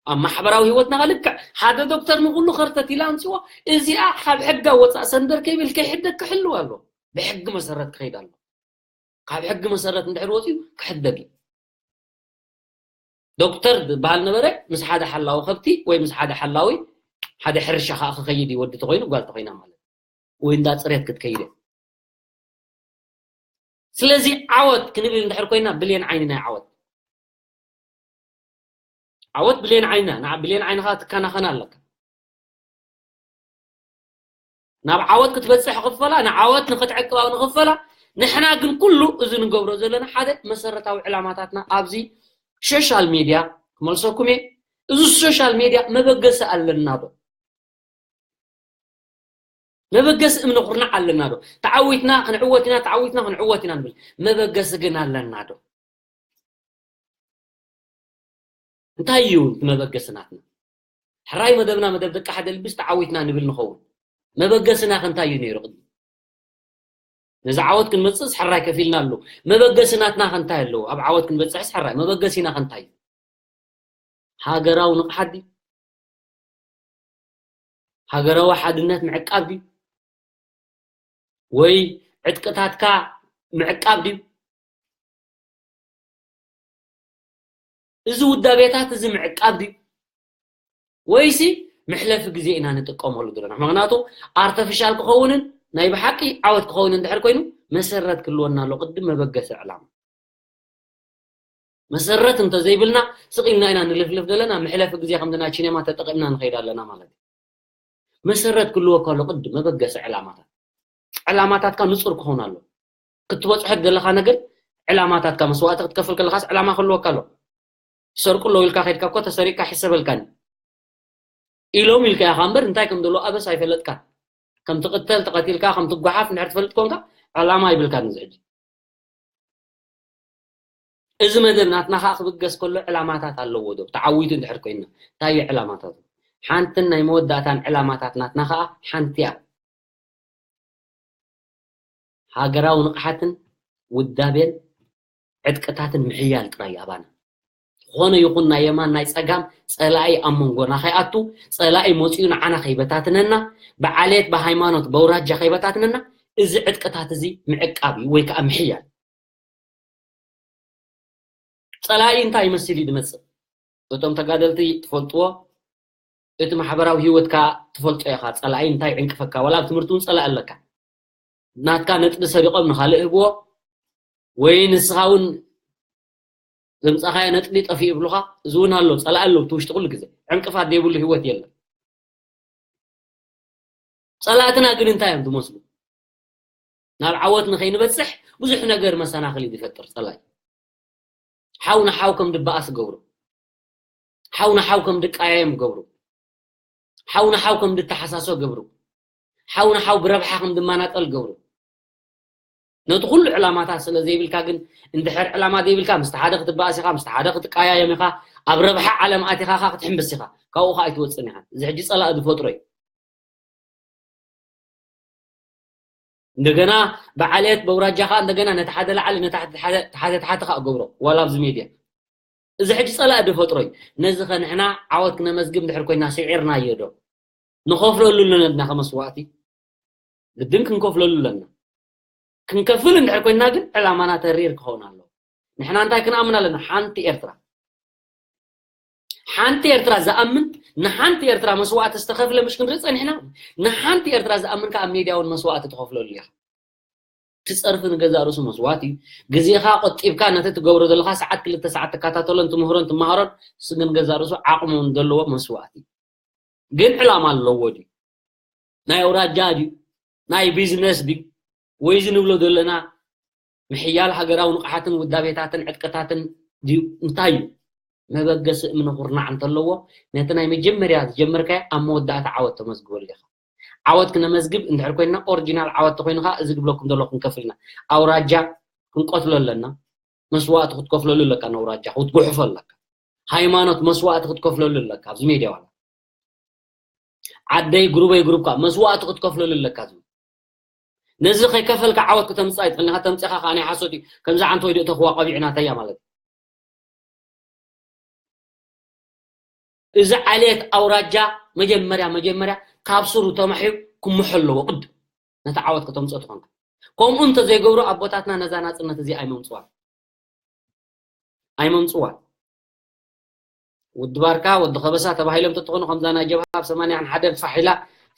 ኣብ ማሕበራዊ ህይወትና ልክዕ ሓደ ዶክተር ንኩሉ ከርተት ኢላ ኣምፅዎ፣ እዚኣ ካብ ሕጋ ወፃእ ሰንደር ከይብል ከይሕደግ ክሕልው ኣሎ። ብሕጊ መሰረት ክኸይድ ኣሎ። ካብ ሕጊ መሰረት እንድሕር ወፂኡ ክሕደግ እዩ። ዶክተር ዝበሃል ነበረ ምስ ሓደ ሓላዊ ከብቲ ወይ ምስ ሓደ ሓላዊ ሓደ ሕርሻ ከዓ ክኸይድ እዩ፣ ወዲ ተኮይኑ ጓል ተኮይና ማለት ወይ እንዳ ፅሬት ክትከይድ እያ። ስለዚ ዓወት ክንብል እንድሕር ኮይና ብሌን ዓይኒ ናይ ዓወት ዓወት ብሌን ዓይና ንዓ ብሌን ዓይንኻ ትከናኸና ኣለካ። ናብ ዓወት ክትበፅሕ ክፈላ ንዓወት ንክትዕቅባው ንክፈላ ንሕና ግን ኩሉ እዚ ንገብሮ ዘለና ሓደ መሰረታዊ ዕላማታትና ኣብዚ ሶሻል ሜድያ ክመልሰኩም እየ። እዚ ሶሻል ሜድያ መበገሲ ኣለና ዶ? መበገሲ እምነ ኩርናዕ ኣለና ዶ? ተዓዊትና ክንዕወት ኢና፣ ተዓዊትና ክንዕወት ኢና ንብል። መበገሲ ግን ኣለና ዶ? እንታይ እዩ እቲ መበገሲ ናትና? ሕራይ መደብና መደብ ደቂ ሓደ ልቢ ዝተዓዊትና ንብል ንኸውን። መበገስና ከ እንታይ እዩ ነይሩ ቅድሚ? ነዚ ዓወት ክንመጽእስ ሕራይ ከፊልና ኣሎ። መበገሲ ናትና ከ እንታይ ኣለዎ? ኣብ ዓወት ክንበጽሕስ ሕራይ መበገሲና ከ እንታይ እዩ? ሃገራዊ ንቕሓት ድዩ? ሃገራዊ ሓድነት ምዕቃብ ድዩ? ወይ ዕጥቅታትካ ምዕቃብ ድዩ? እዚ ውዳቤታት እዚ ምዕቃብ ድዩ? ወይሲ መሕለፊ ግዜ ኢና ንጥቀመሉ ዘለና? ምኽንያቱ ኣርተፊሻል ክኸውንን ናይ ብሓቂ ዓወት ክኸውን እንድሕር ኮይኑ መሰረት ክልወና ኣሎ ቅድም መበገሲ ዕላማ። መሰረት እንተዘይብልና ስቕ ኢልና ኢና ንልፍልፍ ዘለና፣ መሕለፊ ግዜ ከምዚ ናይ ቺኔማ ተጠቒምና ንኸይድ ኣለና ማለት እዩ። መሰረት ክልወካ ኣሎ ቅድም መበገሲ ዕላማታት። ዕላማታትካ ንጹር ክኸውን ኣሎ። ክትበጽሖ ዘለኻ ነገር ዕላማታትካ መስዋእቲ ክትከፍል ከለኻስ ዕላማ ክልወካ ኣሎ። ይሰርቁ ኣለዉ ኢልካ ከይድካ እኮ ተሰሪቅካ ይሕሰበልካን ኢሎም ኢልካ ኢኻ እምበር እንታይ ከም ዘለዎ ኣበስ ኣይፈለጥካን። ከም ትቕተል ተቐቲልካ ከም ትጓሓፍ እንድሕር ትፈልጥ ኮንካ ዕላማ ይብልካን እዚ ሕጂ። እዚ መደብ ናትና ከዓ ክብገስ ከሎ ዕላማታት ኣለዎ ዶ ተዓዊቱ እንድሕር ኮይና እንታይ እዩ ዕላማታቱ ሓንትን ናይ መወዳእታን ዕላማታት ናትና ከዓ ሓንቲ እያ ሃገራዊ ንቕሓትን ውዳቤን ዕጥቅታትን ምሕያል ጥራይ ኣባና ዝኾነ ይኹን ናይ የማን ናይ ፀጋም ፀላኢ ኣብ መንጎና ከይኣቱ ፀላኢ መፂኡ ንዓና ከይበታትነና ብዓሌት ብሃይማኖት በውራጃ ከይበታትነና እዚ ዕጥቅታት እዚ ምዕቃብ እዩ ወይ ከዓ ምሕያል ፀላኢ እንታይ ይመስል እዩ ዝመፅእ እቶም ተጋደልቲ ትፈልጥዎ እቲ ማሕበራዊ ህይወትካ ትፈልጦ ኢኻ ፀላኢ እንታይ ዕንቅፈካ ዋላ ኣብ ትምህርቲ እውን ፀላኢ ኣለካ ናትካ ነጥቢ ሰሪቆም ንካልእ ህብዎ ወይ ንስኻ እውን ዘምፃኻዮ ነጥቢ ጠፊኡ ይብሉኻ እዚ እውን ኣሎ ፀላኢ ኣሎ እቲ ውሽጢ ኩሉ ግዜ ዕንቅፋት ዘይብሉ ህይወት የለን ፀላእትና ግን እንታይ እዮም ዝመስሉ ናብ ዓወት ንኸይንበፅሕ ብዙሕ ነገር መሰናኽል እዩ ዝፈጥር ፀላኢ ሓው ንሓው ከም ድበኣስ ገብሩ ሓው ንሓው ከም ድቀያየም ገብሩ ሓው ንሓው ከም ድተሓሳሶ ገብሩ ሓው ንሓው ብረብሓ ከም ድመናጠል ገብሩ ነቲ ኩሉ ዕላማታት ስለ ዘይብልካ ግን እንድሕር ዕላማ ዘይብልካ ምስቲ ሓደ ክትበኣስ ኢኻ ምስቲ ሓደ ክትቀያየም ኢኻ ኣብ ረብሓ ዓለም ኣቲኻ ኻ ክትሕምብስ ኢኻ ካብኡ ኻ ኣይትወፅን ኢኻ እዚ ሕጂ ፀላእ ዝፈጥሮ እዩ እንደገና ብዓልየት በውራጃ ከዓ እንደገና ነቲ ሓደ ላዕሊ ነቲ ሓደ ታሕቲ ከዓ ገብሮ ዋላ ኣብዚ ሜድያ እዚ ሕጂ ፀላእ ዝፈጥሮ እዩ ነዚ ከንሕና ዓወት ክነመዝግብ እንድሕር ኮይና ስዒርናዮ ዶ ንኸፍለሉ ኣለና ከመስዋእቲ ግድን ክንከፍለሉ ኣለና ክንከፍል እንድሕር ኮይና ግን ዕላማና ተሪር ክኸውን ኣለዎ ንሕና እንታይ ክንኣምን ኣለና ሓንቲ ኤርትራ ሓንቲ ኤርትራ ዝኣምን ንሓንቲ ኤርትራ መስዋእቲ ዝተኸፍለ ምሽ ክንርኢ ፀኒሕና ንሓንቲ ኤርትራ ዝኣምን ከዓ ኣብ ሜድያ እውን መስዋእቲ ትኸፍለሉ ኢኻ ትፀርፊ ንገዛእ ርእሱ መስዋእቲ እዩ ግዜኻ ቆጢብካ ነቲ ትገብሮ ዘለካ ሰዓት ክልተ ሰዓት ትከታተሎን ትምህሮን ትመሃሮን ስግን ገዛእ ርእሱ ዓቕሙ ዘለዎ መስዋእቲ እዩ ግን ዕላማ ኣለዎ ድዩ ናይ ኣውራጃ ድዩ ናይ ቢዝነስ ድዩ ወይ እዚ ንብሎ ዘለና ምሕያል ሃገራዊ ንቕሓትን ውዳቤታትን ዕጥቅታትን ድዩ እንታይ እዩ መበገሲ እምነ ኩርናዕ እንተለዎ ነቲ ናይ መጀመርያ ዝጀመርካዮ ኣብ መወዳእታ ዓወት ተመዝግበሉ ኢኻ ዓወት ክነመዝግብ እንድሕር ኮይንና ኦሪጂናል ዓወት ተኮይኑ ከዓ እዚ ዝብለኩም ዘለኹ ክንከፍል ኢና ኣውራጃ ክንቀትሎ ኣለና። መስዋእቲ ክትከፍለሉ ኣለካ፣ ነውራጃ ክትጉሕፎ ኣለካ። ሃይማኖት መስዋእቲ ክትከፍለሉ ኣለካ። ኣብዚ ሜድያ ዋላ ዓደይ ግሩበይ ግሩብካ መስዋእቲ ክትከፍለሉ ኣለካ። ዝብል ነዚ ከይከፈልካ ዓወት ክተምፅእ ኣይትኽእልን ኢኻ። ተምፂኻ ከዓ ናይ ሓሶት እዩ። ከምዚ ዓንተ ወይ ድእተኽዋ ቀቢዕናተያ ማለት እዩ። እዚ ዓሌት ኣውራጃ መጀመርያ መጀመርያ ካብ ስሩ ተማሕዩ ክምሖ ኣለዎ። ቅድም ነቲ ዓወት ከተምፅኦ ትኾንካ። ከምኡ እንተዘይገብሩ ኣቦታትና ነዛ ናፅነት እዚ ኣይመምፅዋን ኣይመምፅዋን። ወዲ ባርካ ወዲ ከበሳ ተባሂሎም ተትኾኑ ከምዛ ናይ ጀብሃ ኣብ ሰማንያን ሓደን ፋሕ ኢላ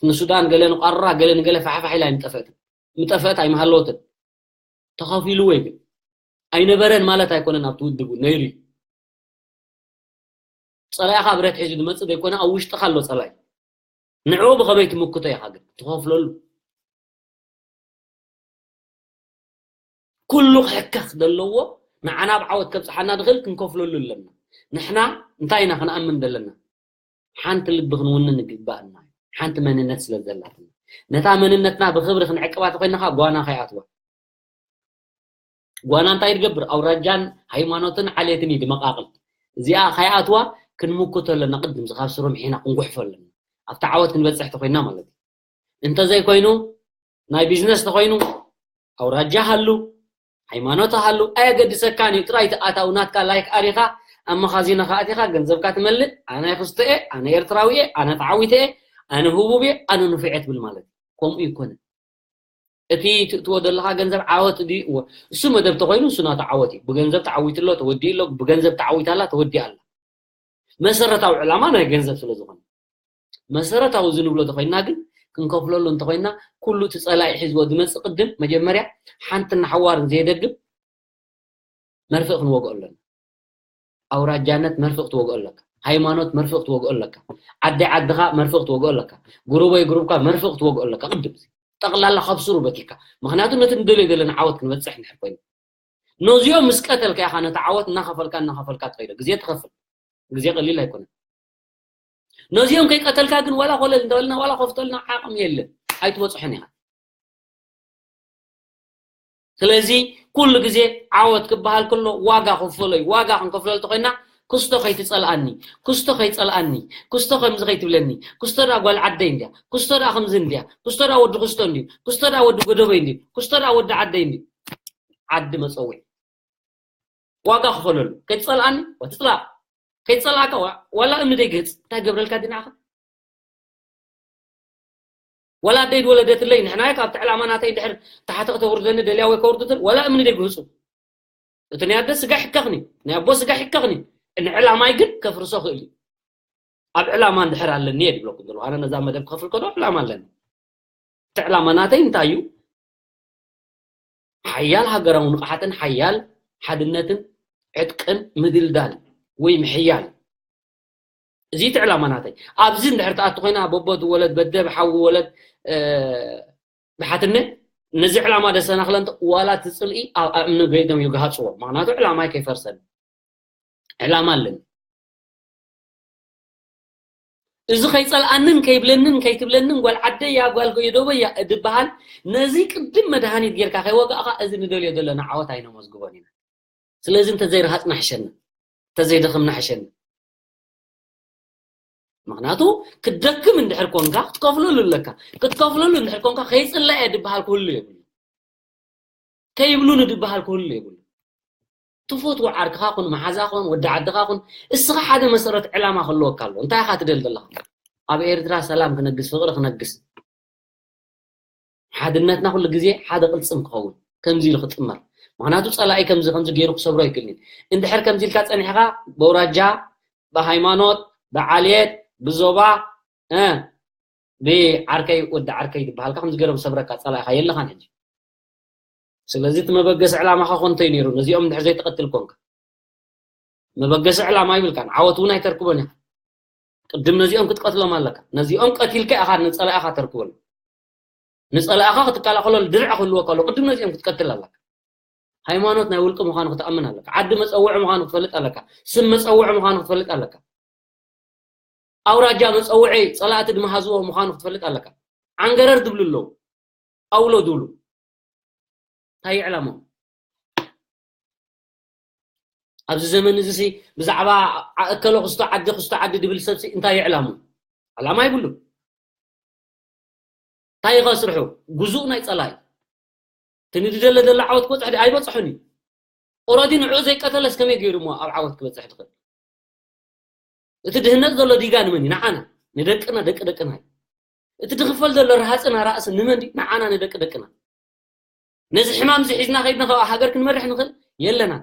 ንሱዳን ገለ ንቋርራ ገለ ንገለ ፋሕፋሕ ኢላ ኣይምጠፈእትን ምጠፈእት ኣይምሃለወትን። ተኸፊልዎ እዩ ግን ኣይነበረን ማለት ኣይኮነን። ኣብቲ ውድቡ ነይሩ እዩ። ጸላኢኻ ብረት ሒዙ ዝመጽእ ዘይኮነ ኣብ ውሽጥኻ ኣሎ ጸላኢ። ንዕኡ ብኸመይ ትምክቶ ኢኻ ግን ትኸፍለሉ። ኩሉ ክሕከኽ ዘለዎ ንዓና ኣብ ዓወት ከብጽሓና ድኽእል ክንከፍለሉ ኣለና። ንሕና እንታይ ኢና ክንኣምን ዘለና? ሓንቲ ልቢ ክንውንን ይግባእና እዩ። ሓንቲ መንነት ስለ ዘላትና ነታ መንነትና ብኽብሪ ክንዕቅባ ተኮይንኻ ጓና ከይኣትዋ። ጓና እንታይ ትገብር? ኣውራጃን ሃይማኖትን ዓሌትን እዩ ድመቃቕል። እዚኣ ከይኣትዋ ክንምክቶ ኣለና። ቅድም ካብ ስሮም ሒና ክንጉሕፎ ኣለና። ኣብቲ ዓወት ክንበፅሕ ተኮይና ማለት እዩ። እንተዘይኮይኑ ናይ ቢዝነስ ተኮይኑ ኣውራጃ ሃሉ ሃይማኖት ሃሉ ኣየገድሰካን እዩ። ጥራይ ትኣታው ናትካ ላይክ ኣሪኻ ኣብ መኻዚንኻ ኣቲኻ ገንዘብካ ትመልእ። ኣነ ክስተ እየ፣ ኣነ ኤርትራዊ እየ፣ ኣነ ተዓዊተ እየ፣ ኣነ ህቡብ እየ፣ ኣነ ንፉዕ እየ ትብል ማለት እዩ። ከምኡ ይኮነ። እቲ ትእትዎ ዘለኻ ገንዘብ ዓወት ድዩ? እወ። እሱ መደብ ተኾይኑ እሱ ናቱ ዓወት እዩ። ብገንዘብ ተዓዊቱ ኣሎ፣ ተወዲኡ ኣሎ፣ ብገንዘብ ተዓዊታ ኣላ፣ ተወዲኣ ኣላ። መሰረታዊ ዕላማ ናይ ገንዘብ ስለ ዝኾነ። መሰረታዊ እዚ ንብሎ ተኾይንና ግን ክንከፍለሉ እንተኾይንና ኩሉ እቲ ጸላኢ ሒዝዎ ዝመጽእ ቅድም መጀመርያ ሓንትን ሓዋርን ዘየደግም መርፍእ ክንወግኦ ኣለና። ኣውራጃነት መርፍእ ክትወግኦ ኣለካ። ሃይማኖት መርፍእ ክትወግኦ ኣለካ። ዓዲ ዓድኻ መርፍእ ክትወግኦ ኣለካ። ጉሩበይ ጉሩብካ መርፍእ ክትወግኦ ኣለካ። ቅድም እዚ ጠቕላላ ካብ ስሩ በቲካ። ምኽንያቱ ነቲ ንደልዮ ዘለና ዓወት ክንበጽሕ እንድሕር ኮይኑ። ነዚኦም ምስ ቀተልካ ኢኻ ነቲ ዓወት እናኸፈልካ እናኸፈልካ ትኸይዶ። ግዜ ትኸፍል። ግዜ ቀሊል ኣይኮነን። ነዚኦም ከይቀተልካ ግን ዋላ ኮለል እንተበልና ዋላ ከፍተልና ዓቕሚ የለን። ኣይትበጽሖን ኢኻ። ስለዚ ኩሉ ግዜ ዓወት ክበሃል ከሎ ዋጋ ክፈሎ እዩ። ዋጋ ክንከፍለሉ ተኮይና ክስቶ ከይትጸልኣኒ፣ ክስቶ ከይጸልኣኒ፣ ክስቶ ከምዚ ከይትብለኒ፣ ክስቶ ደኣ ጓል ዓደይ እንድያ፣ ክስቶ ደኣ ከምዚ እንድያ፣ ክስቶ ደኣ ወዲ ክስቶ እንድዩ፣ ክስቶ ደኣ ወዲ ጎደቦይ እንድዩ፣ ክስቶ ደኣ ወዲ ዓደይ እንድዩ። ዓዲ መጸውዒ ዋጋ ክፈለሉ። ከይትጸልኣኒ ወትጽላእ ከይትጸልኣካ ዋ- ዋላ እምኒ ደይግህጽ እንታይ ገብረልካ ድናኻ? ወላ ኣደይ ዝወለደትለይ ንሕና ካብ ትዕላማ ናተይ እንድሕር ታሕቲ ከተውርደኒ ደልያ ወይ ከውርድትን ወላ እምኒ ደይግህጹ። እቲ ናይ ኣደ ስጋ ይሕከኽኒ ናይ ኣቦ ስጋ ይሕከኽኒ ንዕላማይ ግን ከፍርሶ ክእል እዩ። ኣብ ዕላማ እንድሕር ኣለኒ እየ ዝብለኩም ዘለኹ ኣነ ነዛ መደብ ክኸፍል ከሎ ዕላማ ኣለኒ። እቲ ዕላማ ናተይ እንታይ እዩ? ሓያል ሃገራዊ ንቕሓትን ሓያል ሓድነትን ዕጥቅን ምድልዳል ወይ ምሕያል። እዚ እቲ ዕላማ ናተይ። ኣብዚ እንድሕር ትኣቱ ኮይና በቦ ትወለድ በደ ብሓዊ ወለድ ብሓትነ ነዚ ዕላማ ደሰናኽለ እንተ ዋላ እቲ ፅልኢ ኣብ ኣእምኒ ገይዶም ይግሃፅዎ። ምክንያቱ ዕላማይ ከይፈርሰኒ ዕላማ ኣለኒ። እዚ ከይፀልኣንን ከይብለንን ከይትብለንን ጓል ዓደይ እያ ጓል ጎየዶቦ እያ እድበሃል ነዚ ቅድም መድሃኒት ጌርካ ከይወጋእካ እዚ ንደልዮ ዘለና ዓወት ኣይነመዝግቦን ኢና። ስለዚ እንተዘይረሃፅና ሕሸና እንተዘይደኽምና ሕሸና። ምክንያቱ ክትደክም እንድሕር ኮንካ ክትከፍለሉ ኣለካ። ክትከፍለሉ እንድሕር ኮንካ ከይፅላእ እየ ድበሃል ክህሉ የብሉ። ከይብሉኒ ድበሃል ክህሉ የብሉ። ትፈትዎ ዓርክኻ ኩን መሓዛ ኩን ወዲ ዓድኻ ኩን እስኻ ሓደ መሰረት ዕላማ ክህልወካ ኣለዎ። እንታይ ኢኻ ትደሊ ዘለኻ? ኣብ ኤርትራ ሰላም ክነግስ ፍቕሪ ክነግስ ሓድነትና ኩሉ ግዜ ሓደ ቅልጽም ክኸውን ከምዚ ኢሉ ክጥመር። ምክንያቱ ጸላኢ ከምዚ ከምዚ ገይሩ ክሰብሮ ኣይክእልን። እንድሕር ከምዚ ኢልካ ጸኒሕካ ብኣውራጃ ብሃይማኖት ብዓልየት ብዞባ ብዓርከይ ወዲ ዓርከይ ዝበሃልካ ከምዚ ገይሮም ሰብረካ ጸላኢኻ የለኻን ሕጂ። ስለዚ እቲ መበገሲ ዕላማኻ ኮንተይ ነይሩ ነዚኦም እንድሕር ዘይትቐትል ኮንካ መበገሲ ዕላማ ይብልካን ዓወት እውን ኣይተርክቦን ኢኻ። ቅድም ነዚኦም ክትቀትሎም ኣለካ። ነዚኦም ቀቲልካ ኢኻ ንጸላኢኻ ተርክበሉ። ንጸላኢኻ ክትከላኸለሉ ድርዕ ክህልወካ ኣሎ ቅድም ነዚኦም ክትቀትል ኣለካ። ሃይማኖት ናይ ውልቂ ምዃኑ ክትኣምን ኣለካ። ዓዲ መጸውዒ ምዃኑ ክትፈልጥ ኣለካ። ስም መጸውዒ ምዃኑ ክትፈልጥ ኣለካ። ኣውራጃ መጸውዒ ጸላእቲ ድመሃዝዎ ምዃኑ ክትፈልጥ ኣለካ። ዓንገረር ድብሉ ኣለዉ። ኣውሎ ድብሉ። እንታይ ዕላማ? ኣብዚ ዘመን እዚ ሲ ብዛዕባ ዓ- እከለ ክስቶ ዓዲ ክስቶ ዓዲ ድብል ሰብሲ እንታይ ይዕላሙ? ዕላማ ይብሉ። እንታይ ኢኻ ስርሑ? ግዙእ ናይ ጸላይ። እቲ ንድደለ ደለ ዓወት ክበጽሕ ድዩ? ኣይበጽሑን እዩ። ኦረዲ ንዕኡ ዘይቀተለስ ከመይ ገይሩ እሞ ኣብ ዓወት ክበጽሕ ትኽእል? እቲ ድህነት ዘሎ ዲጋ ንመን እዩ? ንዓና፣ ንደቅና፣ ደቂ ደቅና እዩ። እቲ ድኽፈል ዘሎ ረሃፅና ራእሲ ንመን ድዩ? ንዓና፣ ንደቂ ደቅና። ነዚ ሕማም እዚ ሒዝና ከይድና ካብ ሃገር ክንመርሕ ንኽእል የለና።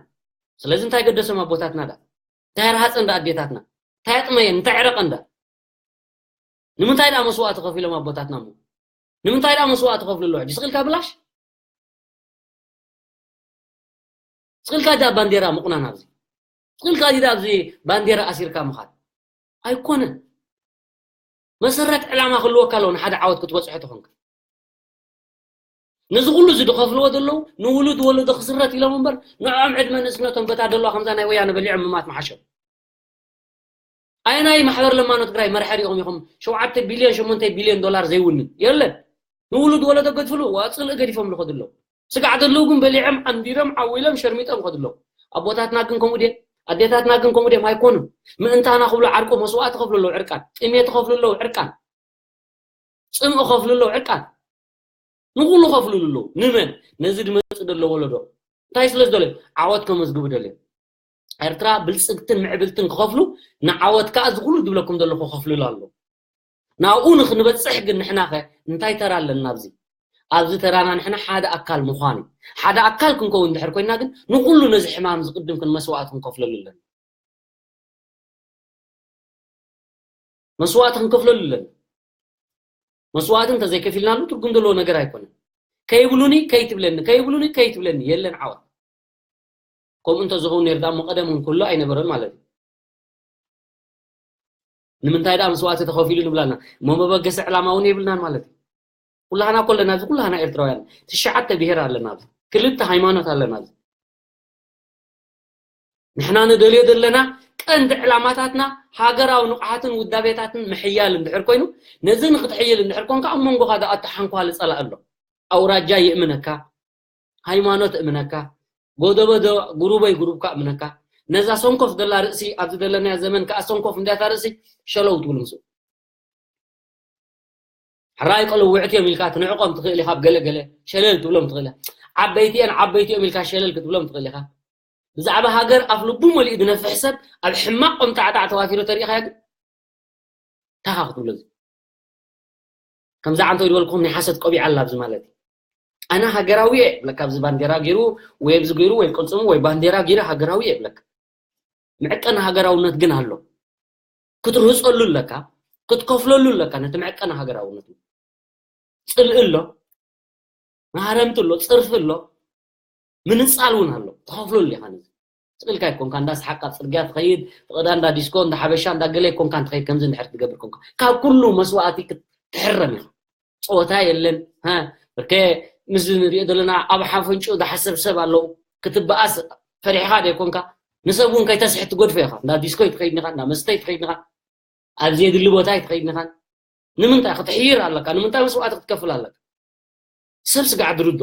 ስለዚ እንታይ ገደሶም ኣቦታትና ዳ? እንታይ ረሃፀን ዳ ኣዴታትና? እንታይ ኣጥመየን? እንታይ ዕረቐን ዳ? ንምንታይ ዳ መስዋእቲ ከፊሎም ኣቦታትና እሞ? ንምንታይ ዳ መስዋእቲ ከፍሉ ኣለዉ? ሕጂ ስቕልካ ብላሽ? ስቕልካ ዳ ባንዴራ ምቑናን ኣብዚ? ስቕልካ ዳ ኣብዚ ባንዴራ ኣሲርካ ምኻድ? ኣይኮነን። መሰረት ዕላማ ክህልወካ ኣለዎ ንሓደ ዓወት ክትበፅሖ ተኾንካ። ነዚ ኩሉ እዚ ዝኸፍልዎ ዘለዉ ንውሉድ ወለዶ ክስረት ኢሎም እምበር ንዕኦም ዕድመ ንእስነቶም በታ ደለዋ ከምዛ ናይ ወያነ በሊዖም ምማት መሓሾም። ኣየናይ ማሕበር ለማኖ ትግራይ መርሐ ሪኦም ኢኹም ሸውዓተ ቢልዮን ሸሞንተ ቢልዮን ዶላር ዘይውንን? የለን። ንውሉድ ወለዶ ገድፍሉ፣ ዋ ፅልኢ ገዲፎም ዝኸዱ ኣለዉ። ስጋዕ ዘለዉ ግን በሊዖም ኣንዲሮም ዓዊሎም ሸርሚጦም ይኸዱ ኣለዉ። ኣቦታትና ግን ከምኡ ድዮም? ኣዴታትና ግን ከምኡ ድዮም? ኣይኮኑን። ምእንታና ክብሉ ዓርቆም መስዋእቲ ከፍሉ ኣለዉ ዕርቃን፣ ጥሜት ከፍሉ ኣለዉ ዕርቃን፣ ፅምኢ ከፍሉ ኣለዉ ዕርቃን። ንኩሉ ከፍልሉ ኣለዉ። ንመን? ነዚ ድመፅእ ዘሎ ወለዶ። እንታይ ስለ ዝደለዩ? ዓወት ከመዝግቡ ደልዮም። ኤርትራ ብልፅግትን ምዕብልትን ክኸፍሉ ንዓወት ከዓ እዚ ኩሉ ዝብለኩም ዘለኹ ከፍልሉ ኣለዉ። ናብኡ ንክንበፅሕ ግን ንሕና ከ እንታይ ተራ ኣለና ኣብዚ? ኣብዚ ተራና ንሕና ሓደ ኣካል ምዃን እዩ። ሓደ ኣካል ክንከውን እንድሕር ኮይና ግን ንኩሉ ነዚ ሕማም ዝቅድም ክን መስዋእቲ ክንከፍለሉ ኣለና። መስዋእቲ ክንከፍለሉ ኣለና። መስዋእቲ እንተዘይከፊልናሉ ትርጉም ዘለዎ ነገር ኣይኮነን። ከይብሉኒ ከይትብለኒ፣ ከይብሉኒ ከይትብለኒ የለን ዓወት። ከምኡ እንተዝኸውን ነይሩ ዳሞ ቀደም እውን ክህሉ ኣይነበረን ማለት እዩ። ንምንታይ ደኣ መስዋእቲ ተኸፊሉ ንብላና? እሞ መበገሲ ዕላማ እውን የብልናን ማለት እዩ። ኩላህና እኮ ኣለና፣ ኣብዚ ኩላህና ኤርትራውያን ትሽዓተ ብሄር ኣለና፣ ኣብዚ ክልተ ሃይማኖት ኣለና። ኣብዚ ንሕና ንደልዮ ዘለና ቀንዲ ዕላማታትና ሃገራዊ ንቕሓትን ውዳቤታትን ምሕያል እንድሕር ኮይኑ፣ ነዚ ንክትሕይል እንድሕር ኮንካ ኣብ መንጎኻ ደኣ እተሓንኳሊ ጸላኢ ኣሎ። ኣውራጃ ይእምነካ፣ ሃይማኖት እምነካ፣ ጎደቦ ዶ ጉሩበይ ጉሩብካ እምነካ። ነዛ ሰንኮፍ ደላ ርእሲ ኣብዚ ዘለናዮ ዘመን ከኣ ሰንኮፍ እንዲያታ ርእሲ ሸለው ትብል ምስኡ። ሕራይ ቀልውዕት እዮም ኢልካ ትንዕቆም ትኽእል ኢኻ፣ ኣብ ገለ ገለ ሸለል ትብሎም ትኽእል ኢኻ። ዓበይቲ እየን ዓበይቲ እዮም ኢልካ ሸለል ክትብሎም ትኽእል ኢኻ። ብዛዕባ ሃገር ኣፍ ልቡ መሊኡ ዝነፍሕ ሰብ ኣብ ሕማቕ ቆምጣዕጣዕ ተዋፊሩ ተሪኢኻዮ ግን ታኻ ክትብሎ እዚ ከምዚ ዓንቶ ዝበልኩም ናይ ሓሰት ቆቢዕ ኣላ ኣብዚ ማለት እዩ። ኣነ ሃገራዊ እየ ብለካ፣ ኣብዚ ባንዴራ ገይሩ ወይ ኣብዚ ገይሩ ወይ ቅልፅሙ ወይ ባንዴራ ገይሩ ሃገራዊ እየ ብለካ። መዕቀኒ ሃገራውነት ግን ኣሎ። ክትርህፀሉ ኣለካ፣ ክትከፍለሉ ኣለካ። ነቲ መዕቀኒ ሃገራውነት ጽልኢ ኣሎ፣ ማህረምቲ ኣሎ፣ ፅርፊ ኣሎ፣ ምንፃል እውን ኣሎ። ትኸፍለሉ ኢኻ ነዚ። ስቕ ኢልካ ኣይኮንካ እንዳ ሰሓቅ ኣብ ፅርግያ ትኸይድ፣ ፍቐዳ እንዳ ዲስኮ፣ እንዳ ሓበሻ፣ እንዳ ገለ ኣይኮንካን ትኸይድ። ከምዚ እንድሕር ትገብር ኮንካ ካብ ኩሉ መስዋእቲ ክትሕረም ኢኻ። ፀወታ የለን። ሃ፣ ብርከ ምስ ንሪኦ ዘለና ኣብ ሓፈንጩ ዝሓሰብ ሰብ ኣለዉ። ክትበኣስ ፈሪሕኻ ዶ ኣይኮንካ? ንሰብ እውን ከይተስሕት ትገድፎ ኢኻ። እንዳ ዲስኮ ኣይትኸይድን ኢኻ፣ እንዳ መስተ ኣይትኸይድን ኢኻ፣ ኣብ ዘየድሊ ቦታ ኣይትኸይድን ኢኻ። ንምንታይ ክትሕይር ኣለካ? ንምንታይ መስዋእቲ ክትከፍል ኣለካ? ሰብ ስጋዕ ድርዶ።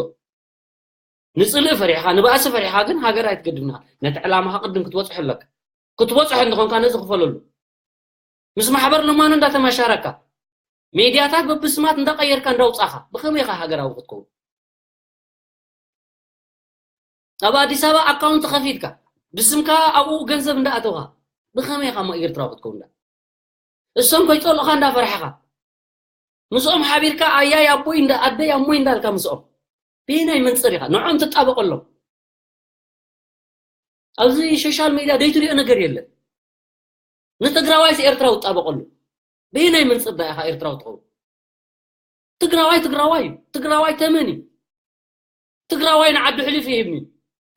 ንጽልኢ ፈሪሕኻ፣ ንባእሲ ፈሪሕኻ ግን ሃገር ኣይትገድፍን ኢኻ። ነቲ ዕላማኻ ቅድም ክትበጽሖ ኣለካ። ክትበጽሖ እንተኾንካ ነዚ ክፈለሉ። ምስ ማሕበር ለማኖ እንዳተማሻረካ፣ ሜድያታት በብስማት እንዳቐየርካ እንዳውጻኻ፣ ብኸመይ ኢኻ ሃገራዊ ክትከውን? ኣብ ኣዲስ ኣበባ ኣካውንት ከፊትካ፣ ብስምካ ኣብኡ ገንዘብ እንዳኣተውካ፣ ብኸመይ ኢኻ እሞ ኤርትራዊ ክትከውን? እዳ እሶም ከይጸልኡኻ እንዳፈራሕኻ፣ ምስኦም ሓቢርካ ኣያይ ኣቦይ እንዳ ኣደይ ኣሞይ እንዳልካ ምስኦም በየናይ መንጽር ኢኻ ንዕኦም ትጣበቀሎም? ኣብዚ ሶሻል ሜድያ ዘይትሪኦ ነገር የለን። ንትግራዋይስ ኤርትራዊ ትጣበቀሉ በየናይ መንጽር ዳ ኢኻ ኤርትራዊ ትኸውን? ትግራዋይ ትግራዋይ እዩ። ትግራዋይ ተመን እዩ። ትግራዋይ ንዓዱ ሕልፍ ይህብኒ፣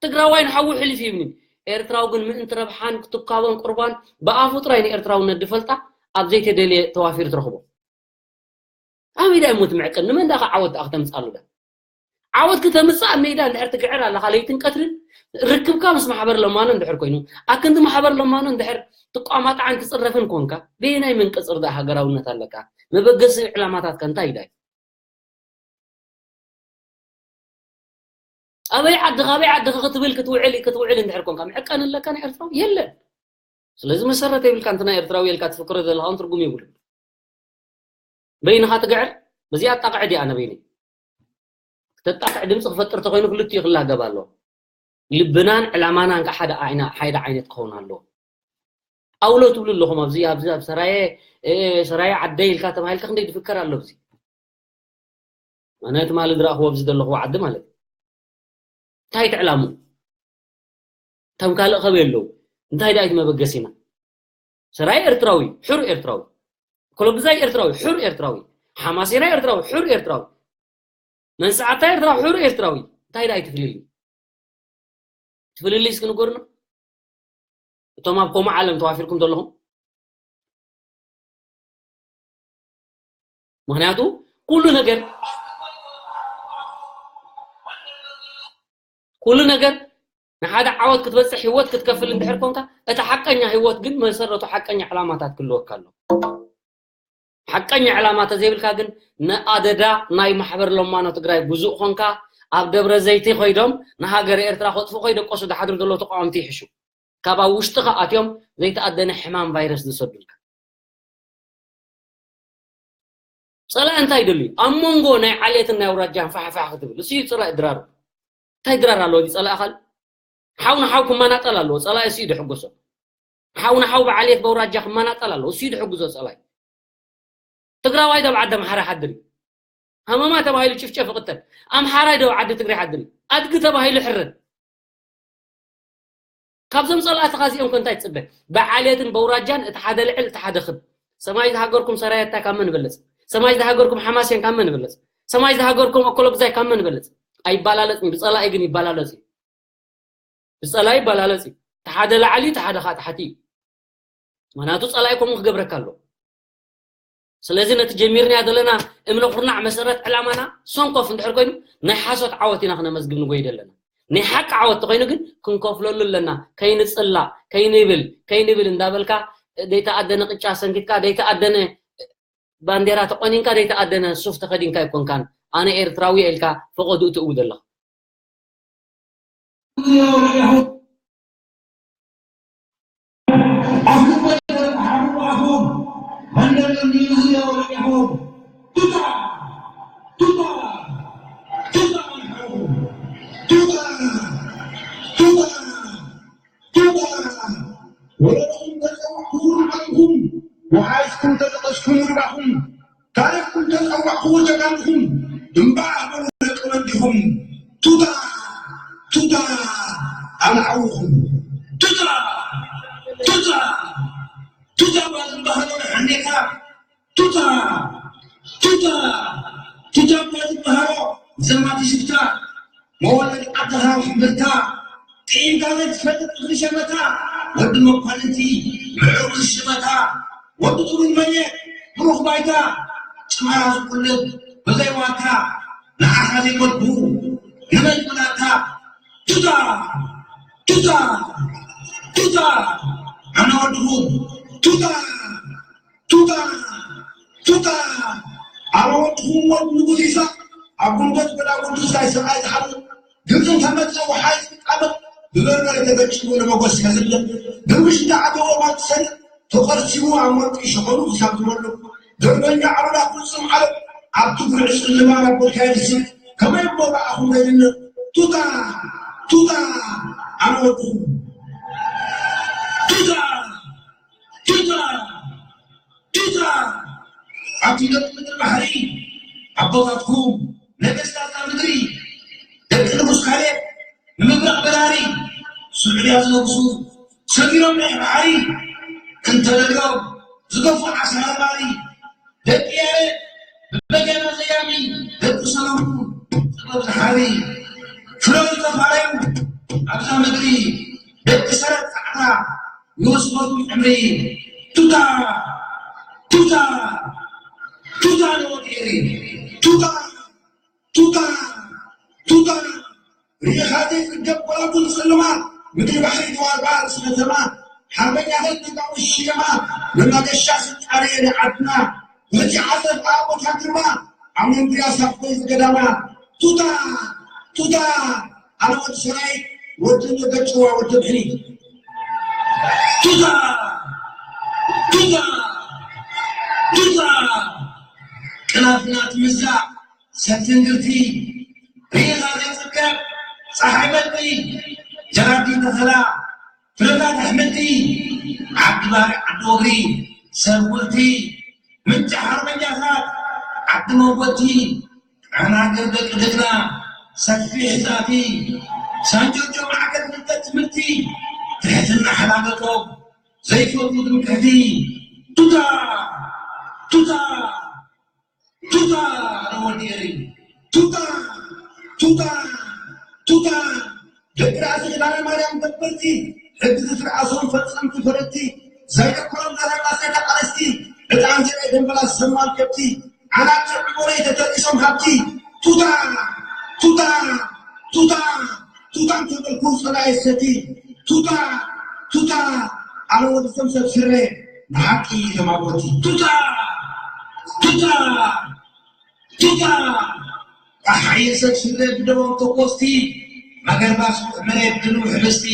ትግራዋይ ንሓዉ ሕልፍ ይህብኒ። ኤርትራዊ ግን ምእንቲ ረብሓን ክትካቦን ቁርባን ብኣፉ ጥራይ ንኤርትራውነት ድፈልጣ ኣብ ዘይተደልየ ተዋፊሩ ትረኽቦ። ኣበይ ዳ እሞ ትምዕቅን? ንመን ዳኻ ዓወት ዳኣ ክተምጻሉ ዳ? ዓወት ክተምጽእ ኣብ ሜዳ እንድሕር ትግዕር ኣለኻ ለይትን ቀትርን ርክብካ ምስ ማሕበር ለማኖ እንድሕር ኮይኑ ኣክንዲ ማሕበር ለማኖ እንድሕር ትቋማጣዕን ትጽረፍን ኮንካ በየናይ መንቀጽር ዳ ሃገራውነት ኣለካ? መበገሲ ዕላማታትካ እንታይ ዳይ? ኣበይ ዓድኻ ኣበይ ዓድኻ ክትብል ክትውዕል ክትውዕል እንደ እንድሕር ኮንካ፣ መዕቀኒ ኣለካ ናይ ኤርትራዊ? የለን። ስለዚ መሰረት የብልካ። እንተ ናይ ኤርትራዊ ኢልካ ትፍክሮ ዘለኻ እውን ትርጉም የብሉን። በይንኻ ትግዕር፣ በዚኣ ኣጣቕዐ ድኣ ኣነ በይነይ። ክተጣቕዕ ድምፂ ክፈጥር ተኾይኑ ክልቲኡ ክላገብ ኣለዎ። ልብናን ዕላማናን ከዓ ሓደ ዓይና-፣ ሓደ ዓይነት ክኸውን ኣለዎ። ኣውሎ ትብሉ ኣለኹም ኣብዚ፣ ኣብዚ ኣብ ሰራየ፣ እ፣ ሰራየ ዓደይ ኢልካ ተባሂልካ ክንደይ ዝፍከር ኣሎ ኣብዚ። ኣነ ትማሊ ዝረኣኽዎ ኣብዚ ዘለኽዎ ዓዲ ማለት እዩ። እንታይ እቲ ዕላምኡ? ከም ካልእ ከበይ ኣለዉ? እንታይ ደኣ እቲ መበገሲና? ሰራየ ኤርትራዊ፣ ሕሩይ ኤርትራዊ። ኮሎብዛይ ኤርትራዊ፣ ሕሩይ ኤርትራዊ። ሓማሴናይ ኤርትራዊ፣ ሕሩይ ኤርትራዊ። መንስዓታ ኤርትራዊ፣ ሕሩይ ኤርትራዊ። እንታይ ደኣ እቲ ፍልልይ? እቲ ፍልልይ እስኪ ንገሩና። እቶም ኣብ ከምኡ ዓለም ተዋፊርኩም ዘለኹም። ምኽንያቱ ኩሉ ነገር፣ ኩሉ ነገር ንሓደ ዓወት ክትበጽሕ ህይወት ክትከፍል እንድሕር ኮንካ፣ እቲ ሓቀኛ ህይወት ግን መሰረቱ ሓቀኛ ዕላማታት ክህልወካ ኣሎ። ሓቀኛ ዕላማ ተዘይብልካ ግን ንኣደዳ ናይ ማሕበር ለማኖ ትግራይ ጉዙእ ኮንካ፣ ኣብ ደብረ ዘይቲ ኮይዶም ንሃገረ ኤርትራ ከጥፉ ከይደቀሱ ዝሓድሩ ዘለዉ ተቃወምቲ ይሕሹ። ካብ ኣብ ውሽጥኻ ኣትዮም ዘይተኣደነ ሕማም ቫይረስ ዝሰዱልካ። ጸላኢ እንታይ ይደልዩ? ኣብ መንጎ ናይ ዓሌትን ናይ ኣውራጃን ፋሕፋሕ ክትብል። እሱ እዩ ጸላኢ ድራሩ። እንታይ ድራር ኣለዎ? እዚ ጸላኢ ኣኻል ሓው ንሓው ክመናጠል ኣለዎ። ጸላኢ እሱ እዩ ድሕጎሶ። ሓው ንሓው ብዓሌት በውራጃ ክመናጠል ኣለዎ። እሱ እዩ ድሕግዞ ጸላኢ። ትግራዋይ ዶ ኣብ ዓዲ ኣምሓራ ሓድር እዩ? ሃመማ ተባሂሉ ጭፍጨፍ ይቕተል። ኣምሓራይ ዶ ኣብ ዓዲ ትግራይ ሓድር እዩ? ኣድጊ ተባሂሉ ሕረድ። ካብዞም ጸላእትኻ እዚኦም ከ እንታይ ትጽበ? ብዓሌትን በውራጃን እቲ ሓደ ልዕል፣ እቲ ሓደ ክብ። ሰማይ ዝሃገርኩም ሰራየታይ ካብ መን ይበልጽ? ሰማይ ዝሃገርኩም ሓማሴን ካብ መን ይበልጽ? ሰማይ ዝሃገርኩም ኣኮሎጉዛይ ካብ መን ይበልጽ? ኣይባላለጽን፣ ብጸላኢ ግን ይባላለጽ እዩ። ብጸላኢ ይባላለጽ እዩ። እቲ ሓደ ላዕሊ፣ እቲ ሓደ ኸኣ ታሕቲ እዩ። ምኽንያቱ ጸላኢ ከምኡ ክገብረካ ኣሎ። ስለዚ ነቲ ጀሚርናዮ ዘለና እምነ ኩርናዕ መሰረት ዕላማና ሰንኮፍ እንድሕር ኮይኑ ናይ ሓሶት ዓወት ኢና ክነመዝግብ ንጎይድ ኣለና። ናይ ሓቂ ዓወት ተኾይኑ ግን ክንከፍለሉ ኣለና። ከይንጽላእ፣ ከይንብል፣ ከይንብል እንዳበልካ ደይተኣደነ ቅጫ ሰንኪትካ፣ ደይተኣደነ ባንዴራ ተቆኒንካ፣ ደይተኣደነ ሱፍ ተኸዲንካ ኣይኮንካን ኣነ ኤርትራዊ እየ ኢልካ ፈቐድኡ ትእውድ ኣለኻ። ቱታ! ቱታ! ቱታ! ቱታ! ቱታ! ወለዶኹም ተጸዋዕኹ ንዓኹም፣ ወሓዝኩም ተጠቐስኩም ርባኹም፣ ታሪኽኩም ተጸዋዕኹ ጀጋንኹም፣ እምባእ በሉ ደቂ ወዲኹም፣ ቱታ! ቱታ! ኣምዓውኹም፣ ቱታ! ቱታ! ቱታ! ባዝባህሎ ሕኔታ፣ ቱታ! ቱታ! ቱታ እኳ ዝበሃሎ ዘማቲ ሽፍታ፣ መወለዲ ዓድኻ ምሕምርታ፣ ጥዒምካ ዘይትፈልጥ እኽሊ ሸመታ፣ ወዲ መኳንንቲ ምዕሩግ ዝሽመታ፣ ወዲ ጥሩይ መሬት ብሩኽ ባይታ፣ ጭማራ ዝቁልፍ ብዘይ ዋታ፣ ንዓኻ ዘይመግቡ ንመን ይብላታ? ቱታ! ቱታ! ቱታ! ኣነ ወድኹም ቱታ! ቱታ! ቱታ! ኣነ ወድኹም ወድ ንጉስ ይስሐቅ፣ ኣብ ጉልበት ጎዳጉዲ ሳይ ሰብኣይ ዝሓርቕ፣ ግብጺ እንተመጸ ወሓይ ዝጣበቕ፣ ብበርበረ ተገጭቡ ንመጎስ ከዝልቕ፣ ድርብሽ እንተኣተዎ ማት ዝሰርቕ፣ ተቐርሲቡ ኣብ ወርቂ ሸኾኑ ክሳብ ዝወልቕ፣ ደርበኛ ዓሉላ ፍጹም ዓለም፣ ኣብቲ ጉርዒ ጽልማ ናብ ቦድካ የድስቕ፣ ከመይ እሞ ብኣኹም ዘይድንቕ፣ ቱታ! ቱታ! ኣነ ወድኹም ቱታ! ቱታ! ቱታ! ኣብቲ ደቂ ምድሪ ባሕሪ ኣቦታትኩም ነገስታት እታ ምድሪ ደቂ ንጉስ ካሌብ ንምብራቕ በራሪ ስዑድያ ዝነግሱ ሰጊሮም ናይ ባሕሪ እንተለልዮም ዝገፉ ዓሳ ነባሪ ደቂ ያሬድ ብበገና ዘያሚ ደቂ ሰሎሙን ጥበብ ዝሓሪ ፍረ ዝተፋረዩ ኣብዛ ምድሪ ደቂ ሰረት ጻዕዳ ይወስኸሉ ዕምሪ ቱታ ቱታ ቱታ ንወዲ ኤሪ ቱታ ቱታ ቱታ ሪኢኻ ዘይጽገብ ጎላጉል ጸለማ ምድሪ ባሕሪ ተዋጋ ርእሲ ከተማ ሓርበኛ ኸልተጋኡ ሽየማ መናገሻ ስልጣነ የለ ዓድና በዚ ዓዘብ ኣቦታ ግርማ ኣብ መንጉያ ሳፍኮይ ዝገዳማ ቱታ ቱታ ኣነ ወዲ ሰራዊት ወዲ ነገጭዋ ወዲ ብሕኒ ቱታ ቱታ ቱታ ቅናትና ትምዛዕ ሰትንግርቲ ሪኻ ዘይፅከብ ፀሓይ መጥሪ ጀራዲ ተኸላ ፍረታት ኣሕምልቲ ዓዲ ባርዕ ዓዲ ወግሪ ሰብ ጉልቲ ምንጪ ሓርበኛታት ዓዲ መጎቲ ኣናገር ደቂ ደግና ሰፊሕ ዛፊ ሳንጆጆ ማዕከል ፍልጠት ትምህርቲ ትሕትና ሓላገቶም ዘይፈልጡ ድምቀቲ ቱታ ቱታ ቱታ ረወዲሪ ቱታ ቱታ ቱታ ደቂ ራእሲ ኪዳነ ማርያም ገበርቲ ሕጊ ዝስርዓሶም ፈጸምቲ ፈረድቲ ዘይደኮሮም ዛላቃሰ ተቃለስቲ ዕጣን ዘርኢ ደንበላ ዝሰማል ከብቲ ዓናጭ ዕቦለይ ተተሪሶም ሃብቲ ቱታ ቱታ ቱታ ቱታ እንተበልኩ ጸላኢ ሰቲ ቱታ ቱታ ኣነ ወዲ ሰብ ሰብ ስረ ንሓቂ ተማጎቲ ቱታ ቱታ ቱታ ኣሓየ ሰብ ስረ ብደቦም ተኮስቲ መገርባስ መሬት ድሉ ሕብስቲ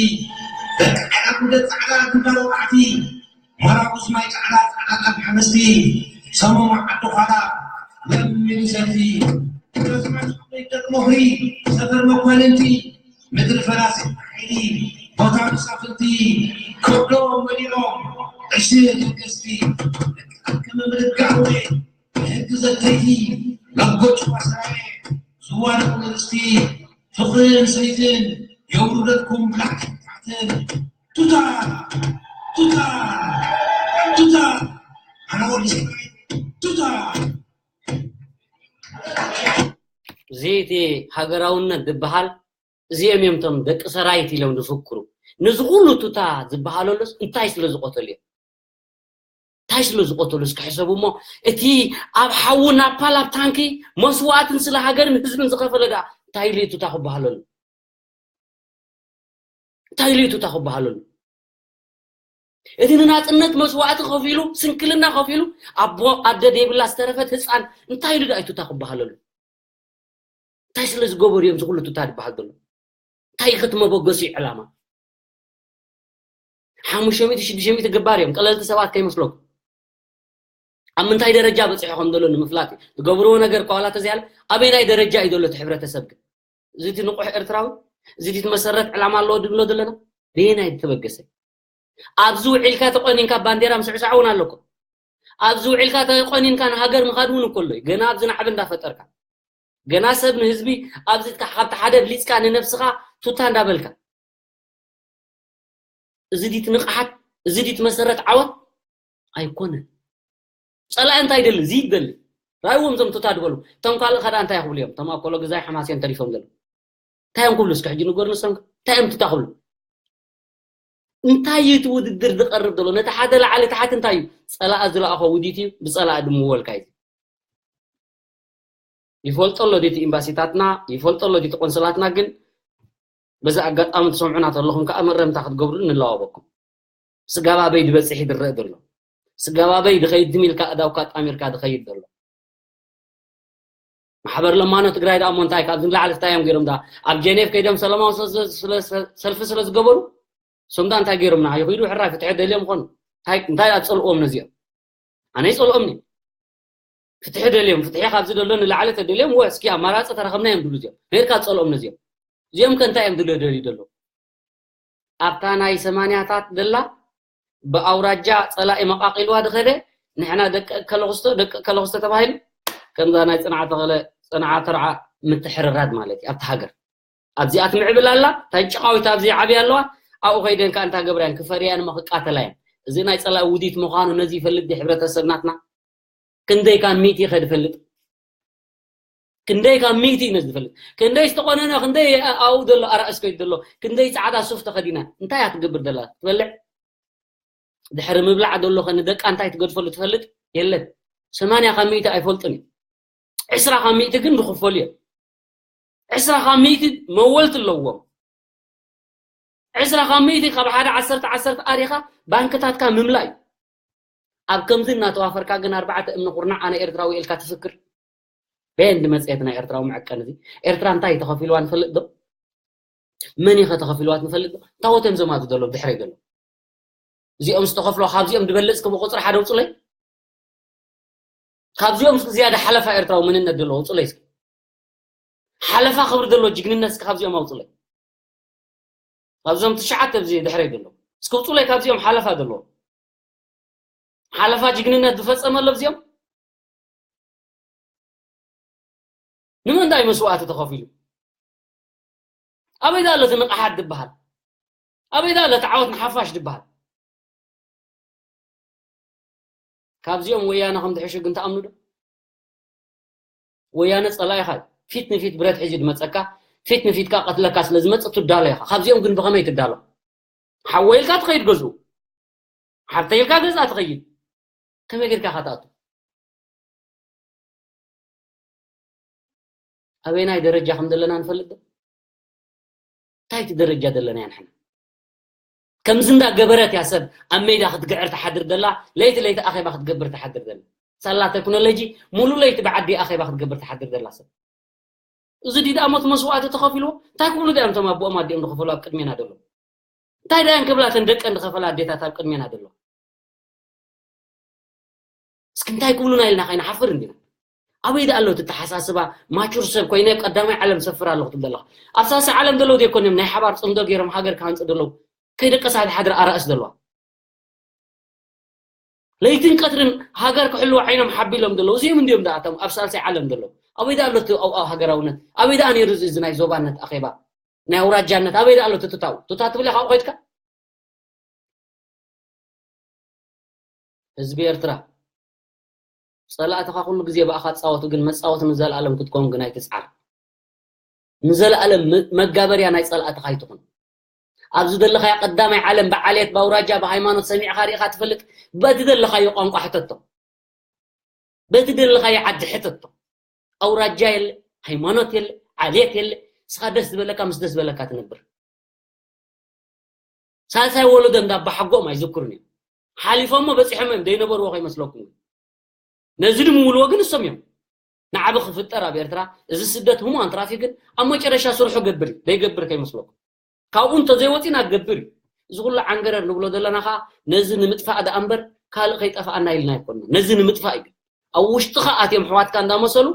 ደቂ ዓዳ ጉደት ጻዕዳ ግንባር ወቃዕቲ መራቁስ ማይ ጻዕዳ ጻዕዳ ካብ ሓምስቲ ሰሞም ዓዲ ዃላ ለም ሚኒሰቲ ረዝማት ደቂ ሞኽሪ ሰፈር መኳንንቲ ምድሪ ፈራሲ ሓይሊ ቦታ መሳፍንቲ ከብዶም መሊኦም ዕሽር መንግስቲ ደቂ ከመ ምድር ጋህዌ ብሕጊ ዘተይቲ ናብ ጎጭ ማሰራየ ዝዋደቑ ንርስቲ ፍቕርን ሰይፍን የውርደትኩም ብላዕትን ታሕትን ቱታ ቱታ ቱታ ኣነ ወዲ ሰራዊት ቱታ እዚ እቲ ሃገራውነት ዝበሃል እዚኦም እዮም እቶም ደቂ ሰራዊት ኢሎም ዝፍክሩ። ነዚ ኩሉ ቱታ ዝበሃለሉስ እንታይ ስለ ዝቆተሉ እዮም? እንታይ ስለ ዝቆተሉ እስኪ ሕሰቡ እሞ እቲ ኣብ ሓዊ ናፓል ኣብ ታንኪ መስዋእትን ስለ ሃገርን ህዝብን ዝኸፈለ ደኣ እንታይ ኢሉ እዩ ቱታ ክበሃለሉ? እንታይ ኢሉ እዩ ቱታ ክበሃለሉ? እቲ ንናፅነት መስዋእቲ ከፊሉ ስንክልና ከፊሉ ኣቦ ኣደ ዘይብላ ዝተረፈት ህፃን እንታይ ኢሉ ደኣ እዩ ቱታ ክበሃለሉ? እንታይ ስለ ዝገበሩ እዮም ዝኩሉ ቱታ ዝበሃል ዘሎ? እንታይ ክት መበገሲ ዕላማ? ሓሙሽተ ሚእቲ ሽዱሽተ ሚእቲ ገባር እዮም ቀለልቲ ሰባት ከይመስለኩም። ኣብ ምንታይ ደረጃ በፂሑ ከም ዘሎ ንምፍላጥ እዩ ዝገብርዎ ነገር ከዋላ ተዚያለ ኣበይናይ ደረጃ እዩ ዘሎ እቲ ሕብረተሰብ ግን እዚ እቲ ንቑሕ ኤርትራዊ እዚ እቲ መሰረት ዕላማ ኣለዎ ድብሎ ዘለና በየናይ ተበገሰ ኣብዚ ውዒልካ ተቆኒንካ ባንዴራ ምስዕሳዕ እውን ኣለኮ ኣብዚ ውዒልካ ተቆኒንካ ንሃገር ምኻድ እውን እኮ ኣሎ ገና ኣብዚ ናዕቢ እንዳፈጠርካ ገና ሰብ ንህዝቢ ኣብዚ ካብቲ ሓደ ብሊፅካ ንነብስኻ ቱታ እንዳበልካ እዚ ዲት ንቕሓት እዚ ዲት መሰረት ዓወት ኣይኮነን ፀላኢ እንታይ ይደሊ እዚ ይደሊ ራይዎም ዞም ቱታ ድበሉ እቶም ካልእ ከዳ እንታይ ክብሉ እዮም እቶም ኣኮሎ ግዛይ ሓማስዮም ተሪፎም ዘለዉ እንታይ እዮም ክብሉ እስኪ ሕጂ ንገሩ ንሶም እንታይ እዮም ቱታ ክብሉ እንታይ እዩ እቲ ውድድር ዝቐርብ ዘሎ ነቲ ሓደ ላዕሊ ታሕቲ እንታይ እዩ ፀላኢ ዝለኣኾ ውዲት እዩ ብፀላኢ ድምወልካ እዩ ይፈልጦ ኣሎ ድቲ ኤምባሲታትና ይፈልጦ ኣሎ ድቲ ቆንስላትና ግን በዚ ኣጋጣሚ ትሰምዑና ተለኹም ከዓ መረምታ ክትገብሩ ንለዋወኩም ስጋባበይ ድበፅሕ ይድረእ ዘሎ ስጋባበይ ድኸይድ ድም ኢልካ እዳውካ ጣሚርካ ድኸይድ ዘሎ ማሕበር ለማኖ ትግራይ ደኣ እሞ እንታይ ካብዚ ንላዕሊ እንታይ እዮም ገይሮም ደኣ ኣብ ጀኔቭ ከይዶም ሰላማዊ ሰልፊ ስለ ዝገበሩ እሶም ደኣ እንታይ ገይሮምና ይኽይዱ ሕራይ ፍትሒ ደልዮም ኾኑ እንታይ ኣፀልኦም ነዚኦም ኣነ ይፀልኦም ፍትሒ ደልዮም ፍትሒ ካብዚ ደሎ ንላዕሊ ተደልዮም ወ እስኪ ኣማራፂ ተረኸብና እዮም ድብሉ እዚኦም ነርካ ፀልኦም ነዚኦም እዚኦም ከ እንታይ እዮም ድሎ ደልዩ ደሎ ኣብታ ናይ ሰማንያታት ደላ ብኣውራጃ ፀላኢ መቃቂልዋ ድኸደ ንሕና ደቂ ከለክስቶ ደቂ ከለክስቶ ተባሂሉ ከምዛ ናይ ፅንዓት ተኸለ ፅንዓት ተርዓ ምትሕርራድ ማለት እዩ ኣብቲ ሃገር ኣብዚኣ ትምዕብል ኣላ ታን ጭቃዊት ኣብዚ ዓብያ ኣለዋ ኣብኡ ከይደን ከዓ እንታ ገብራያን ክፈርያን እሞ ክቃተላ እየን እዚ ናይ ፀላኢ ውዲት ምዃኑ ነዚ ይፈልጥ ዲ ሕብረተሰብ ናትና ክንደይ ካብ ሚእቲ ከድፈልጥ ክንደይ ካብ ሚእቲ እዩ ነዚ ዝፈልጥ ክንደይ ዝተቆነነ ክንደይ ኣብኡ ዘሎ ኣራእስ ከይዱ ዘሎ ክንደይ ፃዕዳ ሱፍ ተኸዲና እንታይ እያ ትገብር ዘላ ትበልዕ ድሕሪ ምብላዕ ዘሎ ከ ንደቃ እንታይ ትገድፈሉ ትፈልጥ የለን ሰማንያ ካብ ሚእቲ ኣይፈልጡን እዩ ዕስራ ካብ ሚእቲ ግን ዝኽፈሉ እዮም ዕስራ ካብ ሚእቲ መወልቲ ኣለዎም ዕስራ ካብ ሚእቲ ካብ ሓደ ዓሰርተ ዓሰርተ ኣሪኻ ባንክታትካ ምምላእ እዩ ኣብ ከምዚ እናተዋፈርካ ግን ኣርባዕተ እምኒ ኩርናዕ ኣነ ኤርትራዊ ኢልካ ትፍክር በየን ድመፅየት ናይ ኤርትራዊ መዐቀን እዚ ኤርትራ እንታይ ተኸፊልዋ ንፈልጥ ዶ መን ኢኸ ተኸፊልዋ ንፈልጥ ዶ? ታወት እዮም ዘማቱ ዘለዉ ድሕረይ ዘለዉ። እዚኦም ዝተኸፍሎ ካብዚኦም ድበልጽ ክም ቁጽሪ ሓደ ውጹለይ። ካብዚኦም እስኪ ዝያዳ ሓለፋ ኤርትራዊ መንነት ዘለዎ ውጹለይ እስኪ። ሓለፋ ክብሪ ዘለዎ ጅግንነት እስኪ ካብዚኦም ኣውጹለይ። ካብዞም ትሽዓተ ኣብዚ ድሕረይ ዘለዉ እስኪ ውጹለይ። ካብዚኦም ሓለፋ ዘለዎ፣ ሓለፋ ጅግንነት ዝፈጸመ ኣሎ ኣብዚኦም? ንምንታይ መስዋእቲ ተኸፊሉ? ኣበይ ዳ ኣሎ እቲ ንቕሓት ዝበሃል? ኣበይ ዳ ኣሎ እቲ ዓወት ንሓፋሽ ዝበሃል? ካብዚኦም ወያነ ከም ትሕሹ ግን ትኣምኑ ዶ? ወያነ ጸላኢኻ እዩ። ፊት ንፊት ብረት ሒዙ ዝመጸካ፣ ፊት ንፊትካ ቀትለካ ስለ ዝመጽእ ትዳሎ ኢኻ። ካብዚኦም ግን ብኸመይ ትዳሎ? ሓወይ ኢልካ ትኸይድ ገዝኡ፣ ሓብተይ ኢልካ ገዝኣ ትኸይድ። ከመይ ጌርካ ኢኻ ትኣቱ? ኣበየናይ ደረጃ ከም ዘለና ንፈልጥ ዶ? እንታይ እቲ ደረጃ ዘለና ኢና ንሕና? ከምዚ እንዳገበረት እያ ሰብ ኣብ ሜዳ ክትግዕር ትሓድር ዘላ፣ ለይቲ ለይቲ ኣኼባ ክትገብር ትሓድር ዘላ። ሳላ ቴክኖሎጂ ሙሉ ለይቲ ብዓዲ ኣኼባ ክትገብር ትሓድር ዘላ ሰብ። እዚ ድዩ ደኣ ሞት መስዋእቲ ተኸፊልዎ? እንታይ ክብሉ ድዮም እቶም ኣቦኦም ኣዲኦም ዝኸፈሉ ኣብ ቅድሜና ዘለዉ? እንታይ ደኣን ክብላ እተን ደቀን ዝኸፈላ ኣዴታት ኣብ ቅድሜና ዘለዋ? እስኪ እንታይ ክብሉና ኢልና ከይንሓፍር እንዲና። ኣበይ ደኣ ኣሎ እቲ ኣተሓሳስባ? ማቹር ሰብ ኮይነ ኣብ ቀዳማይ ዓለም ሰፍር ኣለኹ ትብል ዘለኻ። ኣብ ሳልሳይ ዓለም ዘለዉ ዘይኮን እዮም ናይ ሓባር ጽምዶ ገይሮም ሃገር ክሃንጹ ዘለዉ? ከይደቀሳ ዝሓድር ኣራእስ ዘለዋ። ለይትን ቀትርን ሃገር ክሕልዉ ዓይኖም ሓቢሎም ዘለዉ እዚኦም እንዲዮም ደኣ እቶም ኣብ ሳልሳይ ዓለም ዘለዉ። ኣበይ ደኣ ኣሎ እቲ ኣብኣ ሃገራውነት? ኣበይ ደኣ ነይሩ እዚ ናይ ዞባነት ኣኼባ? ናይ ኣውራጃነት ኣበይ ደኣ ኣሎ እቲ ቱታው? ቱታ ትብል ኢኻ ኣብኡ ከይድካ? ህዝቢ ኤርትራ፣ ጸላእትኻ ኩሉ ግዜ ብኣኻ ጻወቱ፣ ግን መጻወቲ ንዘለኣለም ክትከውን ግን ኣይትጽዓር። ንዘለኣለም መ-፣ መጋበርያ ናይ ጸላእትኻ ኣይትኹን። ኣብዚ ዘለኻዮ ቀዳማይ ዓለም ብዓሌት፣ ብኣውራጃ፣ ብሃይማኖት ሰሚዕኻ ርኢኻ ትፈልጥ? በቲ ዘለኻዮ ቋንቋ ሕተቶ። በቲ ዘለኻዮ ዓዲ ሕተቶ። ኣውራጃ የለ፣ ሃይማኖት የለ፣ ዓሌት የለ። ንስኻ ደስ ዝበለካ ምስ ደስ ዝበለካ ትነብር። ሳልሳይ ወለዶ እንዳ ኣባሓጎኦም ኣይዝክሩን እዮም። ሓሊፎሞ በጺሖም እዮም፣ ዘይነበርዎ ከይመስለኩም። ነዚ ድምውልዎ ግን እሶም እዮም። ናዕቢ ክፍጠር ኣብ ኤርትራ፣ እዚ ስደት ህሙዋን ትራፊክ ግን ኣብ መጨረሻ ስርሑ ገብር እዩ፣ ዘይገብር ከይመስለኩም። ካብኡ እንተዘይወጺና ገብር እዩ። እዚ ኩሉ ዓንገረር ንብሎ ዘለና ኸኣ ነዚ ንምጥፋእ ደኣ እምበር ካልእ ከይጠፍኣና ኢልና ኣይኮንና። ነዚ ንምጥፋእ እዩ። ኣብ ውሽጥኻ ኣትዮም ኣሕዋትካ እንዳመሰሉ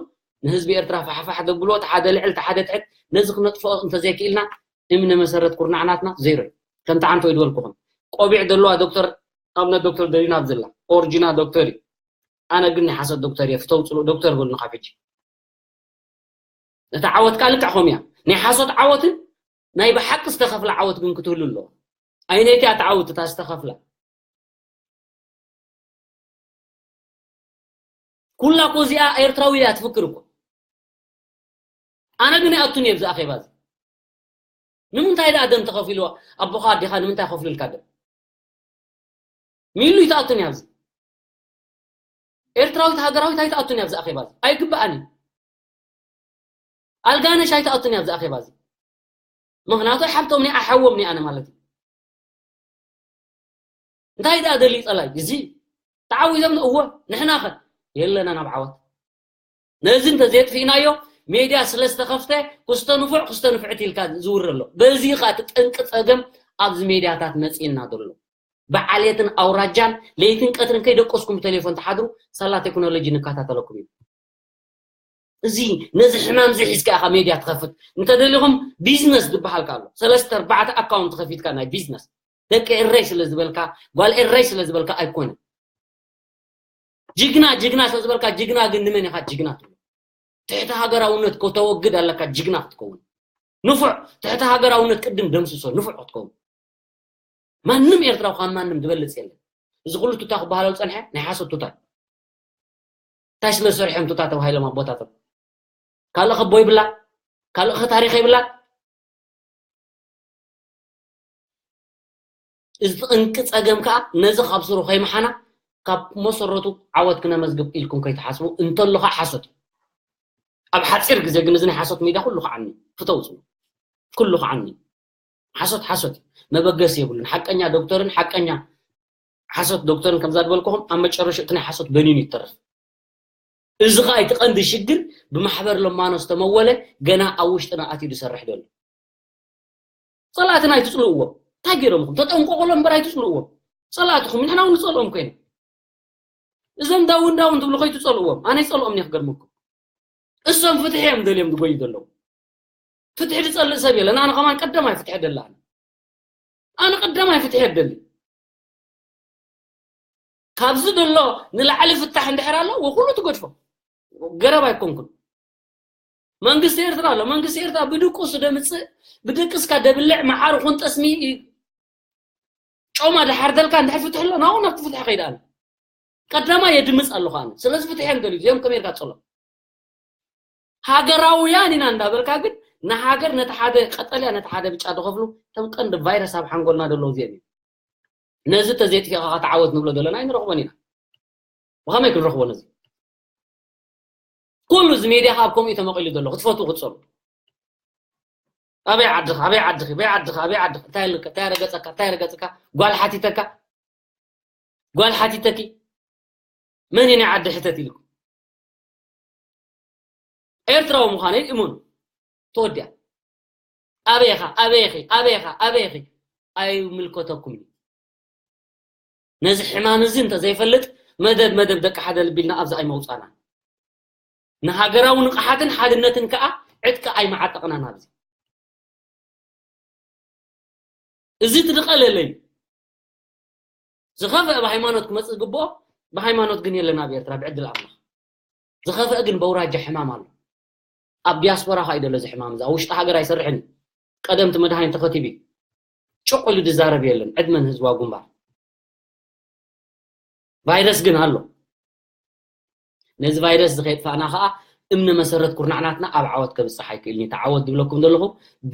ንህዝቢ ኤርትራ ፋሕፋሕ ዘብልዎ፣ እቲ ሓደ ልዕል፣ እቲ ሓደ ትሕት፣ ነዚ ክነጥፍኦ እንተዘይክኢልና እምነ መሰረት ኩርናዕ ናትና ዜሮ እዩ። ከምቲ ዓንተ ወይ ዝበልኩኹም ቆቢዕ ዘለዋ ዶክተር፣ ኣብነት ዶክተር ደሊና ኣብ ዘላ ኦርጂና ዶክተር እዩ። ኣነ ግን ናይ ሓሶት ዶክተር እየ፣ ፍተው ጽሉእ ዶክተር በሉኒ ካብ ሕጂ። እታ ዓወት ከኣ ልክዕ ከምኡ እያ። ናይ ሓሶት ዓወትን ናይ ብሓቂ ዝተኸፍለ ዓወት ግን ክትህሉ ኣለዎ። ኣይነይቲ እያ እታ ዓወት እታ ዝተኸፍለ። ኩላ እኮ እዚኣ ኤርትራዊ እያ ትፍክር እኮ። ኣነ ግን ኣይኣቱን እየ ኣብዚ ኣኼባ እዚ። ንምንታይ ደኣ ደም ተኸፊልዋ? ኣቦኻ ኣዴኻ ንምንታይ ከፍሉልካ ደም? ሚሉ ኣይትኣቱን እያ ኣብዚ። ኤርትራዊት ሃገራዊት ኣይትኣቱን እያ ኣብዚ ኣኼባ እዚ። ኣይግብኣን እዩ። ኣልጋነሽ ኣይትኣቱን እያ ኣብዚ ኣኼባ እዚ። ምኽንያቱ ኣይሓብቶም እየ፣ ኣይሓዎም እየ ኣነ ማለት እዩ። እንታይ ደኣ ደልዩ ጸላይ? እዚ ተዓዊዞም እወ፣ ንሕና ኸ? የለና ናብ ዓወት። ነዚ እንተዘየጥፊእናዮ፣ ሜድያ ስለ ዝተኸፍተ፣ ክስተ ንፉዕ፣ ክስተ ንፍዕቲ ኢልካ ዝውረ ኣሎ። በዚ ኸኣ እቲ ጠንቂ ጸገም ኣብዚ ሜድያታት መጺእና ዘሎ። ብዓሌትን ኣውራጃን ለይትን ቀትርን ከይደቀስኩም ብቴሌፎን ትሓድሩ፣ ሳላ ቴክኖሎጂ ንከታተለኩም እዩ። እዚ ነዚ ሕማም እዚ ሒዝካ ኢኻ ሜድያ ትኸፍት። እንተደሊኹም ቢዝነስ ዝበሃል ኣሎ። ሰለስተ ኣርባዕተ ኣካውንት ከፊትካ ናይ ቢዝነስ። ደቂ ኤረይ ስለ ዝበልካ፣ ጓል ኤረይ ስለ ዝበልካ ኣይኮነን። ጅግና፣ ጅግና ስለ ዝበልካ፣ ጅግና ግን ንመን ኢኻ ጅግና ትብሎ? ትሕቲ ሃገራውነት ከተወግድ ኣለካ ጅግና ክትከውን። ንፉዕ፣ ትሕቲ ሃገራውነት ቅድም ደምስሶ፣ ንፉዕ ክትከውን። ማንም ኤርትራዊ ካብ ማንም ዝበልጽ የለን። እዚ ኩሉ ቱታ ክበሃለሉ ጸንሐ፣ ናይ ሓሶት ቱታ። እንታይ ስለ ዝሰርሑ እዮም ቱታ ተባሂሎም ኣቦታቶም? ካልእ ከቦ ይብላ፣ ካልእ ከ ታሪኽ ይብላ። እዚ ጠንቂ ጸገም ከኣ ነዚ ካብ ስሩ ከይምሓና ካብ መሰረቱ ዓወት ክነመዝግብ ኢልኩም ከይትሓስቡ እንተሎ ከኣ ሓሶት እዩ። ኣብ ሓጺር ግዜ ግን እዚ ናይ ሓሶት ሜዳ ኩሉ ከዓኒ ፍተው ጽኑ። ኩሉ ከዓኒ ሓሶት ሓሶት እዩ። መበገሲ የብሉን። ሓቀኛ ዶክተርን ሓቀኛ ሓሶት ዶክተርን ከምዛ ዝበልኩኹም ኣብ መጨረሻ እቲ ናይ ሓሶት በኒኑ ይተርፍ። እዚ ኸኣ እቲ ቀንዲ ሽግር ብማሕበር ለማኖ ዝተመወለ ገና ኣብ ውሽጥና ኣትዩ ዝሰርሕ ዘሎ። ጸላእትና ኣይትጽልእዎም። እንታይ ገይሮምኹም? ተጠንቀቑሎም እምበር ኣይትጽልእዎም። ጸላእትኹም ንሕና እውን ንጸልኦም ኮይና። እዞም ዳውን ዳውን ትብሉ ከይትጸልእዎም። ኣነ ይጸልኦም እየ ክገርመኩም። እሶም ፍትሒ እዮም ደልዮም ዝጎዩ ዘለዉ። ፍትሒ ዝጸልእ ሰብ የለን። ኣነ ከማን ቀዳማይ ፍትሒ ደሊ ኣነ። ኣነ ቀዳማይ ፍትሒ እየ ደሊ። ካብዚ ዘሎ ንላዕሊ ፍታሕ እንድሕር ኣሎ፣ ወኩሉ ትገድፎ። ገረብ ኣይኮንኩን። መንግስቲ ኤርትራ ኣሎ። መንግስቲ ኤርትራ ብድቁስ ደምጽእ፣ ብድቅስካ ደብልዕ መዓር ኹን ጠስሚ ጮማ ድሓር ደልካ እንድሕር ፍትሒ ኣሎ፣ ናብኡ ናብቲ ፍትሒ ከይድ ኣነ። ቀዳማይ የድምጽ ኣለኹ ኣነ። ስለዚ ፍትሒ እዮም ደልዩ፣ እዚኦም ከመይ ኢልካ ትጸሎም? ሃገራውያን ኢና እንዳበልካ ግን ንሃገር ነቲ ሓደ ቀጠልያ ነቲ ሓደ ብጫ ዝኸፍሉ እቶም ቀንዲ ቫይረስ ኣብ ሓንጎልና ዘለዉ እዚኦም እዮም። ነዚ ተዘይጥፊእካ ተዓወት ንብሎ ዘለና ኣይንረኽቦን ኢና። ብኸመይ ክንረኽቦ ነዚ? ኩሉ እዚ ሜድያ ካብ ከምኡ እዩ ተመቒሉ ዘሎ ክትፈትዉ ክትጸሉ። ኣበይ ዓድኻ ኣበይ ዓድኺ ኣበይ ዓድኻ ኣበይ ዓድኻ እንታይ ኣለካ እንታይ ረገጸካ እንታይ ረገጸካ ጓል ሓቲተካ ጓል ሓቲተኪ መን እዩ ናይ ዓዲ ሕተት ኢልኩም ኤርትራዊ ምዃነይ እመኑ ተወዲኣ ኣበይኻ ኣበይኺ ኣበይኻ ኣበይኺ ኣይምልከተኩም እዩ ነዚ ሕማም እዚ እንተዘይፈልጥ መደብ መደብ ደቂ ሓደ ልቢልና ኣብዚ ኣይመውፃና ንሃገራዊ ንቕሓትን ሓድነትን ከዓ ዕጥቂ ኣይመዓጠቕናን ኣብዚ እዚ ትድቐለለይ ዝኸፍአ ብሃይማኖት ክመፅእ ዝግብኦ ብሃይማኖት ግን የለን ኣብ ኤርትራ ብዕድል ኣምላኽ ዝኸፍአ ግን በውራጃ ሕማም ኣሎ ኣብ ዲያስፖራ ካ ይደሎ እዚ ሕማም እዚ ኣብ ውሽጢ ሃገር ኣይሰርሕን እዩ ቀደምቲ መድሃኒት ተኸቲቡ እዩ ጭቕ ኢሉ ዝዛረብ የለን ዕድመ ንህዝባዊ ግንባር ቫይረስ ግን ኣሎ ነዚ ቫይረስ እዚ ከየጥፋእና ከዓ እምነ መሰረት ኩርናዕናትና ኣብ ዓወት ከብፅሕ ኣይክእልን እዩ ተዓወት ዝብለኩም ዘለኹ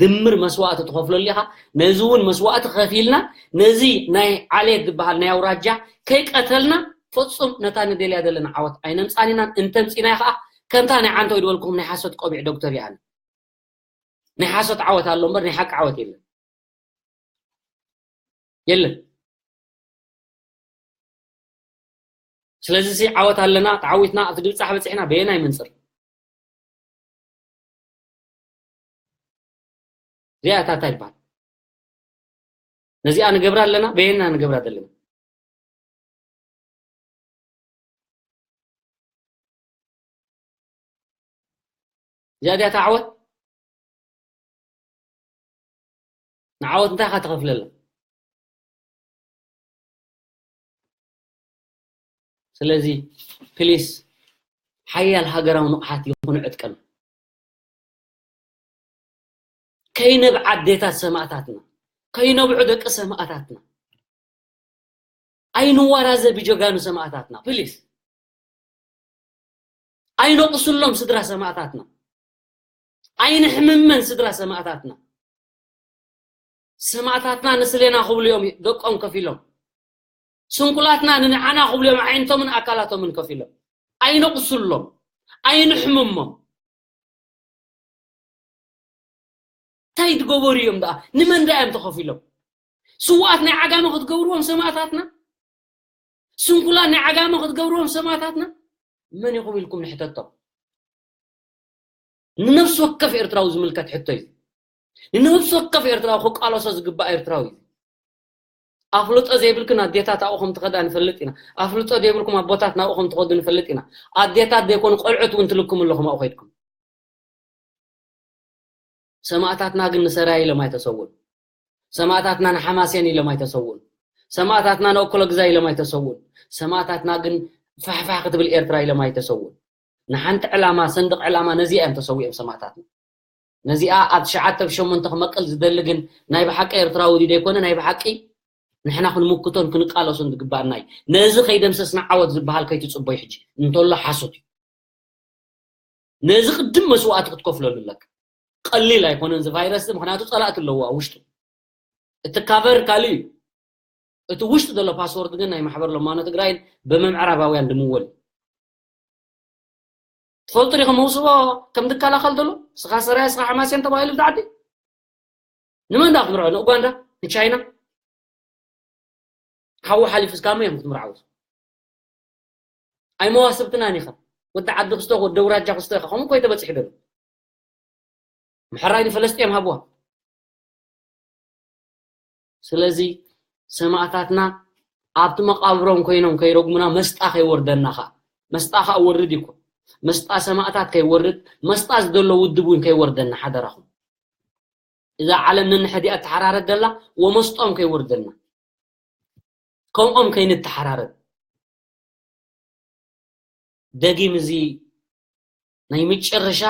ድምር መስዋእቲ ትኸፍለሉ ኢኻ ነዚ እውን መስዋእቲ ከፊልና ነዚ ናይ ዓሌት ዝበሃል ናይ ኣውራጃ ከይቀተልና ፍፁም ነታ ንደልያ ዘለና ዓወት ኣይነምፃን ኢና እንተምፂናዮ ከዓ ከምታ ናይ ዓንተው ዝበልኩም ናይ ሓሶት ቆቢዕ ዶክተር ይኣነ ናይ ሓሶት ዓወት ኣሎ እምበር ናይ ሓቂ ዓወት የለን የለን ስለዚ ሲ ዓወት ኣለና ተዓዊትና ኣብቲ ድብፃሕ በፂሕና በየናይ መንፅር እዚኣ እታ እንታይ ይበሃል ነዚኣ ንገብራ ኣለና በየና ንገብራ ዘለና እዚኣ እዚኣ እታ ዓወት ንዓወት እንታይ ኢኻ ተኸፍለላ ስለዚ ፕሊስ ሓያል ሃገራዊ ንቕሓት ይኹን ዕጥቀን ከይነብዓ ኣዴታት ሰማእታትና ከይነብዑ ደቂ ሰማእታትና ኣይንዋራዘ ብጀጋኑ ሰማእታትና ፕሊስ ኣይነቑስሎም ስድራ ሰማእታትና ኣይንሕምመን ስድራ ሰማእታትና ሰማእታትና ንስሌና ክብሉ እዮም ደቆም ከፊሎም ስንኩላትና ንንዓና ክብሉ እዮም ዓይነቶምን ኣካላቶምን ከፊሎም ኣይነቑስሎም ኣይንሕምሞም እንታይ ትገበሩ እዮም ደኣ ንመን ደኣ እዮም ተኸፊሎም ስዋኣት ናይ ዓጋመ ክትገብርዎም ሰማእታትና ስንኩላን ናይ ዓጋመ ክትገብርዎም ሰማእታትና መን ኢኹም ኢልኩም ንሕተቶም ንነፍሲ ወከፍ ኤርትራዊ ዝምልከት ሕቶ እዩ ንነፍሲ ወከፍ ኤርትራዊ ክቃለሶ ዝግባእ ኤርትራዊ እዩ ኣፍልጦ ዘይብልክን ኣዴታት ኣብኡ ከም ትኸዳ ንፈልጥ ኢና ኣፍልጦ ዘይብልኩም ኣቦታት ናብኡ ከም ትኸዱ ንፈልጥ ኢና ኣዴታት ዘይኮኑ ቆልዑት እውን ትልኩም ኣለኹም ኣብኡ ከይድኩም ሰማእታትና ግን ንሰራየ ኢሎም ኣይተሰውኡን ሰማእታትና ንሓማሴን ኢሎም ኣይተሰውኡን ሰማእታትና ንእኩለ ግዛይ ኢሎም ኣይተሰውኡን ሰማእታትና ግን ፋሕፋሕ ክትብል ኤርትራ ኢሎም ኣይተሰውኡን ንሓንቲ ዕላማ ሰንድቕ ዕላማ ነዚኣ እዮም ተሰዊኦም ሰማእታትና ነዚኣ ኣብ ትሽዓተ ብ ሸሞንተ ክመቅል ዝደሊ ግን ናይ ብሓቂ ኤርትራዊ ድዩ ዘይኮነ ናይ ብሓቂ ንሕና ክንምክቶን ክንቃለሶን ዝግባኣና እዩ ነዚ ከይደምሰስና ዓወት ዝበሃል ከይትፅበዩ ሕጂ እንተሎ ሓሶት እዩ ነዚ ቅድም መስዋእቲ ክትከፍለሉ ኣለካ ቀሊል ኣይኮነን እዚ ቫይረስ ምክንያቱ ፀላእቲ ኣለዎ ኣብ ውሽጡ እቲ ካቨር ካልእ እዩ እቲ ውሽጢ ዘሎ ፓስወርድ ግን ናይ ማሕበር ለማኖ ትግራይን ብምምዕራባውያን ድምወል ትፈልጡ ዲኹም መውስቦ ከም ዝከላኸል ዘሎ ስኻ ሰራያ ስኻ ሓማሴን ተባሂሉ ብዛዓዲ ንመን ዳ ክትምርዖ ንኡጋንዳ ንቻይና ሓዊ ሓሊፉ እስካሞ እዮም ክትምርዓውስ ኣይመዋስብትናን ኢኻ ወዲ ዓዲ ክስቶ ወዲ ኣውራጃ ክስቶ ኢኻ ከምኡ ኮይ ተበፂሑ ደሎ ምሕራይ ንፈለስጢኦም ሃብዋ ስለዚ ሰማእታትና ኣብቲ መቓብሮም ኮይኖም ከይረጉሙና መስጣ ከይወርደና ኸዓ፣ መስጣ ኸዓ ወርድ ይኮ፣ መስጣ ሰማእታት ከይወርድ፣ መስጣ ዝደሎ ውድብ እውን ከይወርደና ሓደራኹም። እዛ ዓለም ነንሕዲኣ እተሓራረድ ደላ ወመስጦም ከይወርደና፣ ከምኦም ከይንተሓራረድ። ደጊም እዚ ናይ መጨረሻ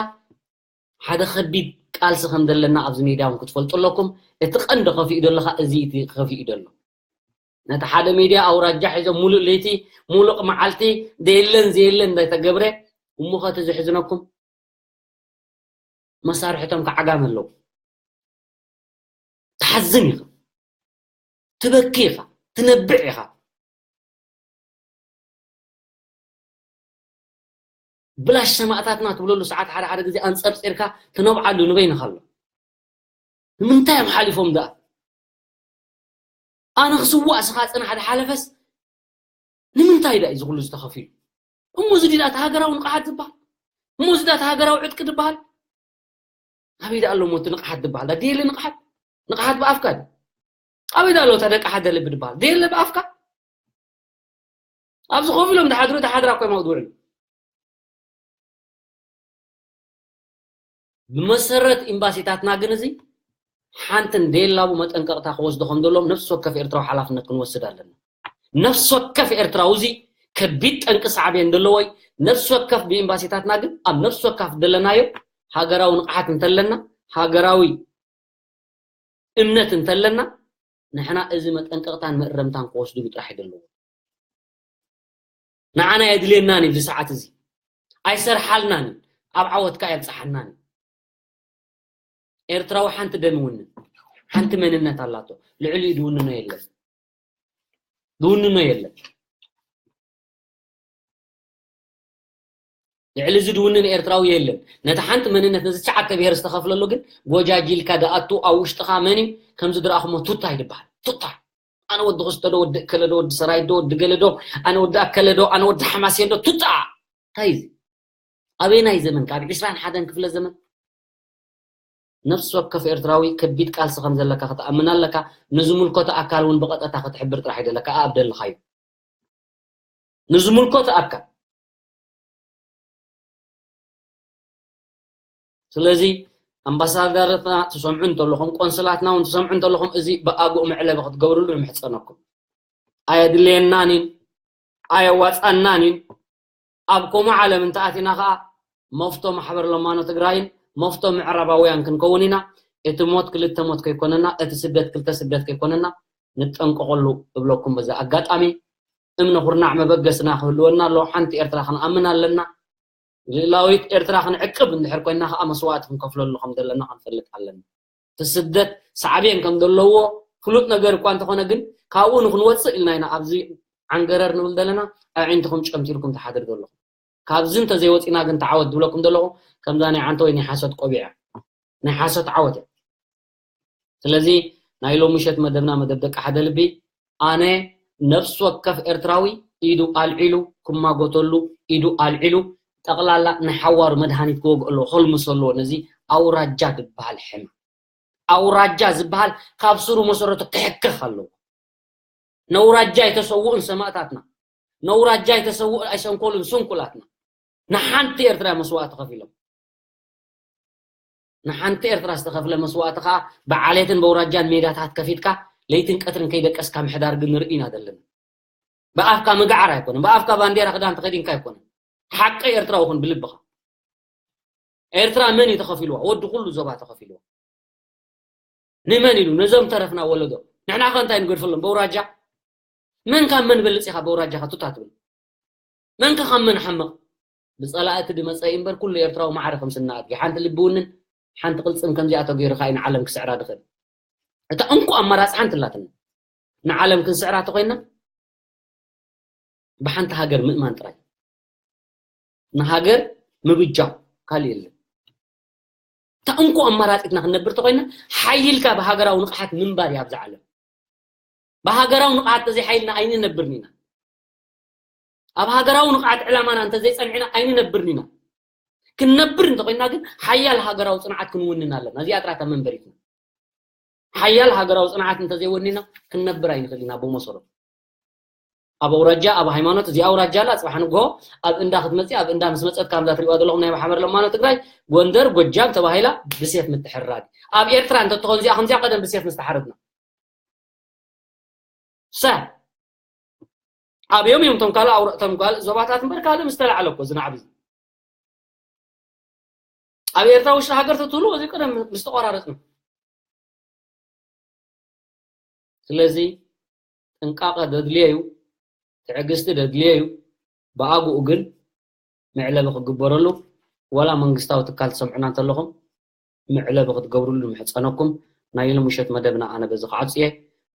ሓደ ከቢድ ቃልሲ ከም ዘለና ኣብዚ ሜድያ እውን ክትፈልጡ ኣለኩም። እቲ ቀንዲ ከፊኡ ዘሎ ኸዓ እዚ እቲ ከፊኡ ዘሎ። ነቲ ሓደ ሜድያ ኣውራጃ ሒዞም ሙሉእ ለይቲ፣ ሙሉእ መዓልቲ ደየለን ዘየለን እንዳተገብረ፣ እሞ ኸቲ ዘሕዝነኩም መሳርሕቶም ከዓ ዓጋመ ኣለዉ። ትሓዝን ኢኻ፣ ትበኪ ኢኻ፣ ትነብዕ ኢኻ። ብላሽ ሰማእታትና ትብለሉ ሰዓት ሓደ ሓደ ግዜ ኣንጸርጺርካ ትነብዓሉ ንበይንኻ ኣሎ። ንምንታይ እዮም ሓሊፎም ደኣ? ኣነ ክስዋእ ስኻ ጽናሕ ድሓለፈስ ንምንታይ ደኣ እዩ እዚ ኩሉ ዝተኸፊሉ? እሞ እዚ ድዩ ደኣ እቲ ሃገራዊ ንቕሓት ዝበሃል? እሞ እዚ ደኣ እቲ ሃገራዊ ዕጥቂ ዝበሃል? ኣበይ ደኣ ኣሎ እሞ እቲ ንቕሓት ዝበሃል? ደየለ ንቕሓት? ንቕሓት ብኣፍካ ድዩ? ኣበይ ደኣ ኣሎ እታ ደቂ ሓደ ልቢ ዝበሃል? ደየለ ብኣፍካ? ኣብዚ ኮፍ ኢሎም ድሓድሩ፣ ድሓድራ እኮ እዮም ኣብኡ ዝውዕሉ። ብመሰረት ኤምባሲታትና ግን እዚ ሓንቲ እንደየላቡ መጠንቀቕታ ክወስዱ ከም ዘለዎም ነፍሲ ወከፍ ኤርትራዊ ሓላፍነት ክንወስድ ኣለና። ነፍሲ ወከፍ ኤርትራዊ እዚ ከቢድ ጠንቂ ሳዕቤን ዘለዎይ ነፍሲ ወከፍ ብኤምባሲታትና ግን ኣብ ነፍሲ ወከፍ ዘለናዮ ሃገራዊ ንቕሓት እንተለና፣ ሃገራዊ እምነት እንተለና፣ ንሕና እዚ መጠንቀቕታን መእረምታን ክወስድሉ ጥራሕ እዩ ዘለዎ። ንዓና የድልየናን እዩ፣ እዚ ሰዓት እዚ ኣይሰርሓልናን እዩ፣ ኣብ ዓወትካ የብጽሓናን እዩ። ኤርትራዊ ሓንቲ ደም ይውንን፣ ሓንቲ መንነት ኣላቶ፣ ልዕሊኡ ዝውንኖ የለን፣ ዝውንኖ የለን። ልዕሊ እዚ ድውንን ኤርትራዊ የለን። ነቲ ሓንቲ መንነት፣ ነዚ ትሽዓተ ብሄር ዝተኸፍለሉ ግን ጎጃጅልካ ደኣቱ ኣብ ውሽጥኻ መን እዩ? ከምዚ ድረኣኹሞ ቱታ ይድበሃል። ቱታ። ኣነ ወዲ ክስተ ዶ፣ ወዲ እከለ ዶ፣ ወዲ ሰራይ ዶ፣ ወዲ ገለ ዶ፣ ኣነ ወዲ ኣከለ ዶ፣ ኣነ ወዲ ሓማሴን ዶ፣ ቱታ። እንታይ እዚ? ኣበየናይ ዘመን? ካብ ዕስራን ሓደን ክፍለ ዘመን? ነፍሲ ወከፍ ኤርትራዊ ከቢድ ቃልሲ ከም ዘለካ ክትኣምን ኣለካ። ንዝምልከቶ ኣካል እውን ብቐጥታ ክትሕብር ጥራሕ ይደለካ ኣብ ደለኻዮ። ንዝምልከቶ ኣካል። ስለዚ ኣምባሳደርና ትሰምዑ እንተለኹም፣ ቆንስላትና እውን ትሰምዑ እንተለኹም፣ እዚ ብኣግኡ መዕለቢ ክትገብርሉ ንምሕጸነኩም። ኣየድልየናን እዩ፣ ኣየዋጻናን እዩ። ኣብ ከምኡ ዓለም እንተኣቲና ኸኣ መፍቶ ማሕበር ለማኖ ትግራይን መፍቶ ምዕራባውያን ክንከውን ኢና። እቲ ሞት ክልተ ሞት ከይኮነና፣ እቲ ስደት ክልተ ስደት ከይኮነና ንጠንቀቐሉ እብለኩም። በዚ ኣጋጣሚ እምነ ኩርናዕ መበገስና ክህልወና ኣለዎ። ሓንቲ ኤርትራ ክንኣምን ኣለና። ልእላዊት ኤርትራ ክንዕቅብ እንድሕር ኮይንና ኸኣ መስዋእቲ ክንከፍለሉ ከም ዘለና ክንፈልጥ ኣለና። እቲ ስደት ሳዕቤን ከም ዘለዎ ፍሉጥ ነገር እኳ እንተኾነ፣ ግን ካብኡ ንክንወፅእ ኢልና ኢና ኣብዚ ዓንገረር ንብል ዘለና። ኣዒንትኹም ጨምቲልኩም ትሓድር ዘለኹም። ካብዚ እንተዘይወፂና ግን ተዓወት ዝብለኩም ዘለኹ ከምዛ ናይ ዓንተ ወይ ናይ ሓሶት ቆቢዕ እያ። ናይ ሓሶት ዓወት እያ። ስለዚ ናይ ሎሚ ምሸት መደብና፣ መደብ ደቂ ሓደ ልቢ፣ ኣነ ነፍሲ ወከፍ ኤርትራዊ ኢዱ ኣልዒሉ ክማጎተሉ፣ ኢዱ ኣልዒሉ ጠቕላላ ናይ ሓዋሩ መድሃኒት ክወግኦ ኣለዎ፣ ከልምሶ ኣለዎ ነዚ ኣውራጃ ዝበሃል ሕማም። ኣውራጃ ዝበሃል ካብ ስሩ መሰረቱ ክሕከኽ ኣለዎ። ነውራጃ ኣይተሰውኡን ሰማእታትና፣ ነውራጃ ኣይተሰውኡ ኣይሰንኮሉን ስንኩላትና። ንሓንቲ ኤርትራ መስዋእቲ ከፊሎም። ንሓንቲ ኤርትራ ዝተኸፍለ መስዋእቲ ኸኣ ብዓሌትን በውራጃን ሜዳታት ከፊትካ ለይትን ቀትርን ከይደቀስካ ምሕዳር ግን ንርኢ ኢና ዘለና። ብኣፍካ ምግዓር ኣይኮነን፣ ብኣፍካ ባንዴራ ክዳን ተኸዲንካ ኣይኮነን። ሓቂ ኤርትራዊ ኩን ብልብኻ። ኤርትራ መን እዩ ተኸፊልዋ? ወዲ ኩሉ ዞባ ተኸፊልዋ። ንመን ኢሉ? ነዞም ተረፍና ወለዶ። ንሕና ከ እንታይ ንገድፈሎም? በውራጃ? መን ካብ መን በልጽ ኢኻ በውራጃኻ ቱታ ትብል? መን ከ ካብ መን ሓምቕ? ብጸላእቲ ድመጸ እዩ እምበር ኩሉ ኤርትራዊ ማዕረ ከም ስና ኣድጊ። ሓንቲ ልቢ ውንን ሓንቲ ቅልጽም ከምዚኣ ተገይሩ ከኣ እዩ ንዓለም ክስዕራ ድኽእል። እታ እንኮ ኣማራጺ ሓንቲ ኣላትና። ንዓለም ክንስዕራ ተኾይንና ብሓንቲ ሃገር ምእማን ጥራይ። ንሃገር ምብጃው ካልእ የለን። እታ እንኮ ኣማራጺትና ክንነብር ተኾይንና ሓይልካ ብሃገራዊ ንቕሓት ምንባር እዩ ኣብዛ ዓለም። ብሃገራዊ ንቕሓት ተዘይሓይልና ኣይንነብርን ኢና። ኣብ ሃገራዊ ንቕሓት ዕላማና እንተዘይጸኒዕና ኣይንነብርን ኢና። ክንነብር እንተኾይንና ግን ሓያል ሃገራዊ ጽንዓት ክንውንን ኣለና። እዚኣ ጥራታ መንበሪትና። ሓያል ሃገራዊ ጽንዓት እንተዘይወኒና ክንነብር ኣይንኽእል ኢና። ብመሰረቱ ኣብ ኣውራጃ ኣብ ሃይማኖት እዚኣ ኣውራጃ ኣላ ጽባሕ ንግሆ ኣብ እንዳ ክትመጽእ ኣብ እንዳ ምስ መጸት ከምዛ ትሪእዋ ዘለኹም ናይ ማሕበር ለማኖ ትግራይ ጎንደር ጎጃም ተባሂላ ብሴፍ ምትሕራድ ኣብ ኤርትራ እንተትኾን እዚኣ ከምዚኣ ቀደም ብሴፍ ምስተሓረድና ሰ ኣብዮም እዮም እቶም ካልእ ኣውራ- እቶም ካልእ ዞባታት እምበር ካልእ ምስ ተላዕለ እኮ እዚ ናዕቢ እዚ ኣብ ኤርትራ ውሽጢ ሃገር ተትህሉ እዚ ቀደም ምስ ተቆራረጽና ስለዚ ጥንቃቐ ደድልዮ እዩ ትዕግስቲ ደድልዮ እዩ ብኣግኡ ግን መዕለቢ ክግበረሉ ዋላ መንግስታዊ ትካል ትሰምዑና እንተለኹም መዕለቢ ክትገብርሉ ንምሕፀነኩም ናይ ሎምሸት መደብና ኣነ በዚ ክዓፅየ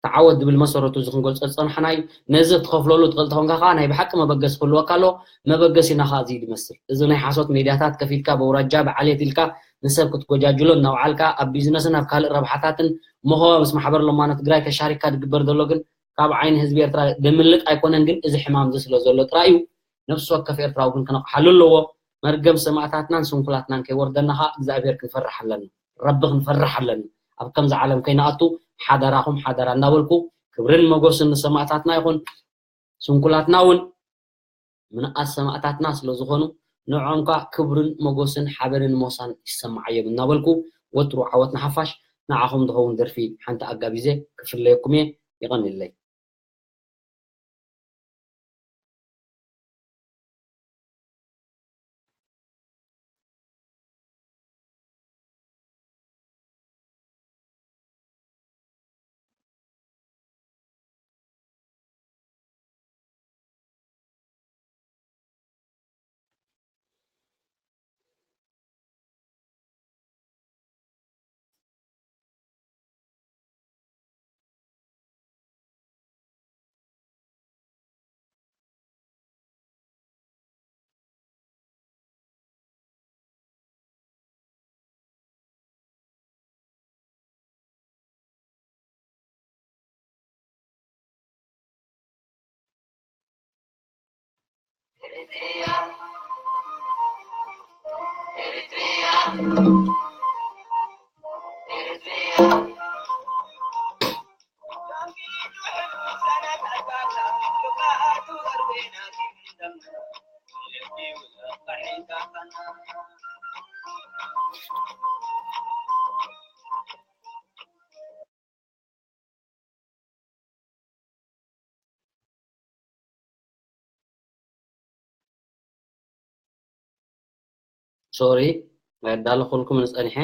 ተዓወት ዝብል መሰረቱ እዚ ክንገልፆ ዝፀናሕና እዩ ነዚ ክትኸፍለሉ ትኽእል ተኾንካ ከዓ ናይ ብሓቂ መበገሲ ክህልወካ ኣለዎ መበገሲና ከዓ እዚ እዩ ዝመስል እዚ ናይ ሓሶት ሜድያታት ከፊትካ በውራጃ ብዓሌት ኢልካ ንሰብ ክትጎጃጅሎ እናውዓልካ ኣብ ቢዝነስን ኣብ ካልእ ረብሓታትን ምኸዋ ምስ ማሕበር ለማኖ ትግራይ ተሻሪክካ ዝግበር ዘሎ ግን ካብ ዓይኒ ህዝቢ ኤርትራ ዘምልጥ ኣይኮነን ግን እዚ ሕማም እዚ ስለ ዘሎ ጥራይ እዩ ነፍሲ ወከፍ ኤርትራዊ ግን ክነቕሓሉ ኣለዎ መርገም ሰማእታትናን ስንኩላትናን ከይወርደና ኸዓ እግዚኣብሔር ክንፈርሕ ኣለና ረቢ ክንፈርሕ ኣለና ኣብ ከምዚ ዓለም ከይንኣቱ ሓደራኹም ሓደራ እናበልኩ ክብርን መጎስን ንሰማእታትና ይኹን ስንኩላትና እውን ምንኣስ ሰማእታትና ስለ ዝኾኑ ንዕኦም ከዓ ክብርን መጎስን ሓበንን ሞሳን ይሰማዓዮም እናበልኩ ወትሩ ዓወት ንሓፋሽ ንዓኹም ዝኸውን ደርፊ ሓንቲ ኣጋቢዘ ክፍለየኩም እየ የቐንየለይ ሶሪ ኣዳለኹልኩም ንጸኒሐ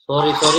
ሶሪ ሶሪ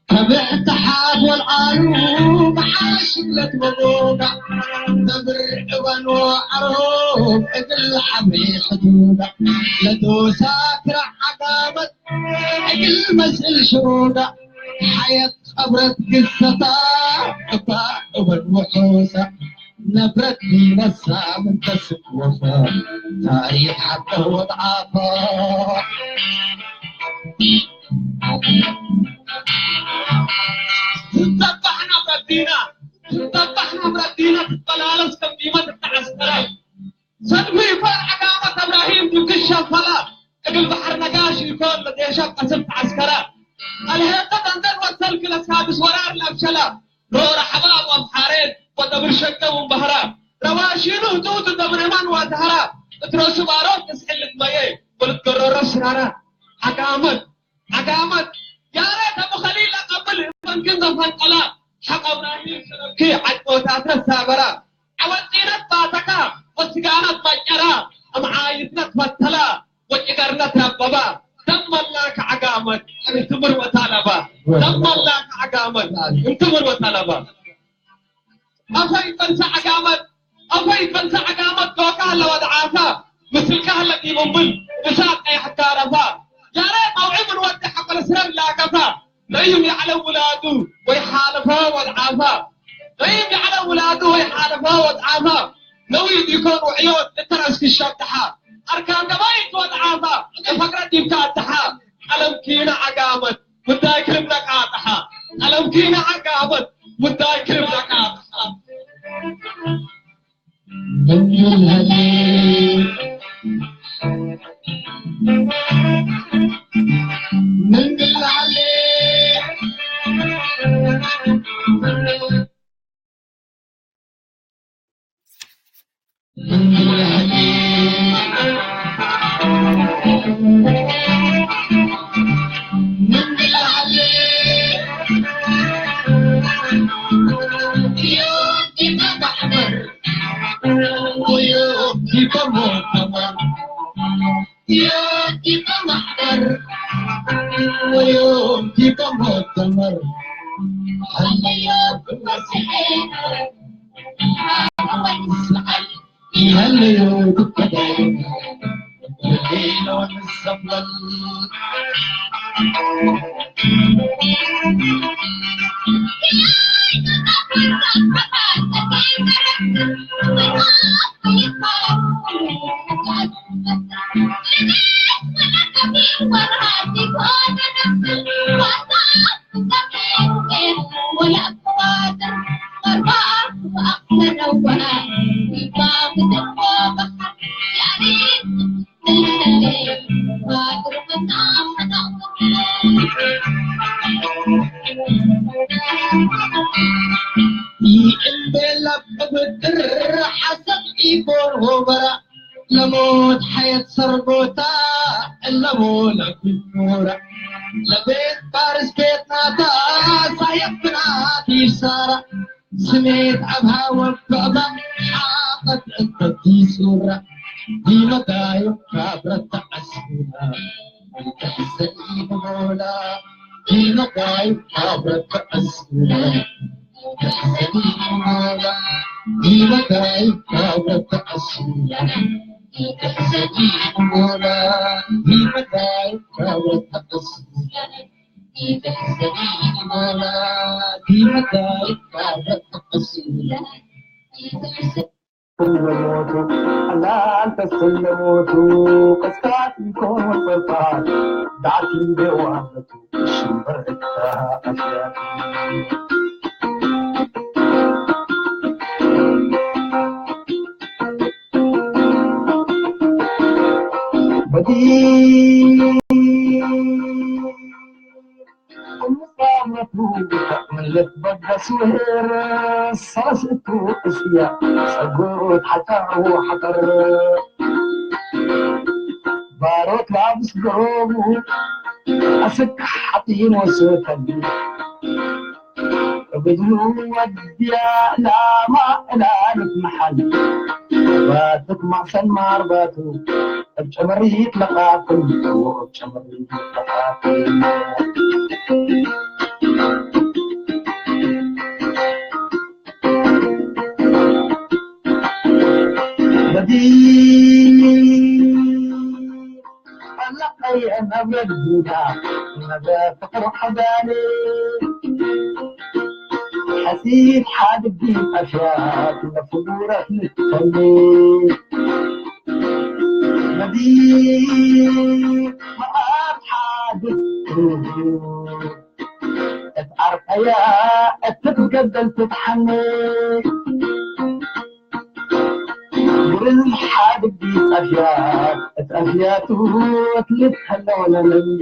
ተብዕ ተሓት ወልዓሉ መሓሽለት መጎጋ ተብር ዕባን ወዓሮ እግል ዓብሪ ሕዱዳ ለዶሳ ክራ ዓጋመት እግል መስል ሽሮዳ ሓየት ቀብረት ግሰታ እባ እወን ውሑሳ ነብረት ዲነሳ ምን ተስወፈ ታሪኽ ሓቀ ወድዓፋ ትጠባሕና በዲና ትጠባሕና በዲና ትበላለስ ከም ዲመት ተዓስከራ ሰልፊ ይኮን ዓጋመት እብራሂም ድግሽ ሸፈላ እግል ባሕር ነጋሽ ይኮን ለዴሻ ቀስብ ተዓስከራ ኣልሄተ ደንደን ወሰልክ ለሳድስ ወራር ለብሸላ ሮረ ሓባብ ኣምሓሬን ወደብር ሸገ ውንባህራ ረዋሺኑ ህትውት ደብር እማን ዋተሃራ እትረሱ ባሮት እስሕል ልትመየ ወልትገረሮ ስራራ ዓጋመት ዓጋመት ያሬት ኣቡ ኸሊል ኣቀብል ፈንክን ዘፈንቀላ ሓቀ እብራሂም ሰለምኪ ዓድቦታት ነሳበራ ዓወት ጢነት ባተካ ወስጋነት ማጨራ እምዓይትነት ፈተላ ወጭገርነት ረበባ ደመላ ከዓጋመት እንትምር ወታለባ ደመላ ከዓጋመት እንትምር ወታለባ ኣፈይ በልሳ ዓጋመት ኣፈይ በልሳ ዓጋመት ዶካ ለወድዓፋ ምስልካ ለዲቡምብል እሳት ቀያሕካ ረፋ ያሬ መውዒ ምን ወዲ ሓቆለ ስረብ ላከፋ ነይም ያዕለ ውላዱ ወይ ሓለፈ ወድዓፋ ነይም ያዕለ ውላዱ ወይ ሓለፈ ወድዓፋ ነዊ ዲኮን ውዕዮት እተረስኪ ሸድሓ ኣርካን ገባይት ወድዓፋ ፈቅረ ዲብካ ኣድሓ ቀለም ኪነ ዓጋመት ጉዳይ ክልብለካ ኣድሓ ቀለም ኪነ ዓጋመት ጉዳይ ክልብለካ ኣድሓ ይእምቤላ ብድር ሓሰብ ኢጎር ሆበራ ለሞት ሓየት ሰርጎታ እለሞ ለኩኖራ ለቤት ባርስ ቤት ናታ ሳየብና ዲሳራ ስሜት ኣብ ሃወብ ብዕባ ሓቐት እንተቲ ሱራ ዲመዳዩ ካብረት ተዓስና ተሕሰኒ ብሞላ ዲመዳዩ ካብረት ተዓስና ስለሞቱ ኣላልተ ስለሞቱ ቀስታት ይኮኑ ጸርፋት ዳዕቲ ደዋመቱ ሽምበር እታ ኣስያት በዲ ምለት በገስ ውሄር ሰለስቱ እስያ ጸጉት ሓተር ሓተር ባሮት ላብስ ገሮቡ ኣስክ ሓጢን ወሰተኒ እግዱ ወዲያ ላማ እላልት መሓል ባትክ ማሰን ማርባቱ እብ ጨመሪት ለቃቅም እብ ጨመሪት ለቃቅም በዲ ፈለቀየ መብረድ ዱንያ መብረድ ፍቅሪ ሐዳኒ ሐሲብ ሓድጊ ጠፍያት ነፍጉረት ንተኒ መዲ መዓት ሓድግ እትዓርቀያ እትትገደል ትትሓኒ ብርዝ ሓድጊ ጠፍያት እትኣፍያቱ እትልትከለወለ መንዲ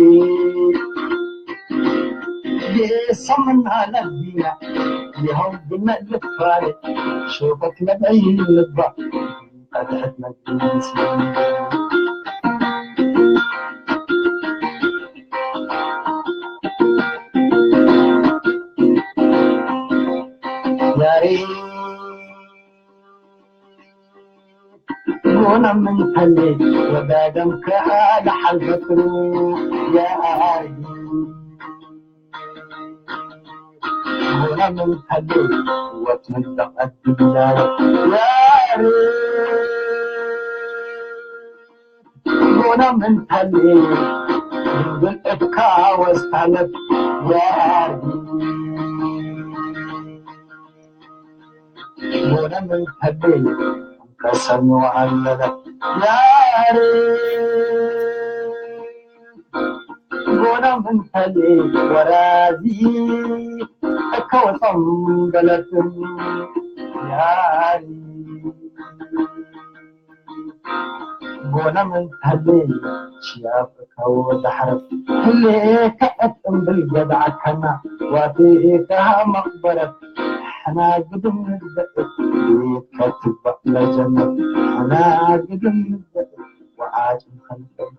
የሰምና ነቢና ይኸው ብመልክ ፋለ ሸውፈት መድዐይ ልባ ቀድሐት መግቢ ያሬ ሆነ ምን ፈሌ ወዳደም ከአለ ሐልፈትሩ ያሪ ሆነ ምን ፈሌ ወትንጠቀት ያሪ ሆነ ምን ፈሌ ድንግል እካ ወስታለት ያሪ ሆነ ምን ፈሌ ከሰኑ ኣለለ ያሪ ጎና ምንተሌ ወራዚ እከወጾም በለትን ያሪ ጎና ምንተሌ ሽያፍ እከወ ዳሕረት ህሌ ከእት እምብል ገዳዕከና ዋቴ ከሃ መቕበረት ሕና ግድም ንግበእ ከትባእ ለጀነት ሕና ግድም ንግበእ ወዓጭ ንኸንፈል